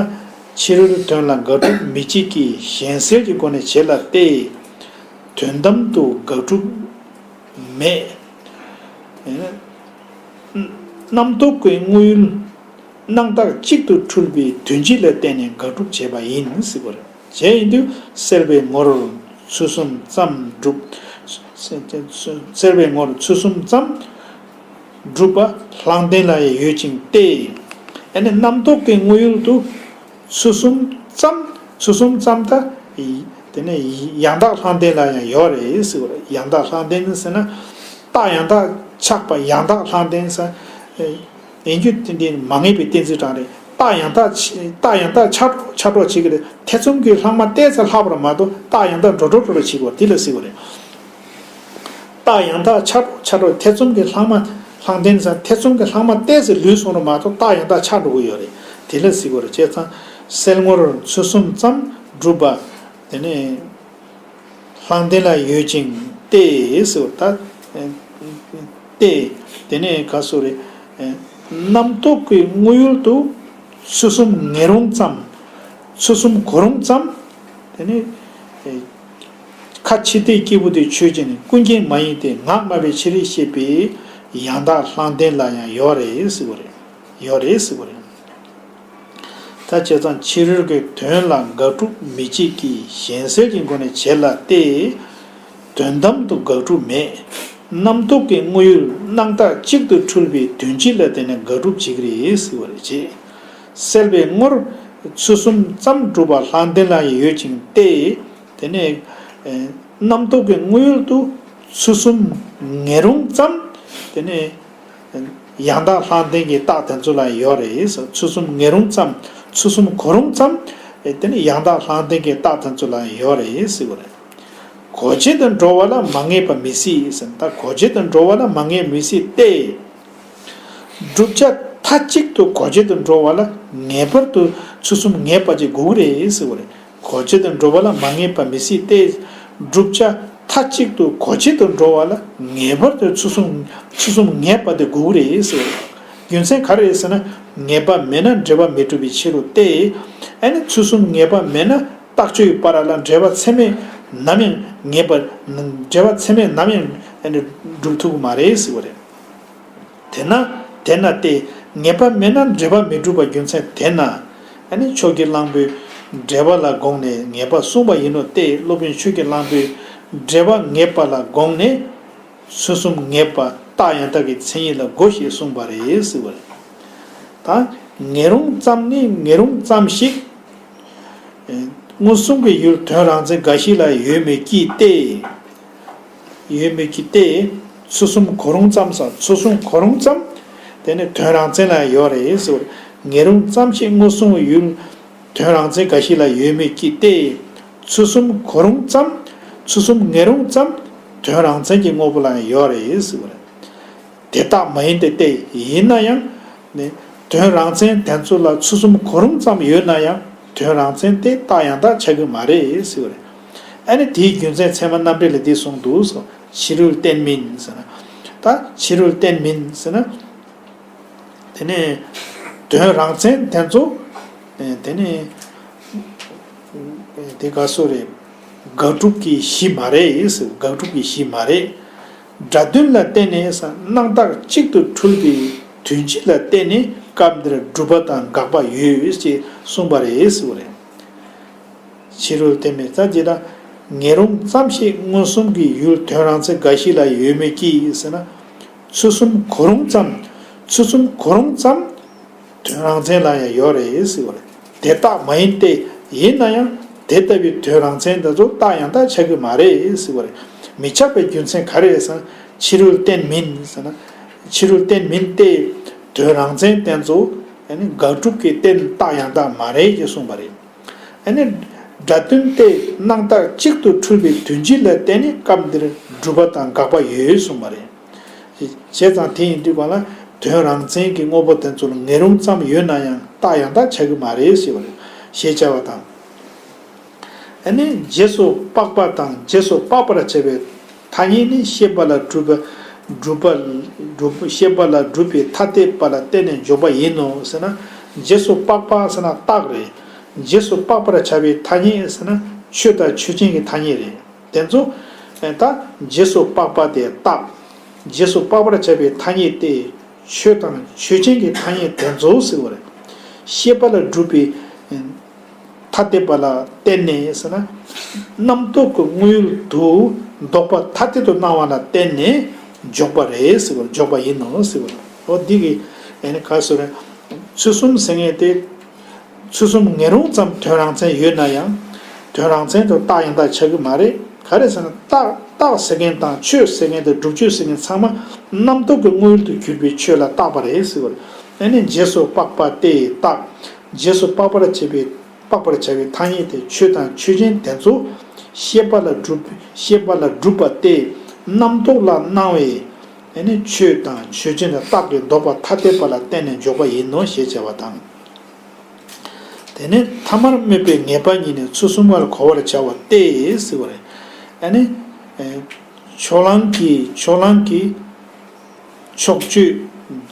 ཕྱི་རོལ་དོན་ལ་དགག་སྒྲུབ་མི་བྱེད་ཀྱི་གཞན་སེལ་གྱི་སྒོ་ནས་བྱེད་ལ་སྟེ། དོན་དམ་དུ་དགག་སྒྲུབ་མེད། རྣམ་རྟོག་གི་དངོས་ཡུལ་སྣང་བཏགས་གཅིག་ཏུ་འཁྲུལ་པའི་དོན་སྤྱི་ལ་བརྟེན་ནས་དགག་སྒྲུབ་བྱས་པ་ཡིན་ཟེར་བ་རེད། བྱས་ཡིན་དུས་སེལ་བའི་ངོར་ཚུལ་གསུམ་ཙམ་སྒྲུབ། སེལ་བའི་ངོར་ཚུལ་གསུམ་ཙམ་སྒྲུབ་པ་བླང་དོར་ལ་ཡང་ཡོད་ཅིང་སྟེ། ཨ་ནི་རྣམ་རྟོག་གི་དངོས་ཡུལ་དུ་ཚུལ་གསུམ་ཙམ། ཚུལ་གསུམ་ཙམ་ད། དེ་ནས་ཡང་དག་བླང་དོར་ལ་ཡང་ཡོད་རེད་ཟེར་བ་རེད། ཡང་དག་བླང་དོར་ཟེར་ན། རྟགས་ཡང་དག་ཆགས་པ་ཡང་དག་བླང་དོར་ཟེར། ཡིན་རྒྱུ་དེ་འདི་མ་ངེས་པའི་གཏན་ཚིགས་དྲངས་རེད། རྟགས་ཡང་དག་ཆ་རྟགས་ཡང་དག་ཆགས་ཆགས་འགྲོ་བྱེད་ཀྱི་རེད། ཐེ་ཚོམ་གྱི་ལྷག་མ་གཏད་ཚེ་ལྷག་པར་མ་གཏོགས་རྟགས་ཡང་དག་འགྲོ་འགྲོ་འགྲོ་འགྲོ་བྱེད་དགོས་དེ་ལ་ཟེར་བ་རེད། རྟགས་ཡང་དག་ཆགས་འགྲོ་ཆགས་འགྲོ་ཐེ་ཚོམ་གྱི་ལྷག་མ་བླང་དོར་ཟེར། ཐེ་ཚོམ་གྱི་ལྷག་མ་གཏད་ཚེ་ལུས་སོང་རུང་མ་གཏོགས་རྟགས་ཡང་དག་ཆགས་འགྲོ་གི་ཡོད་རེད། དེ་ལ་ཟེར་དགོས་རེད། བྱས་ཙང་སེལ་ངོར་ཚུལ་གསུམ་ཙམ་སྒྲུབ་པ། དེ་ནས་བླང་དོར་ལ་ཡོད་ཅིང་སྟེ་ཟེར་བ་ད། སྟེ། དེ་ནས་ག་སོ་རེད། རྣམ་རྟོག་གི་དངོས་ཡུལ་དུ་ཚུལ་གསུམ་ངེས་རུང་ཙམ། ཚུལ་གསུམ་གོ་རུང་ཙམ། དེ་ནས། ཁ་ཕྱི་ལྟས་སྐྱེས་བུ་དེ་ཆོས་ཅན། ཀུན་མཁྱེན་མ་ཡིན་ཏེ་ངག་སྨྲ་བའི་ཕྱིར་ཞེས་པའི་ཡང་དག་བླང་དོར་ལ་ཡང་ཡོད་རེད་ཟེར་བ་རེད། ཡོད་རེད་ཟེར་བ་རེད། ད་བྱས་ཙང་ཕྱི་རོལ་གྱི་དོན་ལ་དགག་སྒྲུབ་མི་བྱེད་ཀྱི་གཞན་སེལ་གྱི་སྒོ་ནས་བྱེད་ལ་སྟེ། དོན་དམ་དུ་དགག་སྒྲུབ་མེད། རྣམ་རྟོག་གི་དངོས་ཡུལ་སྣང་བཏགས་གཅིག་ཏུ་འཁྲུལ་པའི་དོན་སྤྱི་ལ་བརྟེན་ནས་དགག་སྒྲུབ་བྱེད་ཀྱི་རེད་ཟེར་བ་རེད། བྱས། སེལ་བའི་ངོར་ཚུལ་གསུམ་ཙམ་སྒྲུབ་པ་བླང་དོར་ལ་ཡང་ཡོད་ཅིང་སྟེ། དེ་ནས། རྣམ་རྟོག་གི་དངོས་ཡུལ་དུ་ཚུལ་གསུམ་ངེས་རུང་ཙམ། དེ་ནས། ཡང་དག་བླང་དོར་གྱི་རྟགས་དེ་ཚོ་ལ་ཡོད་རེད། ཚུལ་གསུམ་ངེས་རུང་ཙམ། ཚུལ་གསུམ་གོ་རུང་ཙམ། དེ་ནས་ཡང་དག་བླང་དོར་གྱི་རྟགས་དེ་ཚོ་ལ་ཡོད་རེད་ཟེར་བ་རེད། གོ་བྱེད་དུ་འགྲོ་བ་ལ་མ་ངེས་པ་མི་སྲིད་ཟེར། ད་གོ་བྱེད་དུ་འགྲོ་བ་ལ་མ་ངེས་མི་སྲིད་དེ། བསྒྲུབ་བྱ་མཐའ་གཅིག་ཏུ་གོ་བྱེད་དུ་འགྲོ་བ་ལ་ངེས་པར་དུ་ཚུལ་གསུམ་ངེས་པ་ཅིག་དགོས་ཀྱི་རེད་ཟེར་བ་རེད། གོ་བྱེད་དུ་འགྲོ་བ་ལ་མ་ངེས་པ་མི་སྲིད་དེ། བསྒྲུབ་བྱ་མཐའ་གཅིག་ཏུ་གོ་བྱེད་དུ་འགྲོ་བ་ལ་ངེས་པར་དུ་ཚུལ་གསུམ་ཚུལ་གསུམ་ངེས་པ་དེ་དགོས་ཀྱི་རེད་ཟེར་བ་རེད། རྒྱུ་མཚན་ག་རེ་རེད་ཟེར་ན། ངེས་པ་མེད་ན་འབྲེལ་བ་མི་འགྲུབ་པའི་ཕྱིར་རོ་སྟེ། ཨ་ནི་ཚུལ་གསུམ་ངེས་པ་མེད་ན་རྟགས་ཆོས་ཀྱི་བར་ལ་འབྲེལ་བ་ཚད་མས་ནམ་ཡང་ངེས་པ། འབྲེལ་བ་ཚད་མས་ནམ་ཡང་ཨ་ནི་འགྲུབ་ཐུབ་ཀྱི་མ་རེད་ཟེར་བ་རེད། དེས་ན། དེས་ན་སྟེ། ངེས་པ་མེད་ན་འབྲེལ་བ་མི་འགྲུབ་པ་རྒྱུ་མཚན་དེས་ན། ཨ་ནི་ཕྱོགས་ཀྱི་གླང་པོས་འབྲེལ་བ་ལ་དགོངས་ནས་ངེས་པ་གསུངས་པ་ཡིན་ནོ་སྟེ། སློབ་དཔོན་ཆོས་ཀྱི་གླང་པོས་འབྲེལ་བ་ངེས་པ་ལ་དགོངས་ནས། ཚུལ་གསུམ་ངེས་པ་རྟགས་ཡང་དག་གི་མཚན་ཉིད་ལ་གོ་ཞེས་གསུངས་པ་རེད་ཟེར་བ་རེད། ད་ངེས་རུང་ཙམ་ནི་ངེས་རུང་ཙམ་ཞིག་མངོན་སུམ་གྱི་ཡུལ་དོན་རང་མཚན་འགའ་ཞིག་ལ་ཡོད་མོད་ཀྱི་སྟེ། ཡོད་མོད་ཀྱི་སྟེ། ཚུལ་གསུམ་གོ་རུང་ཙམ་ཟེར། ཚུལ་གསུམ་གོ་རུང་ཙམ། དེ་ནི་དོན་རང་མཚན་ལ་ཡོད་རེད་ཟེར་བ་རེད། ངེས་རུང་ཙམ་ཞིག་མངོན་སུམ་གྱི་ཡུལ་དོན་རང་མཚན་འགའ་ཞིག་ལ་ཡོད་མོད་ཀྱི་སྟེ། ཚུལ་གསུམ་གོ་རུང་ཙམ། ཚུལ་གསུམ་ངེས་རུང་ཙམ། དོན་རང་མཚན་གྱི་དངོས་པོ་ལ་ཡང་ཡོད་རེད་ཟེར་བ་རེད། དེ་རྟགས་མ་ཡིན་ཏེ་སྟེ། ཡིན་ན་ཡང་ནི་དོན་རང་མཚན་དེ་ཚོ་ལ་ཚུལ་གསུམ་གོ་རུང་ཙམ་ཡོད་ན་ཡང་དོན་རང་མཚན་དེ་རྟགས་ཡང་དག་ཆགས་ཀྱི་མ་རེད་ཟེར་བ་རེད། ཨ་ནི་དེའི་རྒྱུ་མཚན་ཚད་མ་རྣམ་འགྲེལ་ལ་འདི་གསུངས་འདུག་ཟེར། ཕྱི་རོལ་རྟེན་མིན་ཟེར་ན། ད་ཕྱི་རོལ་རྟེན་མིན་ཟེར་ན། དེ་ནས་དོན་རང་མཚན་དེ་ཚོ། དེ་ནས་དེ་ག་སོ་རེད། དགག་སྒྲུབ་ཀྱི་གཞི་མ་རེད་ཟེར། དགག་སྒྲུབ་ཀྱི་གཞི་མ་རེད། སྒྲ་དོན་ལ་བརྟེན་ནས་སྣང་བཏགས་གཅིག་ཏུ་འཁྲུལ་པའི་དོན་སྤྱི་ལ་བརྟེན་ནས་སྐབས་འདིར་སྒྲུབ་པ་དང་དགག་པ་ཡོད་ཅེས་གསུངས་པ་རེད་ཟེར་བ་རེད། ཕྱི་རོལ་རྟེན་མིན་ཙམ་ཅི་ལ། ངེས་རུང་ཙམ་ཞིག་མངོན་སུམ་གྱི་ཡུལ་དོན་རང་མཚན་འགའ་ཞིག་ལ་ཡོད་མོད་ཀྱི་ཟེར་ན། ཚུལ་གསུམ་གོ་རུང་ཙམ། ཚུལ་གསུམ་གོ་རུང་ཙམ། དོན་རང་མཚན་ལ་ཡང་ཡོད་རེད་ཟེར་བ་རེད། དེ་རྟགས་མ་ཡིན་ཏེ། ཡིན་ན་ཡང་དེ་ལྟ་བུའི་དོན་རང་མཚན་འདི་ཚོ་རྟགས་ཡང་དག་ཆགས་ཀྱི་མ་རེད་ཟེར་བ་རེད། མི་ཆགས་པའི་རྒྱུ་མཚན་ག་རེ་རེད་ཟེར་ན། ཕྱི་རོལ་རྟེན་མིན་ཟེར་ན། ཕྱི་རོལ་རྟེན་མིན་ཏེ། དོན་རང་མཚན་དེ་ཚོ་ཨ་ནི་དགག་སྒྲུབ་ཀྱི་རྟེན་རྟགས་ཡང་དག་མ་རེད་ཅེས་གསུངས་པ་རེད། ཨ་ནི་ སྒྲ་དོན་ཏེ་སྣང་བཏགས་གཅིག་ཏུ་འཁྲུལ་པའི་དོན་སྤྱི་ལ་བརྟེན་ནས་སྐབས་འདིར་སྒྲུབ་པ་དང་དགག་པ་ཡོད་གསུངས་པ་རེད། བྱས་ཙང་དེ་ཡིན་དུས་གང་ལ་དོན་རང་མཚན་གྱི་དངོས་པོ་དེ་ཚོ་ལ་ངེས་རུང་ཙམ་ཡོད་ན་ཡང་རྟགས་ཡང་དག་ཆགས་ཀྱི་མ་རེད་ཟེར་བ་རེད། ཞེས་བྱ་བ་དང་། ཨ་ནི་རྗེས་སུ་དཔག་པ་དང་རྗེས་སུ་དཔག་པར་བྱ་བའི་ཐ་སྙད་ནི་ཤེས་པ་ལ་སྒྲུབ་པ་སྒྲུབ་པ་སྒྲུབ་ཤེས་པ་ལ་སྒྲུབ་པའི་ཐ་དད་པ་ལ་བརྟེན་ནས་འཇོག་པ་ཡིན་ནོ་ཟེར་ན། རྗེས་སུ་དཔག་པ་ཟེར་ན་རྟགས་རེད། རྗེས་སུ་དཔག་པར་བྱ་བའི་ཐ་སྙད་ཟེར་ན་ཆོས་དང་ཆོས་ཅན་གྱི་ཐ་སྙད་རེད། དེ་ཚོ་ད་རྗེས་སུ་དཔག་པ་དེ་རྟགས། རྗེས་སུ་དཔག་པར་བྱ་བའི་ཐ་སྙད་དེ་ཆོས་དང་ཆོས་ཅན་གྱི་ཐ་སྙད་དེ་ཚོ་ཟེར་བ་རེད། ཤེས་པ་ལ་སྒྲུབ་པའི་ཐ་དད་པ་ལ་བརྟེན་ནས་ཟེར་ན། རྣམ་རྟོག་གི་དངོས་ཡུལ་དུ་ལྡོག་པ་ཐ་དད་དུ་སྣང་བ་ལ་བརྟེན་ནས་འཇོག་པ་རེད་ཟེར་བ། འཇོག་པ་ཡིན་ནོ་ཟེར་བ། འོ་འདི་གི་ཨ་ནི་ག་ཟེར་རེད། ཚུལ་གསུམ་ཟེར་མཁན་དེ། ཚུལ་གསུམ་ངེས་རུང་ཙམ་དོན་རང་མཚན་ཡོད་ན་ཡང་། དོན་རང་མཚན་དུ་རྟགས་ཡང་དག་ཆགས་ཀྱི་མ་རེད། ག་རེ་ཟེར་ན་རྟགས་རྟགས་ཟེར་མཁན་དང་ཆོས་ཟེར་མཁན་དང་སྒྲུབ་ཆོས་ཟེར་མཁན་ཚང་མ་རྣམ་རྟོག་གི་དངོས་ཡུལ་དུ་གྱུར་པའི་ཆོས་ལ་བཏགས་པ་རེད་ཟེར་བ་རེད། ཨ་ནི་རྗེས་སུ་དཔག་པ་སྟེ་རྟགས། རྗེས་སུ་དཔག་པར་བྱེད་པའི་དཔག་པར་བྱ་བའི་ཐ་སྙད་དེ་ཆོས་དང་ཆོས་ཅན་དེ་ཚོ་ཤེས་པ་ལ་སྒྲུབ་ཤེས་པ་ལ་སྒྲུབ་པ་སྟེ་རྣམ་རྟོག་ལ་སྣང་བའི་ཨ་ནི་ཆོས་དང་ཆོས་ཅན་དང་རྟགས་ཀྱི་ལྡོག་པ་ཐ་དད་པ་ལ་བརྟེན་ནས་འཇོག་པ་ཡིན་ནོ་ཞེས་བྱ་བ་དང་། དེ་ནས་ཐ་མར་སྨོས་པའི་ངེས་པ་ཉིད་ནི་ཚུལ་གསུམ་པར་གོ་བར་བྱའོ་སྟེ་ཟེར་བ་རེད། ཨ་ནི། ཕྱོགས་གླང་གི་ཕྱོགས་གླང་གི་ཕྱོགས་ཆོས་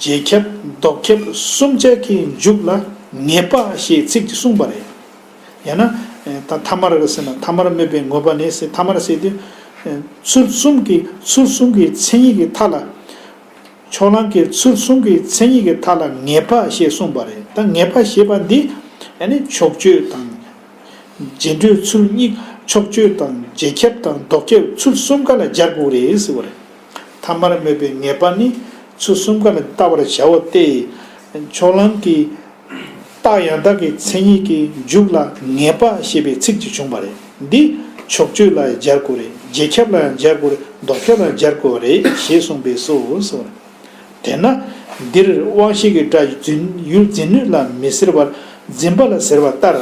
རྗེས་ཁྱབ་ལྡོག་ཁྱབ་གསུམ་ཆར་གྱི་མཇུག་ལ་ངེས་པ་ཞེས་ཚིག་གཅིག་གསུངས་པ་རེད། ཡང་ན། ད་ཐ་མར་ཟེར་ན་ཐ་མར་སྨོས་པའི་ངེས་པ་ནི་ཟེར་ཐ་མར་ཟེར་དུས། ཚུལ་གསུམ་གྱི་ཚུལ་གསུམ་གྱི་མཚན་ཉིད་ཀྱི་མཐའ་ལ། ཕྱོགས་གླང་གིས་ཚུལ་གསུམ་གྱི་མཚན་ཉིད་ཀྱི་མཐའ་ལ་ངེས་པ་ཞེས་གསུངས་པ་རེད། ད་ངེས་པ་ཞེས་པ་འདི་ཨ་ནི་ཕྱོགས་ཆོས་དང་། རྗེས་འགྲོའི་ཚུལ་གཉིས། ཕྱོགས་ཆོས་དང་རྗེས་ཁྱབ་དང་ལྡོག་ཁྱབ་ཚུལ་གསུམ་ཀ་ལ་སྦྱར་དགོས་རེད་ཟེར་བ་རེད། ཐ་མར་སྨོས་པའི་ངེས་པ་ནི་ཚུལ་གསུམ་ཀ་ལ་བལྟ་བར་བྱའོ་སྟེ། ཕྱོགས་གླང་གིས་རྟགས་ཡང་དག་གི་མཚན་ཉིད་ཀྱི་མཇུག་ལ་ངེས་པ་ཞེས་པའི་ཚིག་ཅིག་བྱུང་བ་རེད། འདི་ཕྱོགས་ཆོས་ལ་ཡང་སྦྱར་དགོས་རེད། རྗེས་ཁྱབ་ལ་ཡང་སྦྱར་དགོས་རེད། ལྡོག་ཁྱབ་ལ་ཡང་སྦྱར་དགོས་རེད་ཞེས་གསུངས་པས་སོ་ཟེར། དེས་ན་འདིར་དབང་ཤེས་ཀྱི་སྒྲ་ཡུལ་འཛིན་ཡུལ་འཛིན་ནུས་ལ་མི་སྲེ་བར་འཛིན་པ་ལ་ཟེར་བ་ལྟར།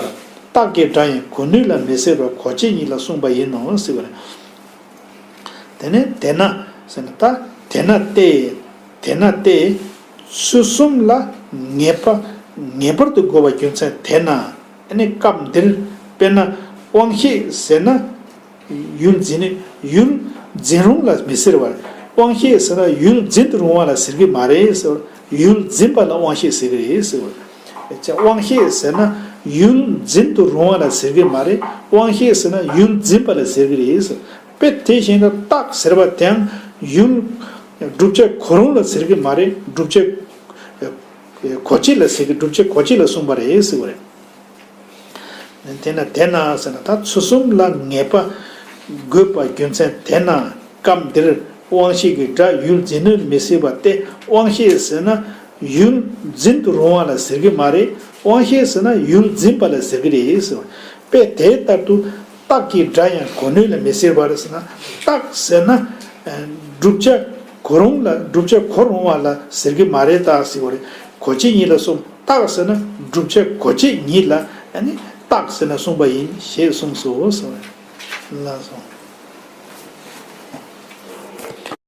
རྟགས་ཀྱི་སྒྲ་ཡང་གོ་ནུས་ལ་མི་སྲེ་བར་གོ་བྱེད་ཉིད་ལ་གསུངས་པ་ཡིན་ནོ་ཟེར་བ་རེད། དེ་ནས་དེས་ན་ཟེར་ན་ད་དེས་ན་སྟེ། དེས་ན་སྟེ། ཚུལ་གསུམ་ལ་ངེས་པ་ངེས་པར་དུ་དགོས་པ་རྒྱུ་མཚན་དེས་ན། ཨ་ནི་སྐབས་འདིར་དཔེར་ན་དབང་ཤེས་ཟེར་ན་ཡུལ་འཛིན་ནུས་ཡུལ་འཛིན་རུང་ལ་མི་ཟེར་བར། དབང་ཤེས་ཟེར་ན་ཡུལ་འཛིན་དུ་རུང་བ་ལ་ཟེར་གྱི་མ་རེད་ཟེར་བར། ཡུལ་འཛིན་པ་ལ་དབང་ཤེས་ཟེར་གྱི་རེད་ཟེར་བར། དབང་ཤེས་ཟེར་ན་ཡུལ་འཛིན་དུ་རུང་བ་ལ་ཟེར་གྱི་མ་རེད། དབང་ཤེས་ཟེར་ན་ཡུལ་འཛིན་པ་ལ་ཟེར་གྱི་རེད་ཟེར། དཔེ་དེ་བཞིན་དུ་རྟགས་ཟེར་བ་དེའང་ཡུལ་བསྒྲུབ་བྱ་གོ་རུང་ལ་ཟེར་གྱི་མ་རེད། བསྒྲུབ་བྱ་གོ་བྱེད་ལ་ཟེར་གྱི་བསྒྲུབ་བྱ་གོ་བྱེད་ལ་གསུངས་པ་རེད་ཟེར་བ་རེད། དེས་ན་དེས་ན་ཟེར་ན་ད་ཚུལ་གསུམ་ལ་ངེས་པ་དགོས་པ་རྒྱུ་མཚན་དེས་ན་སྐབས་འདིར་དབང་ཤེས་ཀྱི་སྒྲ་ཡུལ་འཛིན་ནུས་མི་སྲེ་བ་སྟེ། དབང་ཤེས་ཟེར་ན་ཡུལ་འཛིན་དུ་རུང་བ་ལ་ཟེར་གྱི་མ་རེད། དབང་ཤེས་ཟེར་ན་ཡུལ་འཛིན་པ་ལ་ཟེར་གྱི་རེད་ཟེར་བ། དཔེ་དེ་ལྟར་དུ་རྟགས་ཀྱི་སྒྲ་ཡང་གོ་ནུས་ལ་མི་སྲེ་བར་ཟེར་ན། རྟགས་ཟེར་ན་བསྒྲུབ་བྱ་གོ་རུང་ལ་བསྒྲུབ་བྱ་གོ་རུང་བ་ལ་ཟེར་གྱི་མ་རེད་ད་ཟེར་བ་རེད། གོ་བྱེད་ཉིད་ལ་གསུངས། རྟགས་ཟེར་ན་བསྒྲུབ་བྱ་གོ་བྱེད་ཉིད་ལ་ཨ་ནི་རྟགས་ཟེར་ན་གསུངས་པ་ཡིན་ཞེས་གསུངས་སོ་ཟེར་བ་རེད། ལགས་སོ།